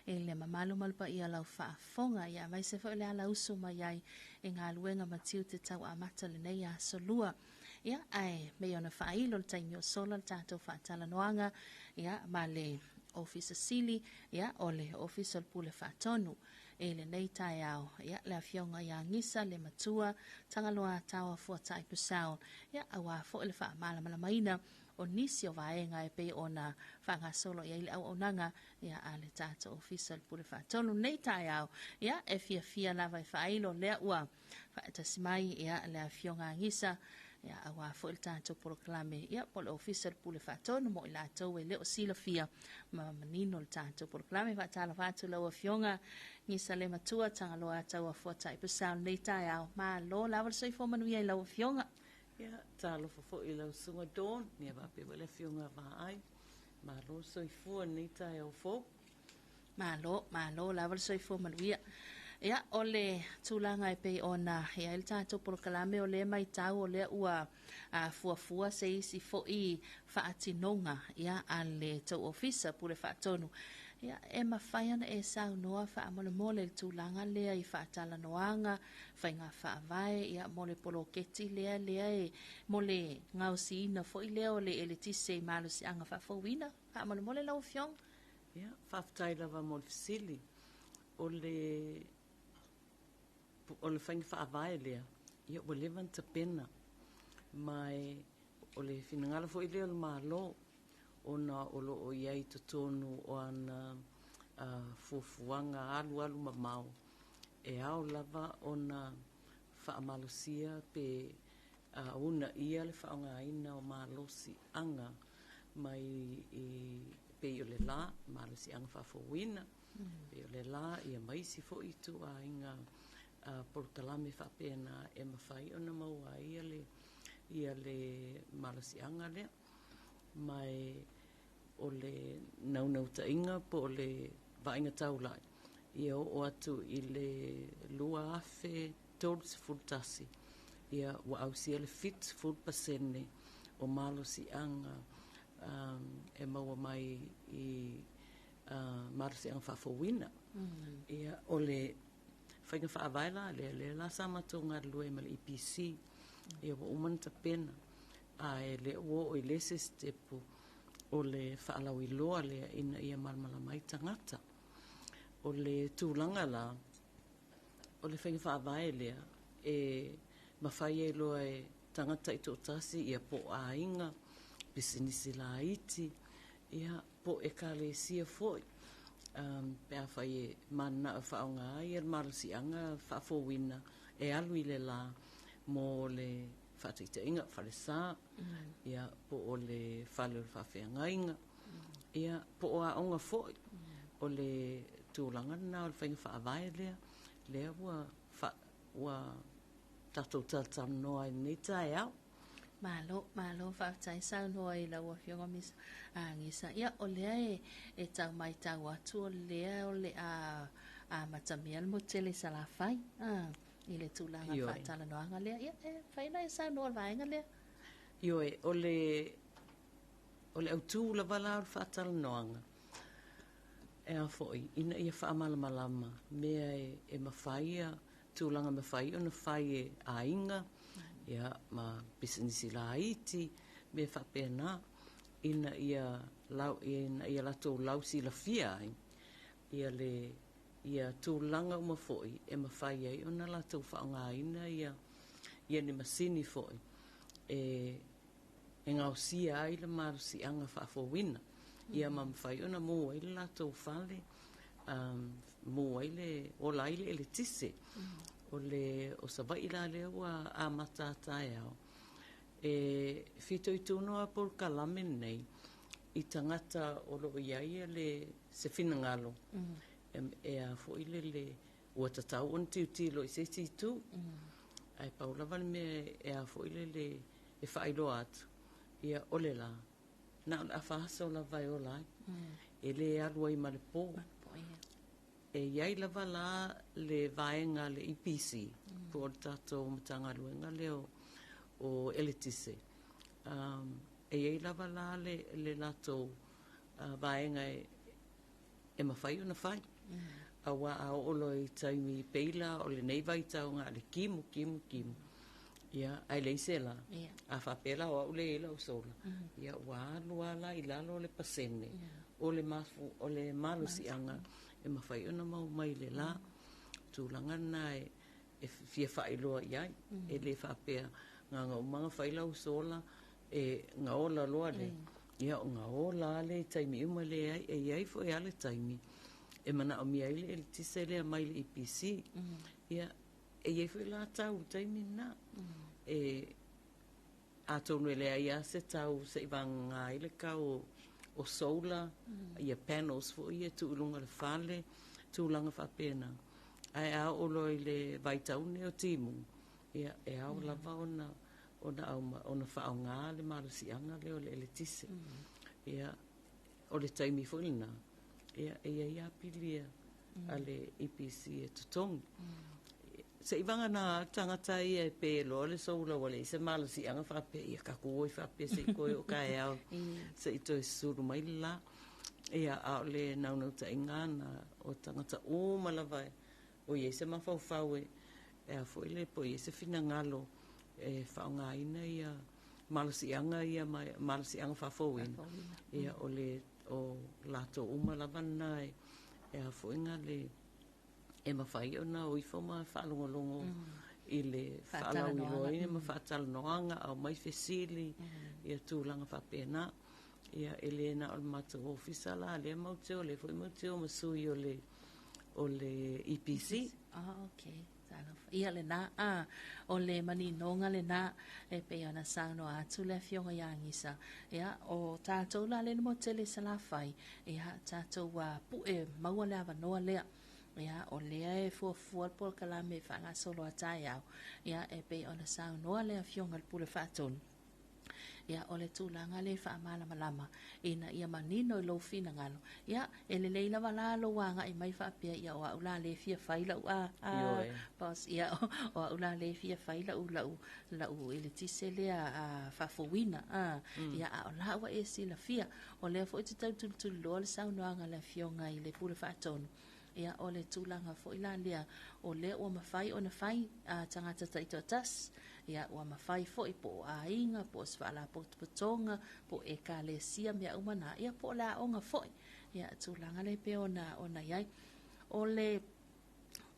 i le mamalu ma le paia o lau faafofoga, ia aemaise foi o le alausu mai ai i galuega ma tiute tau amata o lenei aso lua. Ia, ae mei ona faailo le taimi o sola le tatou faatalanoaga, ia, ma le Ofisa Sili, ia, o le Ofisa o le Pule Faatonu i lenei taeao, ia, le Afioga ia Gisa le Matua Tagaloa Taoa Fuatai Purcell, ia, aua foi le faamalamalamaina o nisi o vaega e pei ona faagasolo i ai le auaunaga, ia, a le tatou Ofisa o le Pule Faatonu lenei taeao. Ia, e fiafia lava e faailo lea ua faatasi mai, ia, le Afioga Gisa, ia, aua foi le tatou polokalame, ia, po o le Ofisa o le Pule Faatonu mo i latou e le o silafia ma manino le tatou polokalame. Faatalofa atu lau Afioga Gisa le Matua Tagaloa Taua Fuatai Purcell lenei taeao. Malo lava le soifua manuia i lau Afioga. Ia, talofa foi i lau Susuga Dawn, ia faapea foi le Afioga Vaai. Malo le soifua i lenei taeao fou. Malo, malo lava le soifua manuia. Ia, o le tulaga e pei ona i ai le tatou polokalame, o lea matau o lea ua fuafua se isi foi faatinoga, ia, a le tou ofisa Pule Faatonu. Ia, e mafai ona e saunoa faamolemole i le tulaga lea i faatalanoaga, faiga faavae, ia, mo le poloketi lea lea e mo le gaosiina foi lea o le eletise i malosiaga faafouina. Faamolemole lau Afioga. Ia, faafetai lava mo le fesili. O le o le faiga faavae lea, ia ua leva ona tapena. Ma e, o le finagalo foi lea o le Malo, ona o lo o i ai i totonu o ana fuafuaga alualu mamao, e ao lava ona faamalosia pe uunaia le faaaogaina o malosiaga mai i pei o le la, malosiaga faafouina, pei o le la, ia ma isi foi ituaiga polokalame faapena e mafai ona maua ai le, ia le malosiaga lea. Ma e o le naunautaiga po o le vaaiga taulai, ia oo atu i le 2031, ia ua ausia le 70% o malosiaga e maua mai i malosiaga faafouina. Ia, o le faiga faavae la lea, lea la sa matou galulue ai ma le EPC, ia ua uma ona tapena, ae lea ua oo i le isi sitepu o le faalauiloa lea ina ia malamalama ai tagata. O le tulaga la, o le faiga faavae lea e mafai ai loa e tagata taitoatasi, ia po o aiga, pisinisi laiti, ia po o ekalesia foi, pe afai e mananao e faaaoga ia le malosiaga faafouina e alu i le la mo le faataitaiga falesa, ia po o le fale o le faafeagaiga, ia po o aoga foi. O le tulaga lena o le faiga faavae lea, lea ua ua tatou talatalanoa ai i lenei taeao. Malo, malo faafetai saunoa i lau Afioga Miss Gisa. Ia, o lea e, e tau matau atu o lea o le a amatamea le motu tele i Salafai, ah, i le tulaga o le faatalanoaga lea. Ia, e mafai ona e saunoa i le vaega lea. Ioe, o le, o le autū lava la o le faatalanoaga, e a foi, ina ia faamalamalama mea e, e mafai a, tulaga e mafai ona fai e aiga, ia, ma pisinisi laiti, mea faapena, ina ia lau, ina ia latou lausilafia ai ia le, ia tulaga uma foi e mafai ai ona latou faaaogaina ia, ia ni masini foi e e gaosia ai le malosiaga faafouina, ia ma mafai ona mu ai le latou fale, mu ai le, ola ai le eletise. O le, o Savaii la lea ua amata a taeao, e fitoitonu lava polokalame lenei i tagata o lo o i ai le, se finagalo e a foi le, le, ua tatau ona tilotilo i se isi itu. Ae pau lava le mea e a foi le, le, e faailoa atu, ia, o le la, na o le afa aso lava e ola ai, e le alu ai ma le po. E i ai lava la le vaega a le EPC, po o le tatou Matagaluega lea o eletise, E i ai lava la le, le latou vaega e, e mafai ona fai. Auā a oo loa i taimi pei la o lenei vaitau na o le timu, timu, timu, ia, ae leai se la. A faapea la o au lea e i ai lau solar, ia ua alu lava la i lalo le pasene o le mafu, o le malosiaga e mafai ona maua mai le la. Tulaga lena e, e fia faailoa i ai. E le faapea na ona uma ona fai lau solar e na ola loa lea. Ia ona ola lava lea i taimi uma, leai, e i ai foi lava le taimi e manaomia ai le eletise lea mai le EPC. Ia, e i ai foi la tau i le taimi lena. E, atonu e leai lava se tau se i vagana ai le tau o solar, ia panels foi ia e tuu i luga o le fale, tulaga faapena. Ae a oo loa i le vaitau lenei o timuga, ia e ao lava ona ona auma, ona faaaoga le malosiaga lea o le eletise. Ia, o le taimi foi lena, ia e i ai lava pili a le EPC e totogi. Se i vagana le tagata ia e pe loa le solar ua leai se malosiaga faapea, ia tatou o ai faapea se i toe oo taeao se i toe sulu mai le la. Ia, a o le naunautaiga lena o tagata uma lava o i ai se mafaufau e a foi le po o i ai se finagalo e faaaogaina ia malosiaga ia ma malosiaga faafouina, ia o le o latou uma lava lena e e a foi na le e mafai ona o ifo ma faalogologo i le faalauiloaina ma faatalanoaga, aumai fesili, ia tulaga faapena. Ia e le na o le matou ofisa la lea matou te o, lea foi matou te o ma sui o le o le EPC. Ah, okay. Talofa. Ia lena, a, o le maninoga lena, e pei ona saunoa atu le afioga ia Gisa. Ia, o tatou la le mo tele Salafai, ia, tatou pu'e maua le avanoa lea. Ia, o lea e fuafua le polokalame e faagasolo a taeao, ia, e pei ona saunoa le afioga i le Pule Faatonu. Ia, o le tulaga lea e faamalamalama ina ia manino i lou finagalo. Ia, e lelei lava la lou agai mai faapea, ia o au la lea e fia fai lau a, a, boss, ia, o au la lea e fia fai lau, lau, lau eletise lea a, faafouina, a, ia, a o la ua e silafia. O lea foi ou te tau tulituliloa le saunoaga a le Afioga i le Pule Faatonu. Ia, o le tulaga foi la lea, o lea ua mafai ona fai a tagata taitoatasi, ia, ua mafai foi po o aiga, po o se faalapotopotoga, po o ekalesia, mea uma na, ia, po o le aoga foi. Ia, tulaga lea e pei ona, ona i ai. O le,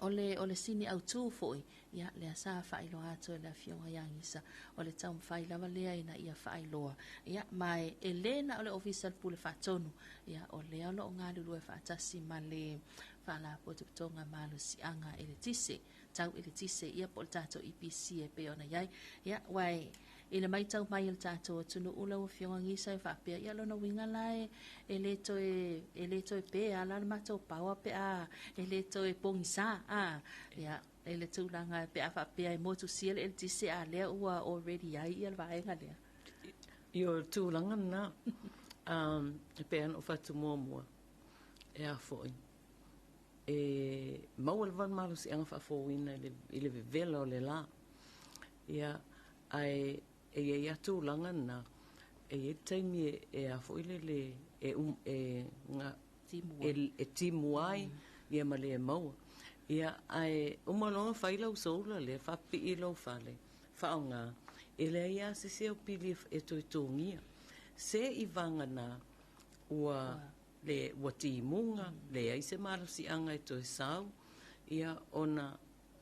o le, o le sini autū foi, ia, lea sa faailoa atu e le Afioga ia Gisa, o le taumafai lava lea ina ia faailoa. Ia, ma e, e le na o le Ofisa o le Pule Faatonu, ia, o lea o lo o galulue faatasi ma le Faalapotopotoga Malosiaga Eletise, tau eletise, ia, po o le tatou EPC e pei ona i ai. Ia, aua e, i le matau mai a le tatou atunuu lau Afioga Gisa e faapea, ia lona uiga la e, e le toe, e le toe pe lava la le matou power pe a e le toe pogisa, a, ia, i le tulaga pe a faapea e motusia le eletise a lea ua already ai ia le vaega lea. Ia o le tulaga lena, e pei ona ou fai atu muamua, e a foi, e maua lava le malosiaga faafouina i le vevela o le la. Ia, ae e i ai lava tulaga na, e i ai le taimi e, e a foi lele, e, um, e, ga, e, e timu ai, ia ma le maua. Ia, ae uma loa ona fai lau solar lea, faapipii i lou fale, faaaoga, e leai lava se isi au pili e toe togia. Se i vagana ua le ua timuga, leai se malosiaga e toe sau, ia ona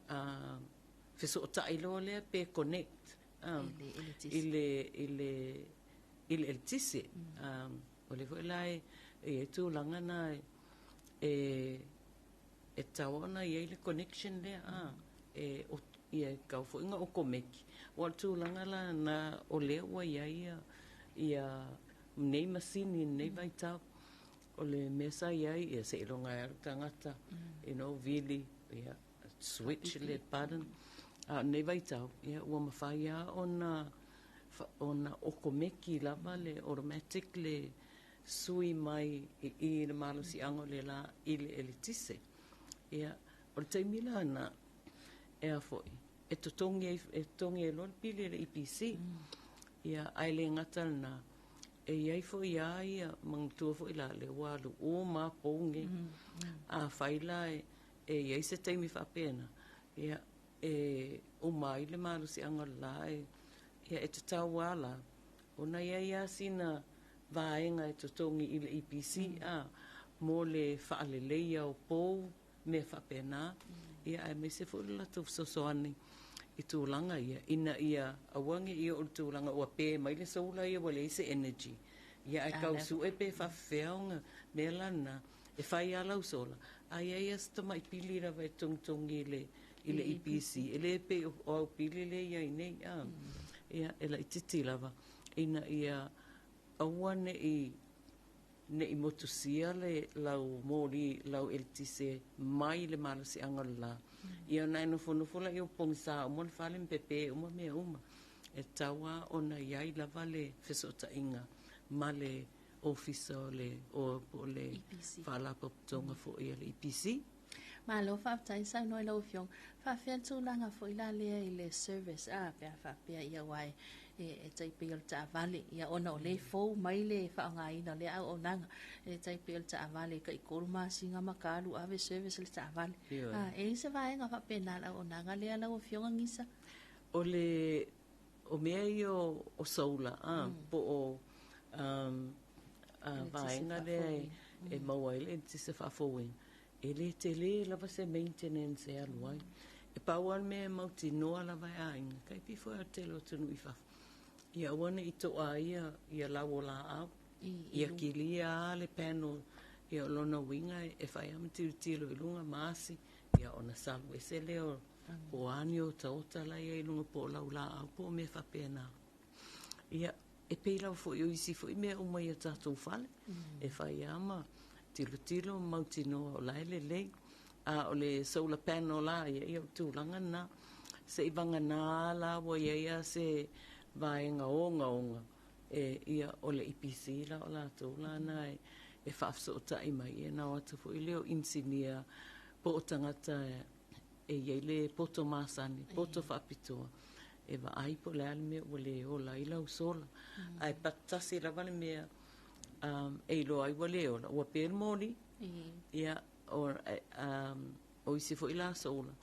a fesootai loa lea pe connect i le i le i le eletise. O lea foi la e i ai tulaga na e e tatau ona i ai le connection lea a e ia e tatau foi ona okomeki. Aua o le tulaga la na o lea ua i ai ia ia nei masini i lenei vaitau. O le mea sa i ai, ia seiloga e alu tagata, you know, vili, ia, switch le button. A o lenei vaitau, ia, ua mafai lava ona, ona okomeki lava le automatic le sui mai i i le malosiaga o le la i le eletise. Ia, o le taimi la lena, e a foi, e totogi ai, e totogi ai loa le pili a le EPC. Ia, ae le gata i lena, e i ai foi lava ia manatua foi la lea ua alu uma lava pou nei. Afai la e i ai se taimi faapena, ia, e uma ai le malosiaga o le la, ia e tatau lava la ona i ai lava sina vaega e totogi i le EPC a mo le faaleleia o pou, mea faapena, ia aemaise foi le latou fesoasoani i tulaga ia, ina ia aua ne i oo i le tulaga ua pe mai le solar ia ua leai se energy, ia ae tau sue pe faapefea ona mea la lena, e fai lava lau solar, ae i ai lava si tamai pili lava e togitogi i le i le EPC, e le pei o au pili lea e i ai nei, a, ia, e laitiiti lava, ina ia aua ne i ne i motusia le lau moli, lau eletise mai le malosiaga o le la, ia ona e nofonofo lea ua pogisa uma le fale ma pepe uma mea uma. E tatau lava ona i ai lava le fesootaiga ma le Ofisa o le o po o le Faalapotopotoga foi a le EPC. Malo faafetai saunoa i lau Afioga. Faafefea le tulaga foi la lea i le service a pe a faapea ia aua e e tai pei o le taavale ia ona o lea e fou mai le faaaogaina o lea auaunaga e tai pei o le taavale e tai 3 masina ma ta alu ave service le taavale. A e i ai se vaega faapena i le auaunaga lea lau Afioga Gisa? O le o mea ia o solar a po o vaega lea e maua ai le eletise faafouina, e le tele lava se maintenance e alu ai. E pau lava le mea e mautinoa lava e aiga, tai pei foi o le tele o atunuu i fafo, ia aua ne i toa ai ia lau o laau, ia kilia lava le panel, ia o lona uiga e fai lava ma tilotilo i luga ma asi, ia ona salu ese lea o po o a ni otaota la e i ai i luga po o laulaau po o mea faapena. Ia, e pei lava foi o isi foi mea uma i o tatou fale, e fai lava ma tilotilo ma mautinoa o la e lelei. A o le solar panel la ia, ia o le tulaga lena. Se i vagana la ua i ai lava se vaega ogaoga, e, ia, o le EPC la o latou la na e faafesootai mai, ia na o atu foi lea o inisinia po o tagata e i ai le poto masani, poto faapitoa, e vaai po o le a le mea ua le ola ai lau solar. Ae tasi lava le mea e iloa ai ua le ola, ua pe le moli, ia, o, o isi foi la solar,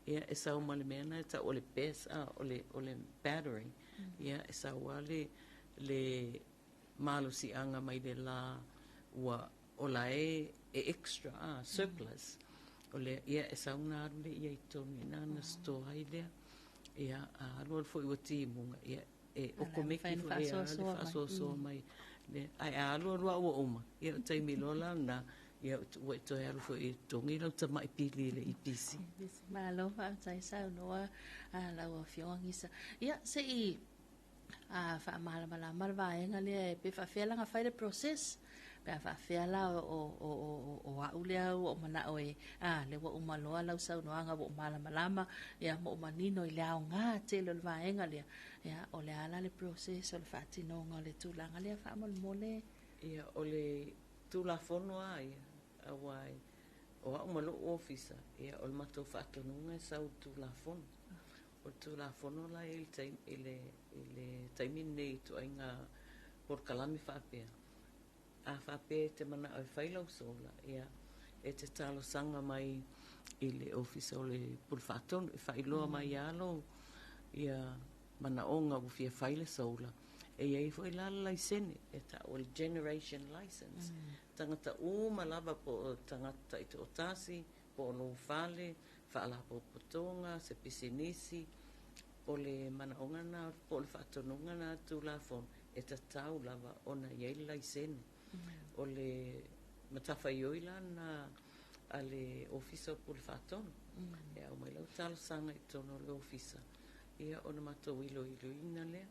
ia, e sau ma le mea lena e tau o le BESS, a, o le battery, ia, e sau lava le, le malosiaga mai le la ua o la e e extra, a, surplus. O le, ia, e sau ona alu lea i ai i totonu i ina ona store ai lea. Ia, a alu alu foi ua timuga, ia, e okomeki foi lava le faasoasoa mai. Le, ae a alu alu lava ua uma, ia o le taimi loa la lena, ia ua e toe alu foi e totogi lau tamai pili i le EPC. Malo faafetai saunoa lau Afioga Gisa. Ia, se i a faamalamalama le vaega lea e pe faafefea la ona fai le process pe a faafefea la o, o, o, o au lea ua ou manao e, a, lea ua uma loa lau saunoaga ua ou malamalama, ia, ma ou manino i le aoga tele o le vaega lea, ia, o le a la le process o le faatinoga o le tulaga lea faamolemole? Ia, o le Tulafono lava ia, aua o au ma lou ofisa, ia, o le matou faatonuga e sau i le Tulafono. O le Tulafono la e i ai i le, i le taimi lenei i ituaiga polokalame faapea, a faapea e te manao e fai lau solar, ia, e te talosaga mai i le Ofisa o le Pule Faatonu e faailoa mai lava lou ia manaoga ua fia fai le solar. E i ai foi la le laisene e tau o le generation license. Tagata uma lava po o tagata taitoatasi, po o lou fale, faalapotopotoga, se pisinisi, o le manaoga lena po o le faatonuga lena a le Tulafono, e tatau lava ona i ai le laisene. O le matafaioi la lena a le Ofisa o Pule Faatonu, e aumai lau talosaga i totonu o le Ofisa, ia ona matou iloiloina lea.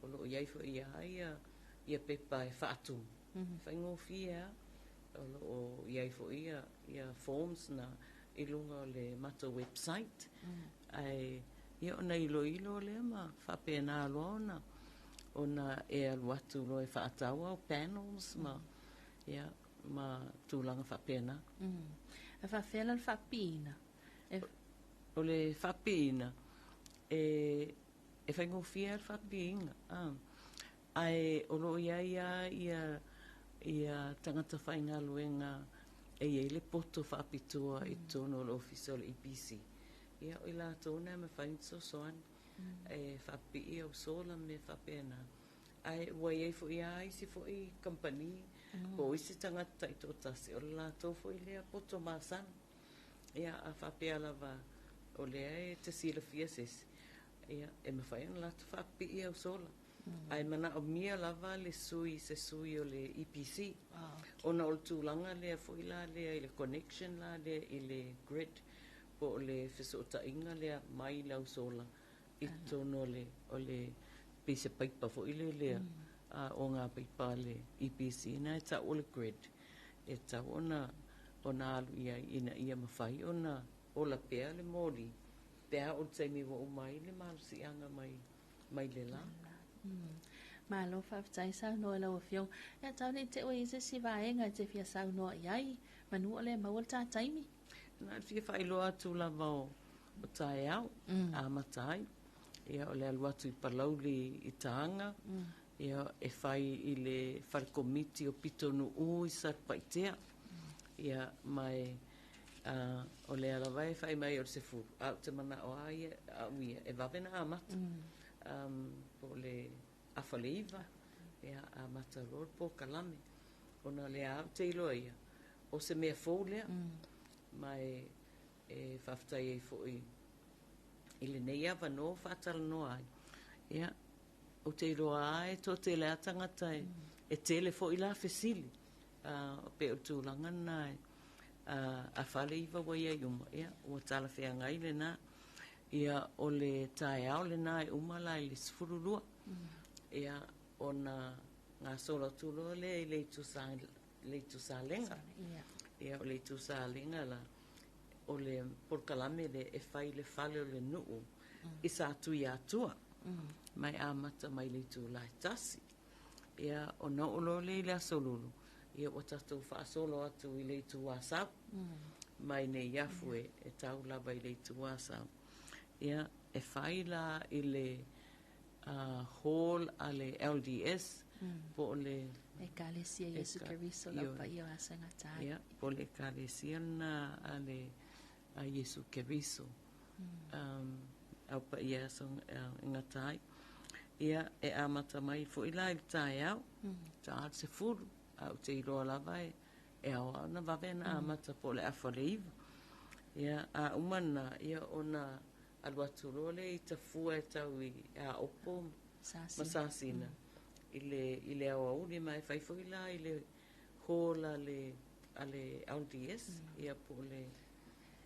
O lo o i ai foi lava ia pepa e faatumu, e faigofie lava. O lo o i ai foi ia forms na i luga o le matou website. Ae ia ona iloilo lea ma faapena loa ona ona e alu atu loa e faatau au panels ma ia ma tulaga faapena. E faapefea la le faapipiina? O le faapipiina e faigofie lava le faapipiina. Ae o lo o i ai lava ia ia tagata faigaluega e i ai le poto faapitoa i totonu o le Ofisa o le EPC, ia o i latou na e mafai ona fesoasoani e faapipii au solar ma mea faapena. Ae ua i ai foi lava isi foi kamupani po o isi tagata taitoatasi o le latou foi lea poto masani. Ia a faapea lava o lea e te silafia se isi, ia e mafai ona latou faapipii au solar. Ae manaomia lava le sui, se sui o le EPC ona o le tulaga lea foi la lea i le connection la lea i le grid po o le fesootaiga lea mai lau solar i totonu o le, o le pei se paipa foi lea lea o ngā paipa a le EPC na e tau o le grid e tatau ona ona alu i ai ina ia mafai ona ola pea le moli pe a oo i le taimi ua uma ai le malosiaga mai mai le la. Malo faafetai saunoa i lau Afioga. Ia tau ne i te i ua i ai se isi vaega e te fia saunoa i ai, manu o lea e maua le ta taimi. Na o le fia faailoa atu lava o taeao amata ai. Ia o le alu atu i Palauli i Taga, ia e fai i le fale komiti o Pitonuu i Satupaitea. Ia ma e o lea lava e fai mai o le 10, ae ou te manao lava ia, au ia, e vave ona amata. Po o le 8:30, ia amata loa le polokalame. Ona o lea lava ou te iloa ia, o se mea fou lea, ma e faafetai ai foi i lenei avanoa ua faatalanoa ai. Ia, ou te iloa lava e toatele lava tagata e tele foi la fesili, pei o le tulaga lena e 8:30 ua i ai uma, ia, ua talafeagai lena. Ia, o le taeao lena e uma la i le 12, ia, ona gasolo atu loa lea i le Itu Salega. Ia, o le Itu Salega la, o le polokalame lea e fai i le fale o le nuu i Satuiatua, ma e amata mai le itula e 1. Ia, ona oo loa lea i le Aso Lulu, ia ua tatou faasolo atu i le Itu Asau, mai Neiafu e tau lava i le Itu Asau. Ia, e fai la i le hall a le LDS po o le Ekalesia Iesu Keriso lau paia o aso e gata ai. Ia, po o le Ekalesia lena a le a Iesu Keriso. Au paia aso e gata ai. Ia, e amata mai foi la i le taeao, ta le 10, a ou te iloa lava e e ao lava ona vave ona amata po o le 8:30. Ia, a uma lena, ia ona alu atu loa lea i Tafua e tau i Aopo ma Sasina i le i le aoauli ma e fai foi la i le hall a le a le LDS ia po o le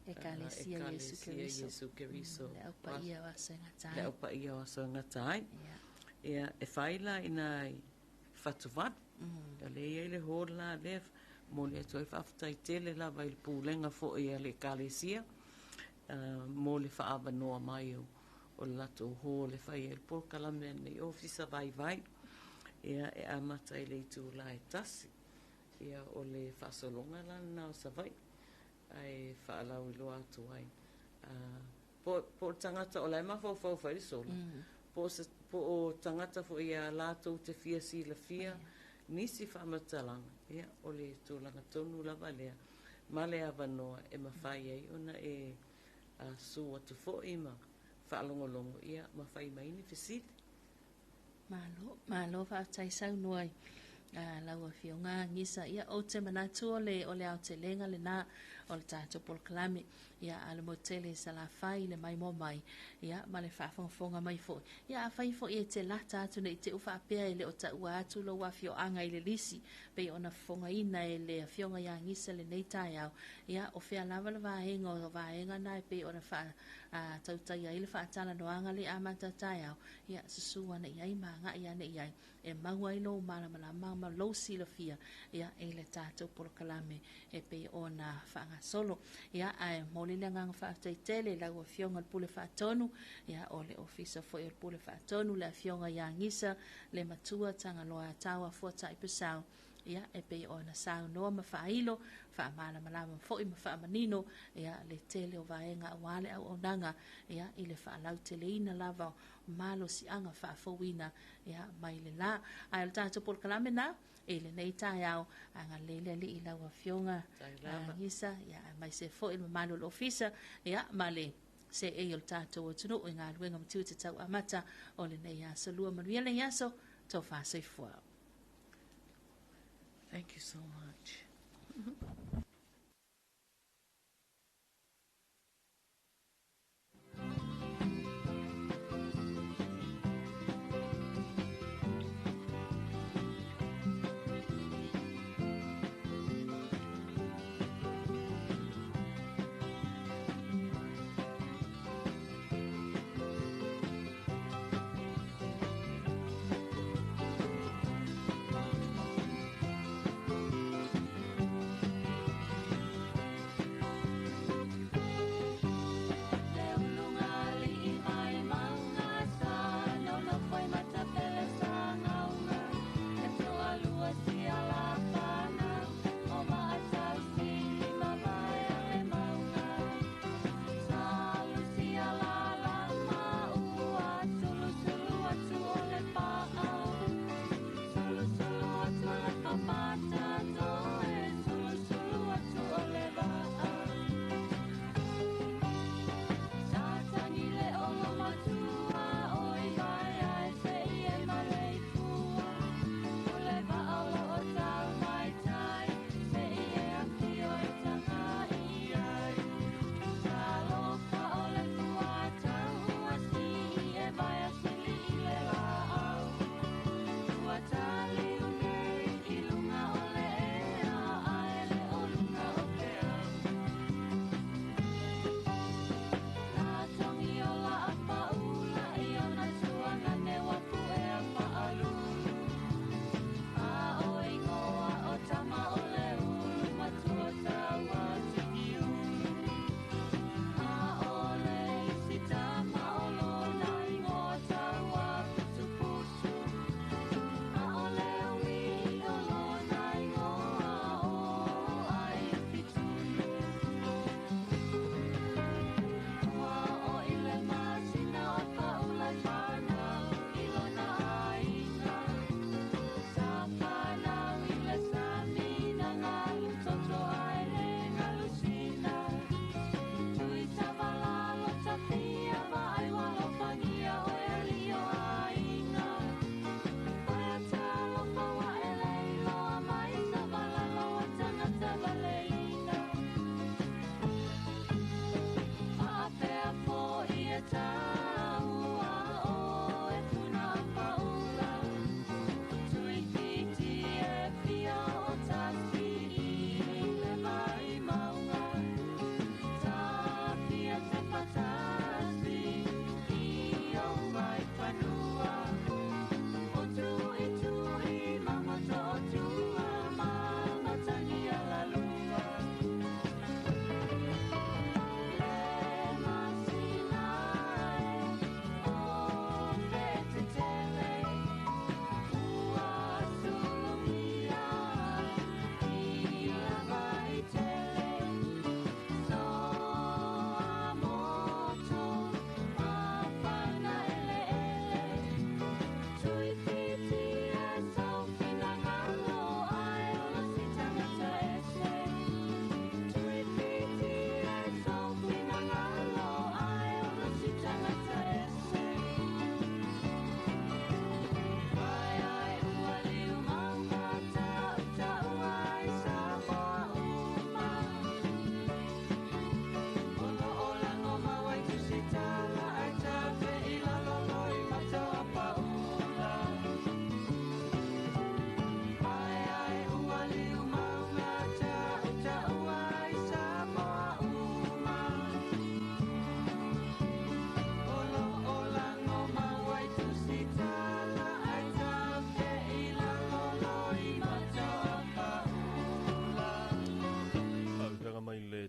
Ekalesia Iesu Keriso. Iesu Keriso. Le au paia o aso e gata ai. Le au paia o aso e gata ai. Ia, e fai la i nā i Fatuvalu. O lea e i ai le hall la lea momoli atu ai le faafetai tele lava i le pulega foi a le Ekalesia mo le faaavanoa mai o le latou hall e fai ai le polokalame a lenei Ofisa Vaivai. Ia, e amata i le itula e 1. Ia, o le faasologa la lena o Savaii ae faalauiloa atu ai. Po, po o le tagata o la e mafaufau e fai le sola, po o se, po o tagata foi ia latou te fia silafia nisi faamatalaga, ia, o le tulaga tonu lava lea ma le avanoa e mafai ai ona e su atu foi ma faalogologo, ia, ma fai mai ni fesili. Malo, malo faafetai saunoa i lau Afioga Gisa. Ia, ou te manatu o le, o le aotelega lena o le tatou polokalame. Ia, a le motu tele i Salafai i le maimoa mai, ia, ma le faafogafoga mai foi. Ia, afai foi e te lata atu ne i te i ua faapea e le o taua atu lou afioaga i le lisi, pei ona fofogaina e le Afioga ia Gisa lenei taeao, ia, o fea lava le vaega o vaega na e pei ona faa, tautaia ai le faatalanoaga le amata taeao, ia, susu ane i ai ma agai ane i ai e maua ai lou malamalama ma lou silafia, ia, i le tatou polokalame e pei ona faagasolo. Ia, ae momoli le agaga faafetai tele i lau Afioga i le Pule Faatonu, ia, o le Ofisa foi o le Pule Faatonu, le Afioga ia Gisa, le Matua Tagaloa Tau Afuatai Purcell. Ia, e pei ona saunoa ma faailo, faamalamalama foi ma faamanino, ia, le tele o vaega aua le auaunaga, ia, i le faalauteleina lava o malosiaga faafouina, ia, mai le la. Ae o le tatou polokalame na, i lenei taeao, agalelei le Alii i lau Afioga, Gisa, ia, aemaise foi le mamalu o le Ofisa, ia, ma le seei o le tatou atunuu i galuega ma tiute tau amata o lenei aso lua. Manuia lenei aso, tofa soifua. Thank you so much.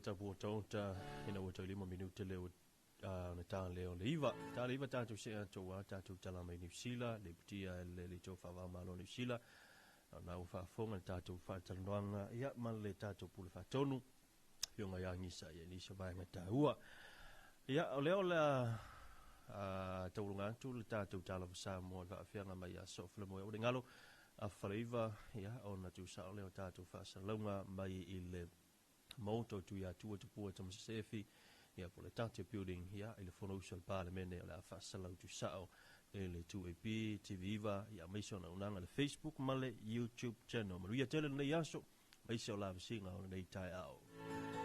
Tapuataota ina ua taulima minute le na tā leo le iva. Tā le iva tātou se atoa, tātou tala mai Niu Sila, le putia le le tau whaavā malo Niu Sila. O lena ua faafofoga i le tatou faatalanoaga ia ma le tatou Pule Faatonu, Afioga ia Gisa i nisi o vaega taua. Ia, o lea o le a tauluga atu le tatou Talofa Samoa i le faaafeaga mai ia Soofilamoe o le galo a Faleiva, ia, ona tuusao lea o tatou faasalalauga mai i le Maota o Tuiatua Tupua Tamasese ia po o le Tate Building ia i le Fonousu a le Palemene o le a faasalalau tuusao e le 2AP TV9 ia aemaise ona auaunaga le Facebook ma le YouTube channel. Manuia tele lenei aso, aemaise o lavasiga o lenei taeao.